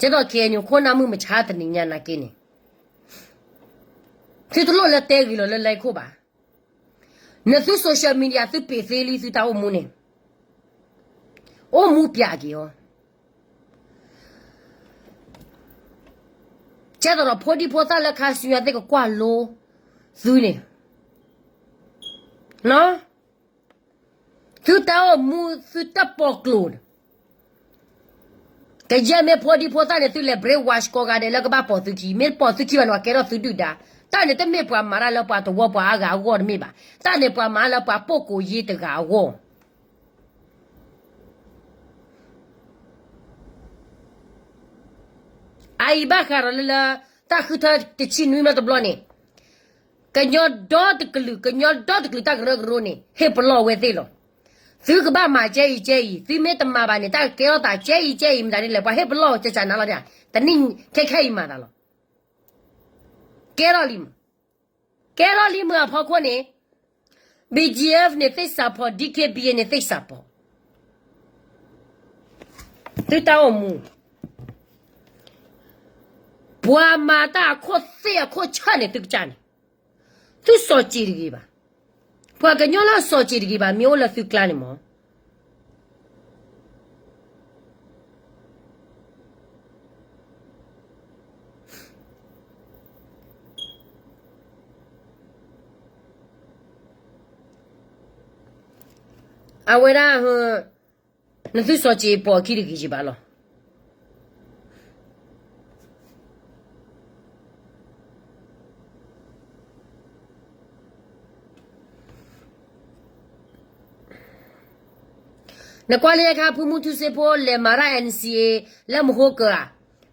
ကဲသိး ခ့ၣ်အဲၣ်ယူၣ် ခိၣ်နၢ်မုၣ်မဆါတနံၤညါနာ်က့န့ၣ်, သုတလိၣ်လၢတဲဂ့ၤလီၤလၢလၢခိၣ်ဘၣ်, နသု social media သုပ့ၤသ့လံသုတၢ်အိၣ်မူန့ၣ်, အိၣ်မူပၠးက့ၤအီၤ ကဲသိးဒီးဖိဒံဖိသၣ်လၢခါဆူညါသ့ၣ်ကကွၢ်လိသုန့ၣ်, သုတၢ်အိၣ်မူသုတၢ်ပိာ်ကျိၤန့ၣ်, ကယဲၢ်မ့ၢ်ဖိဒံဖိသၣ်န့ၣ် သုလဲၤ brainwash ကိးဂၤဒဲးလၢကဘၣ်ပိာ်သုခံ, မ့ၢ်ပိာ်သုခံဘၣ်န့ၣ် ပှၤကဲထီၣ်သုဒုၣ်ဒါ, တၢ်န့ၣ်တမ့ၢ်ပှၤမၤတၢ်လၢပှၤသဝီပှၤအါဂၤအဂီၢ်တမ့ၢ်ဘၣ်, တၢ်န့ၣ်ပှၤမၤလၢပှၤပိာ်ကိးယ့တဂၤအဂီၢ် အအံၤဘၣ်ဃးဒီးလၢလၢ တၢ်ဃုထၢတဆံနွံဘျီတဘျီန့ၣ်, ကညီဒီတကလုာ် ကညီဒီတကလုာ်တၢ်ကရၢကရိန့ၣ် ဟ့ၣ်ပလီၢ်ဝဲသ့ၣ်လီၤ. သုကဘၣ်မၤကဲအံၤကဲအံၤ, သုမ့ၢ်တမၤဘၣ်န့ၣ် တၢ်ကဲထီၣ်သးကဲအံၤကဲအံၤ မတၤဒ်လဲၣ် ပှၤဟ့ၣ်ပလီၢ်ကကနၤလီၤ, တနံၣ်ခဲခဲအံၤမၤသးလီၤ. ကဲထီၣ်လံမး, ကဲထီၣ်လံမးအဖီခိၣ်န့ၣ်, BGF န့ၣ်သ့ၣ်စးဖီ, DKBA န့ၣ်သ့ၣ်စးဖီ, သုတၢ်အိၣ်မူ, ပှၤမၤတၢ်အခိၣ်သ့ၣ်အခိၣ်ဆၢန့ၣ် သုကစၢ်န့ၣ်, သုစီၤစ့ၤတဂ့ၤဘၣ်. ပှၤကညီလၢအစီၤစ့ၤတဂ့ၤဘၣ် မ့ၢ်အိၣ်လၢသုကျါန့ၣ်မး အဝဲဒၣ်, နသုစီၤစ့ၤပိာ်အခံတဂ့ၤဘၣ်လီၤ. နကွၢ်လၢအခါ ဖုမူထူစ့ဖိလဲၤမၤတၢ် NCA လၢမဟိကၢၤဧါ,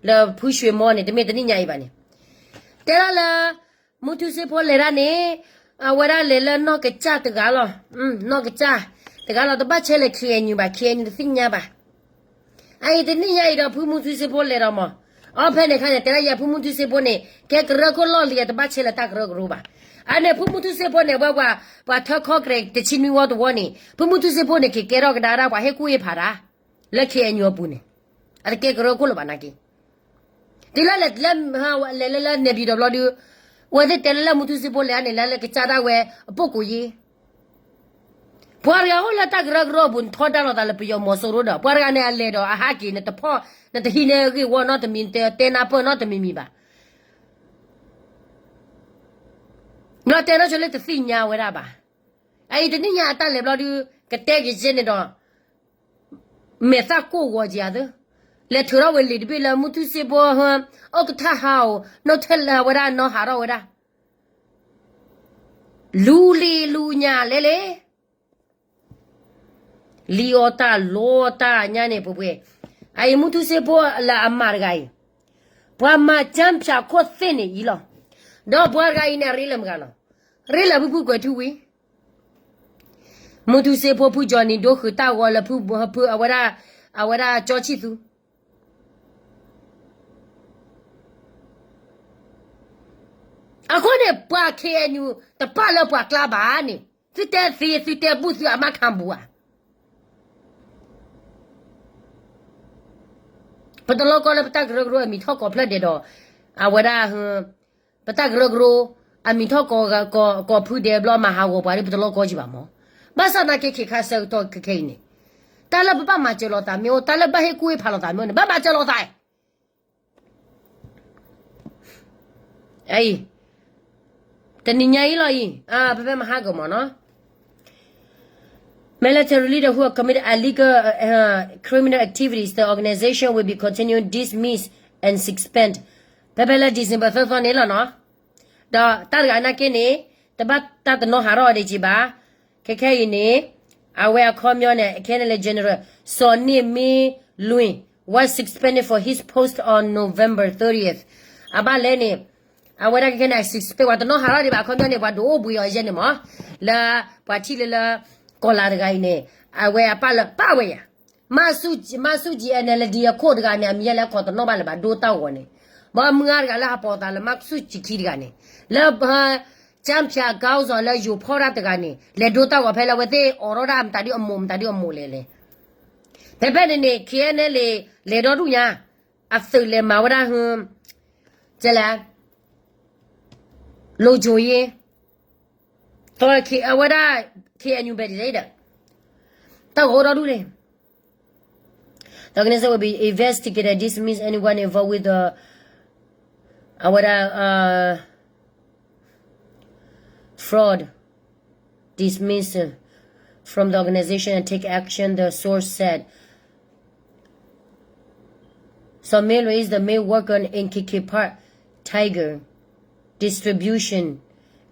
လၢဖုရွှေမောန့ၣ် တမ့ၢ်တနံၣ်ညါအံၤဘၣ်န့ၣ်, တဲဒၣ်လၢ မူထူစ့ဖိလဲၤတၢ်န့ၣ်, အဝဲဒၣ်လဲၤလၢနီၢ်ကစၢ်တဂၤလီၤ, နီၢ်ကစၢ်တဂၤလီၤ, တဘၣ်ဆဲးလဲၤ KNU ဘၣ်, KNU တသ့ၣ်ညါဘၣ်. အအံၤတနံၣ်ညါအံၤဒီး ဖုမူထူစ့ဖိလဲၤဒီးမး, အီဖဲန့ၣ်အခါန့ၣ် တဲဒၣ်ယဲ ဖုမူထူစ့ဖိန့ၣ် ကဲကရၢခိၣ်လီၢ်လံၤ တဘၣ်ဆဲးလၢတၢ်ကရၢကရိဘၣ်. အန့ၣ် ဖုမူထူစ့ဖိန့ၣ် ဝဲပှၤထၢခီကရဲးတဆံနွံဝီတဝီန့ၣ် ဖုမူထူစ့ဖိန့ၣ် က့ၤကဲထီၣ်ကဒါဒၣ် ပှၤဟ့ၣ်ကူၣ်ဟ့ၣ်ဖးတၢ် လၢ KNU အပူၤန့ၣ်, အတကဲကရၢခိၣ်လၢၤဘၣ်နာ်က့, တုၤလၢလဲၤလၢ လဲၤလၢလၢ နေပြည်တော် ဘျီဒုး, အဝဲသ့ၣ်တဲလၢလၢမူထူစ့ဖိလဲၤန့ၣ် လၢလၢကစၢ်ဒၣ်ဝဲ အပိာ်ကိးယ့ၢ် ပှၤတဂၤအိၣ်လၢတၢ်ကရၢကရိအပူၤ နထီဒါလိာ်သးလၢပယီၤမီၤစိရိၤဒီး ပှၤတဂၤန့ၣ်အလဲၤဒီးအဟးက့ၤ နတဖီၣ် နတဟံးန့ၢ်ဂ့ၢ်ဝီနီတမံၤ နတတဲနၢ်ပၢၢ်နီတမံၤမံၤဘၣ်. နီၢ်တဲနီၢ်ဆိလၢတသ့ၣ်ညါဝဲဒၣ်ဘၣ်. အအံၤတနံၣ်ညါအတၢ်လဲၤဘျီဒုး ကတဲက့ၤယဲန့ၣ်ဒီး မဲာ်သၣ်ကိၢ်ဂီၤက့ၤအသၢ, လဲၤထုးထီၣ်ဝဲလံာ်တဘ့ၣ်လၢမူထူစ့ဖိ အိၣ်ကထၣ်ဟးအိၣ် နီၢ်ထဲလၢဝဲဒၣ်နီၢ်ဟးထီၣ်ဝဲဒၣ် လူၤလံၤလူၤညါလဲၣ်လဲၣ် လံအီၣ်တၢ်လီတၢ်ညါန့ၣ်ပှဲၤပှဲၤ, အအံၤမူထူစ့ဖိလၢအမၤတဂၤအံၤ, ပှၤမၤကၠၢဖၠးခိၣ်သ့ၣ်န့ၣ်အံၤလီၤ. ဒီးပှၤတဂၤအံၤန့ၣ် အရ့လၢမတၤလီၤ, ရ့လၢဖုဖုကွဲၤထူဝံၤ, မူထူစ့ဖိဖုကၠီနံၤဒိဃုာ်တၢ်ဂီၤလၢဖုဖုအဝဲဒၣ်, အဝဲဒၣ်ကၠီဆံၣ်သူ အဃိန့ၣ် ပှၤ K N U တပာ်လၢပှၤကျါဘၣ်န့ၣ်, သုတဲသ့ သုတဲဘူၣ် သုအမါခၣ်ဘူၣ်ဧါ. ပတလီကီလၢပတၢ်ကရၢကရိအမံၤထီၣ်ကိးဖျၢၣ်ဒဲးဒီး, အဝဲဒၣ်, ပတၢ်ကရၢကရိ, အမံၤထီၣ်ကိးဖုဒဲးဘျီမၤဟးဂီၤပှၤဒီး ပတလီကီကံဘၣ်မး. ဘၣ်ဆၣ်သနာ်က့ ခ့ခါဆၢကတီၢ်ခဲခဲအံၤန့ၣ်, တၢ်လၢပဘၣ်မၤစၢၤလိာ်သးမ့ၢ်အိၣ်, တၢ်လၢဘၣ်ဟ့ၣ်ကူၣ်ဟ့ၣ်ဖးလိာ်သးမ့ၢ်အိၣ်န့ၣ် ဘၣ်မၤစၢၤလိာ်သး အံၤ, တနံၤညါအံၤလီၤအံၤ, ဖဲဖဲမဟါကမၢ်နီၤ, Military leader who commit illegal, uh, criminal activities, the organization will be continued, dismissed and suspend. ဖဲဖဲလၢ December သၢသီန့ၣ်လီၤနီၤ, ဒီးတၢ်တဂၤနာ်က့န့ၣ်, တဘၣ်တၢ်တနီၤဟးထီၣ်အီၤဒံးကံဘၣ်. ခဲခဲအံၤန့ၣ်, အဝဲအခီပညီန့ၣ် ခဲန့ၣ်လၢ General စီၤန့ၢ်မ့လွံၢ် was suspended for his post on November thirtieth. အဘၣ်လဲၣ်န့ၣ်, အဝဲဒၣ်ခဲခဲန့ၣ် suspend ပှၤတနီၤဟးထီၣ်ဒံးဘၣ် အခီပညီန့ၣ် ပှၤဒုးအိၣ်ဘှံးအီၤယဲန့ၣ်မး, လၢပှၤထံၣ်လၢလၢ, ကီၢ်လၤတဂၤအံၤန့ၣ်, အဝဲအပၢ်လၢပၢ်ဝဲယၤ မၤဆူၣ်ကံ N L D အခိၣ်တဂၤန့ၣ် အမံၤယဲလဲၣ် အခီတနီၤဘၣ်လၢၤဘၣ်ဒိတၢ်ဂီၤန့ၣ်, ဘၣ်မုၢ်ဂၤတဂၤလၢဟးပိာ်သးလၢမၤဆူၣ်ကံခံတဂၤန့ၣ်, လၢ, ကၠၢဖၠးကီစီၤလၢယိၤဖီၣ်တၢ်တဂၤန့ၣ် လဲၤဒိတၢ်ဂီၤဖဲလၢအဝဲသ့ၣ်အိးထီၣ်ဒၣ်မတၤဒုအမိၢ် မတၤဒုအမိၢ်လဲၣ်လဲၣ်. ဖဲဖဲန့ၣ်န့ၣ် K N L A လဲၤဒီဒူၣ်ညါ, အသုးလဲၤမၤဝဲဒၣ်, ကဲလဲၣ်, လိၤကၠိၤယ့ သီအဝဲဒၣ် K N U ဘဲဒ်လဲၣ်ဒီး, တၢ်ဂီၤအိၣ်ဒီဒူၣ်န့ၣ်, the organization will be investigated, dismiss anyone involved with the, အဝဲဒၣ်, uh, fraud, dismissal from the organization and take action, the source said. Somilo is the main worker in K K Park Tiger Distribution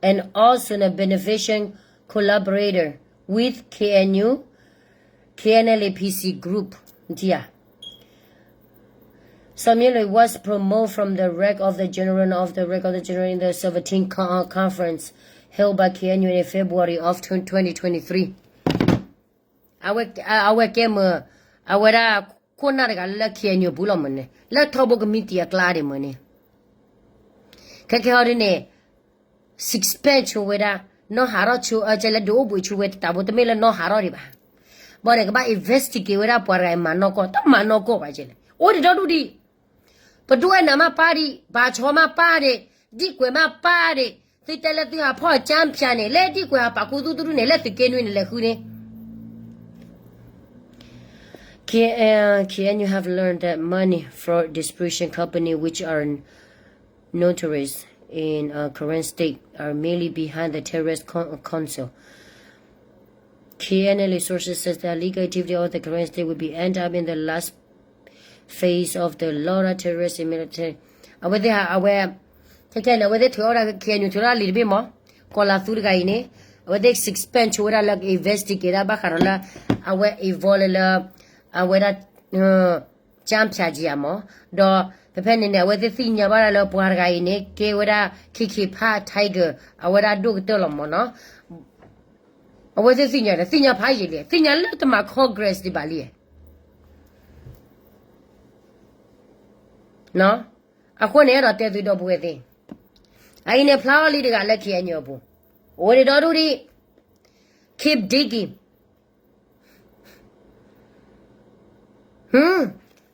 and also a beneficial collaborator with K N U, K N L A P C group. Somilo was promoted from the rank of the general of the rank of the general in the seventeen con- conference held by K N U in February of twenty twenty-three. အဝဲကဲမ့ၢ်, အဝဲဒၣ်ခိၣ်နၢ်တဂၤလၢ K N U ပူၤလီၤမ့ၢ်န့ၣ် လၢထီဘိကမံးတံာ်အကျါဒံးမ့ၢ်န့ၣ်, ခဲခဲဟီဒ်န့ၣ်, suspend ဆိဝဲဒၣ်, နီၢ်ဟးထီၣ်ဆိ ကဲလဲၣ်ဒုးအိၣ်ဘှံးဆိဝဲတတးဘိ တမ့ၢ်လၢနီၢ်ဟးထီၣ်ဒံးဘၣ်. ဘၣ်န့ၣ် ကဘၣ် investigate ဝဲဒၣ်ပှၤတဂၤအံၤမၤနီၢ်ကီၢ် တမၤနီၢ်ကီၢ်ဘၣ်ကဲလဲၣ် အိၣ်ဒံးဒီဒူၣ်ဒံး ပဒိၣ်အဲၣ်နၤမးပၢ်ဒံး ပာ်ဆီမးပၢ်ဒံး ဒံၣ်ကွဲးမးပၢ်ဒံး သုတဲလၢသုဟးဖီၣ်ကၠၢဖၠးန့ၣ် လၢဒံၣ်ကွဲးဟးပာ်ခူသူၣ်တဒူၣ်န့ၣ် လၢသုးက့နွံန့ၣ် လဲၤဃုန့ၣ် K N U have learned that money fraud distribution company which are notorious in uh, Karen State are mainly behind the terrorist con- council. K N L A sources says that illegal activity of the Karen State will be end up in the last phase of the Laura terrorist military. အဝဲသ့ၣ်ဟးအဝဲ ခဲခဲန့ၣ် အဝဲသ့ၣ်ထုးအီၣ်ဒၣ် K N U ထုးထီၣ်လံာ်တဘ့ၣ်မး ကီၤလၤသူတဂၤအံၤန့ၣ် အဝဲသ့ၣ် suspend ဆိဝဲဒၣ်လၢ investigate ဒၣ်ဘၣ်ဃးဒီးလၢ အဝဲ involve လၢ လၢ အဝဲဒၣ် ကၠၢဖၠးကံအမး ဒီးဖဲဖဲန့ၣ်န့ၣ် အဝဲသ့ၣ်သ့ၣ်ညါဘၣ်ဒၣ်လၢပှၤတဂၤအံၤန့ၣ် ကဲဝဲဒၣ် K K Park Tiger အဝဲဒၣ်ဒိၣ်ကတၢၢ်လီၤမးနီၤ အဝဲသ့ၣ်သ့ၣ်ညါဒီး သ့ၣ်ညါဖးယံာ်လံ သ့ၣ်ညါလၢတမၤ Congress ဒံးဘၣ်လံ အဃိန့ၣ် အဲၣ်ဒိးတဲသုဒီပုၢ်ဝဲၢ်သ့ၣ် အအံၤန့ၣ် ဖျါအီၤလံတဂၤလၢ K N U အပူၤ အိၣ်ဒံးဒီဒူၣ်ဒံး keep digging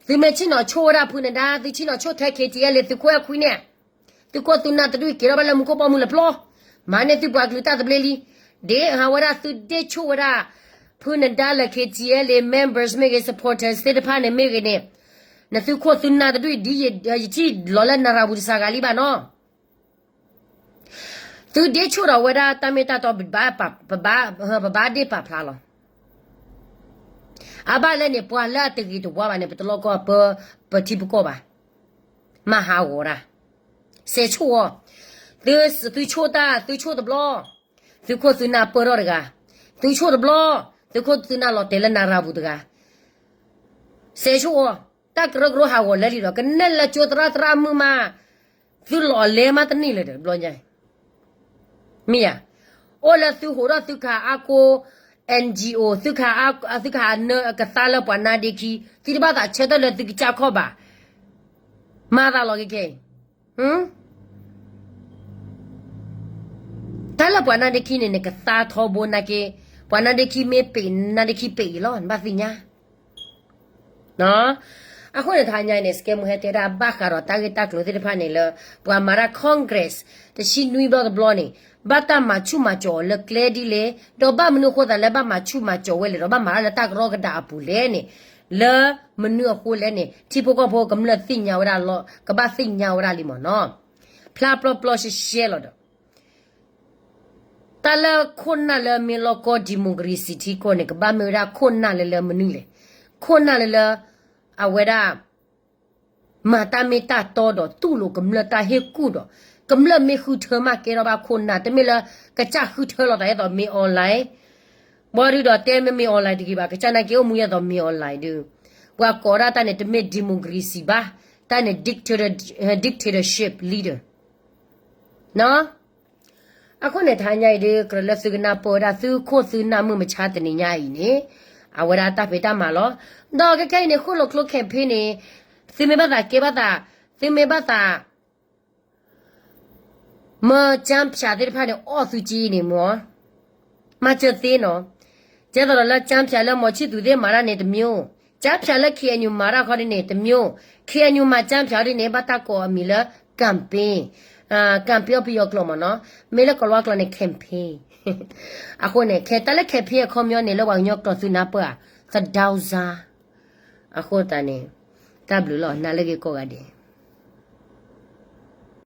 သုမ့ၢ်ဆ့ၣ်နီၤဆိၣ်ဝဲဒၣ်ဖုနဒါ သုဆ့ၣ်နီၤဆိၣ်ထဲ K T L လံ သုခိၣ်အဲၣ်ခွံန့ၣ် သုခိၣ်သုနၢ်တဒူၣ်က့ၤထီၣ်ဘၣ်လၢမူခိၣ်ဘီမုၢ်လၢပျီ မၤန့ၢ်သုပှၤကလုာ်တၢ်သဘျ့လံ ဒ်ဟးဝဲဒၣ်သုဒ့ၣ်ဆိၣ်ဝဲဒၣ် ဖုနဒါလၢ K T L လံ members မ့ၢ်ဂ့ၤ supporters သ့ၣ်တဖၣ်န့ၣ်မ့ၢ်ဂ့ၤန့ၣ် နသုခိၣ်သုနၢ်တဒူၣ်ဒ်ယထံၣ်လီၤလၢနရၤပူၤတစှၤဂၤလံဘၣ်နီၤ သုဒ့ဆိၣ်ဒီးဝဲဒၣ်တၢ်မ့ၢ်တၢ်တီ ပဘၣ်, ပဘၣ်ဒ့ၣ်ပာ်ဖျါလီၤ. အဘၣ်လဲၣ်န့ၣ် ပှၤလၢအတဂ့ၤတဝါဘၣ်န့ၣ် ပတလိၣ်ကီၢ်ပၢ ပထံပကီၢ်ဘၣ်. မၤဟးဂီၤတၢ်, စဲးဆိၣ်အီၤ, သု, သုဆိၣ်တၢ် သုဆိၣ်တဘျီ, သုခိၣ်သုနၢ်ပၢၢ်ထီၣ်တဂၤ, သုဆိၣ်တဘျီ, သုခိၣ်သုနၢ်လီၤတဲာ်လၢနရၤပူၤတဂၤ စဲးဆိၣ်အီၤ, တၢ်ကရၢကရိဟးဂီၤလၢာ်လံဒီး ကနဲၣ်လၢကၠိသရၣ်သရၣ်မုၣ်မး, သုလီၤလဲမးတန့ၢ်လၢၤဒီးဘျီညါ, မ့ၢ်ဧါ, အိၣ်လၢသုဟိးထီၣ်သုခးအါကိ, NGO သုခးအါ, သုခးအနၢကသါလၢပှၤနါဒ့ခံ, သုတဘၣ်သးဆၢထၢၣ်လၢသုကစၢ်ခီၣ်ဘၣ်, မၤသးလီၤက့ၤခဲအံၤ တၢ်လၢပှၤနါဒ့ခံန့ၣ် နကသါထီဘိနာ်က့, ပှၤနါဒ့ခံမ့ၢ်ပ့း နါဒ့ခံပ့းအံၤလီၤ နဘၣ်သ့ၣ်ညါ. အဃိန့ၣ်တဟါညါအံၤန့ၣ် စကဲမူဟဲတဲဒၣ်ဘၣ်ဃးဒီးတၢ်ဂ့ၢ်တၢ်ကျိၤသ့ၣ်တဖၣ်န့ၣ်လၢ ပှၤမၤတၢ် Congress တဆံနွံဘျီတဘျီန့ၣ် ဘၣ်တၢ်မၤဆူၣ်မၤစီၤအီၤလၢကျဲဒ်လဲၣ်, ဒီးဘၣ်မနုၤအဃိသတးလၢဘၣ်မၤဆူၣ်မၤစီၤဝဲလဲၣ် ဒီးဘၣ်မၤတၢ်လၢတၢ်ကရၢကဒးအပူၤလဲၣ်န့ၣ်, လၢမနုၤအဃိလဲၣ်န့ၣ် ထံဖိကီၢ်ဖိကမျၢၢ်သ့ၣ်ညါဝဲဒၣ်လီၤ, ကဘၣ်သ့ၣ်ညါဝဲဒၣ်လံမ့ၢ်နီၤ. ဖျါပျီပျီရှဲရှဲလီၤဒီး တၢ်လၢခိၣ်နၢ်လၢမ့ၢ်လီၢ်ကီ democracy ထံကီၢ်န့ၣ် ကဘၣ်မ့ၢ်ဝဲဒၣ်ခိၣ်နၢ်လၢလၢမနုၤလဲၣ်, ခိၣ်နၢ်လၢလၢ အဝဲဒၣ် မၤတၢ်မ့ၢ်တၢ်တီဒီးတူၢ်လိာ်ကမျၢၢ်တၢ်ဟ့ၣ်ကူၣ်ဒီး ကမျၢၢ်မ့ၢ်ဃုထၢမးကဲထီၣ်ဘၣ်ခိၣ်နၢ်, တမ့ၢ်လၢ ကစၢ်ဃုထၢလီၤသးဒ်သိးမ့ၢ် online ဘၣ်ဒီးတဲမ့ၢ်မ့ၢ် online တဂ့ၤဘၣ်, ကစၢ်နာ်က့အိၣ်မူဒ်သိးမ့ၢ် online ဒီး ပှၤကိးဒၣ်တၢ်န့ၣ် တမ့ၢ် democracy ဘၣ်, တၢ်န့ၣ် dictator, dictatorship leader နီၤ. အဃိန့ၣ် တဟါညါအံၤဒီး ကြၢးလၢသုကနၢ်ပၢၢ်ဝဲဒၣ်သုခိၣ်သုနၢ်မုၢ်မဆါတနံၤညါအံၤန့ၣ် အဝဲဒၣ်တၢ်ဖံးတၢ်မၤလီၤ. ဒီးခဲခဲအံၤန့ၣ် ဃိၣ်လီၤကျိ campaign န့ၣ် သုမ့ၢ်ဘၣ်သးကဲဘၣ်သး, သုမ့ၢ်ဘၣ်သး မၢကၠၢဖၠးသ့ၣ်တဖၣ်န့ၣ် အီၣ်သုက့န့ၣ်မ့ၢ် မၤစၢၤသ့နီၤ. ကဲသိးဒီးလၢကၠၢဖၠးလၢမီၤဆံၣ်သူးသ့ၣ်မၤတၢ်န့ၣ်တမျိုး, ကၠၢဖၠးလၢ KNU မၤတၢ်ခီဒ်န့ၣ်တမျိုး, KNU မၤကၠၢဖၠးဒ်န့ၣ် ဘၣ်တၢ်ကိးအမံၤလၢ campaign, campaign အပယီၤကျိာ်မ့ၢ်နီၤ, မ့ၢ်လၢကီၤလၤဝါကျိာ်န့ၣ် campaign. အဃိန့ၣ် ခဲတၢ်လၢ campaign အခီပညီန့ၣ် လၢပှၤကညီကျိာ်သုနၢ်ပၢၢ်ဧါ, သဒၢစါ အဃိသတးန့ၣ် တၢ်ဘျုးလီၤ နၤလၢဂ့ၤကိးဂၤဒဲး.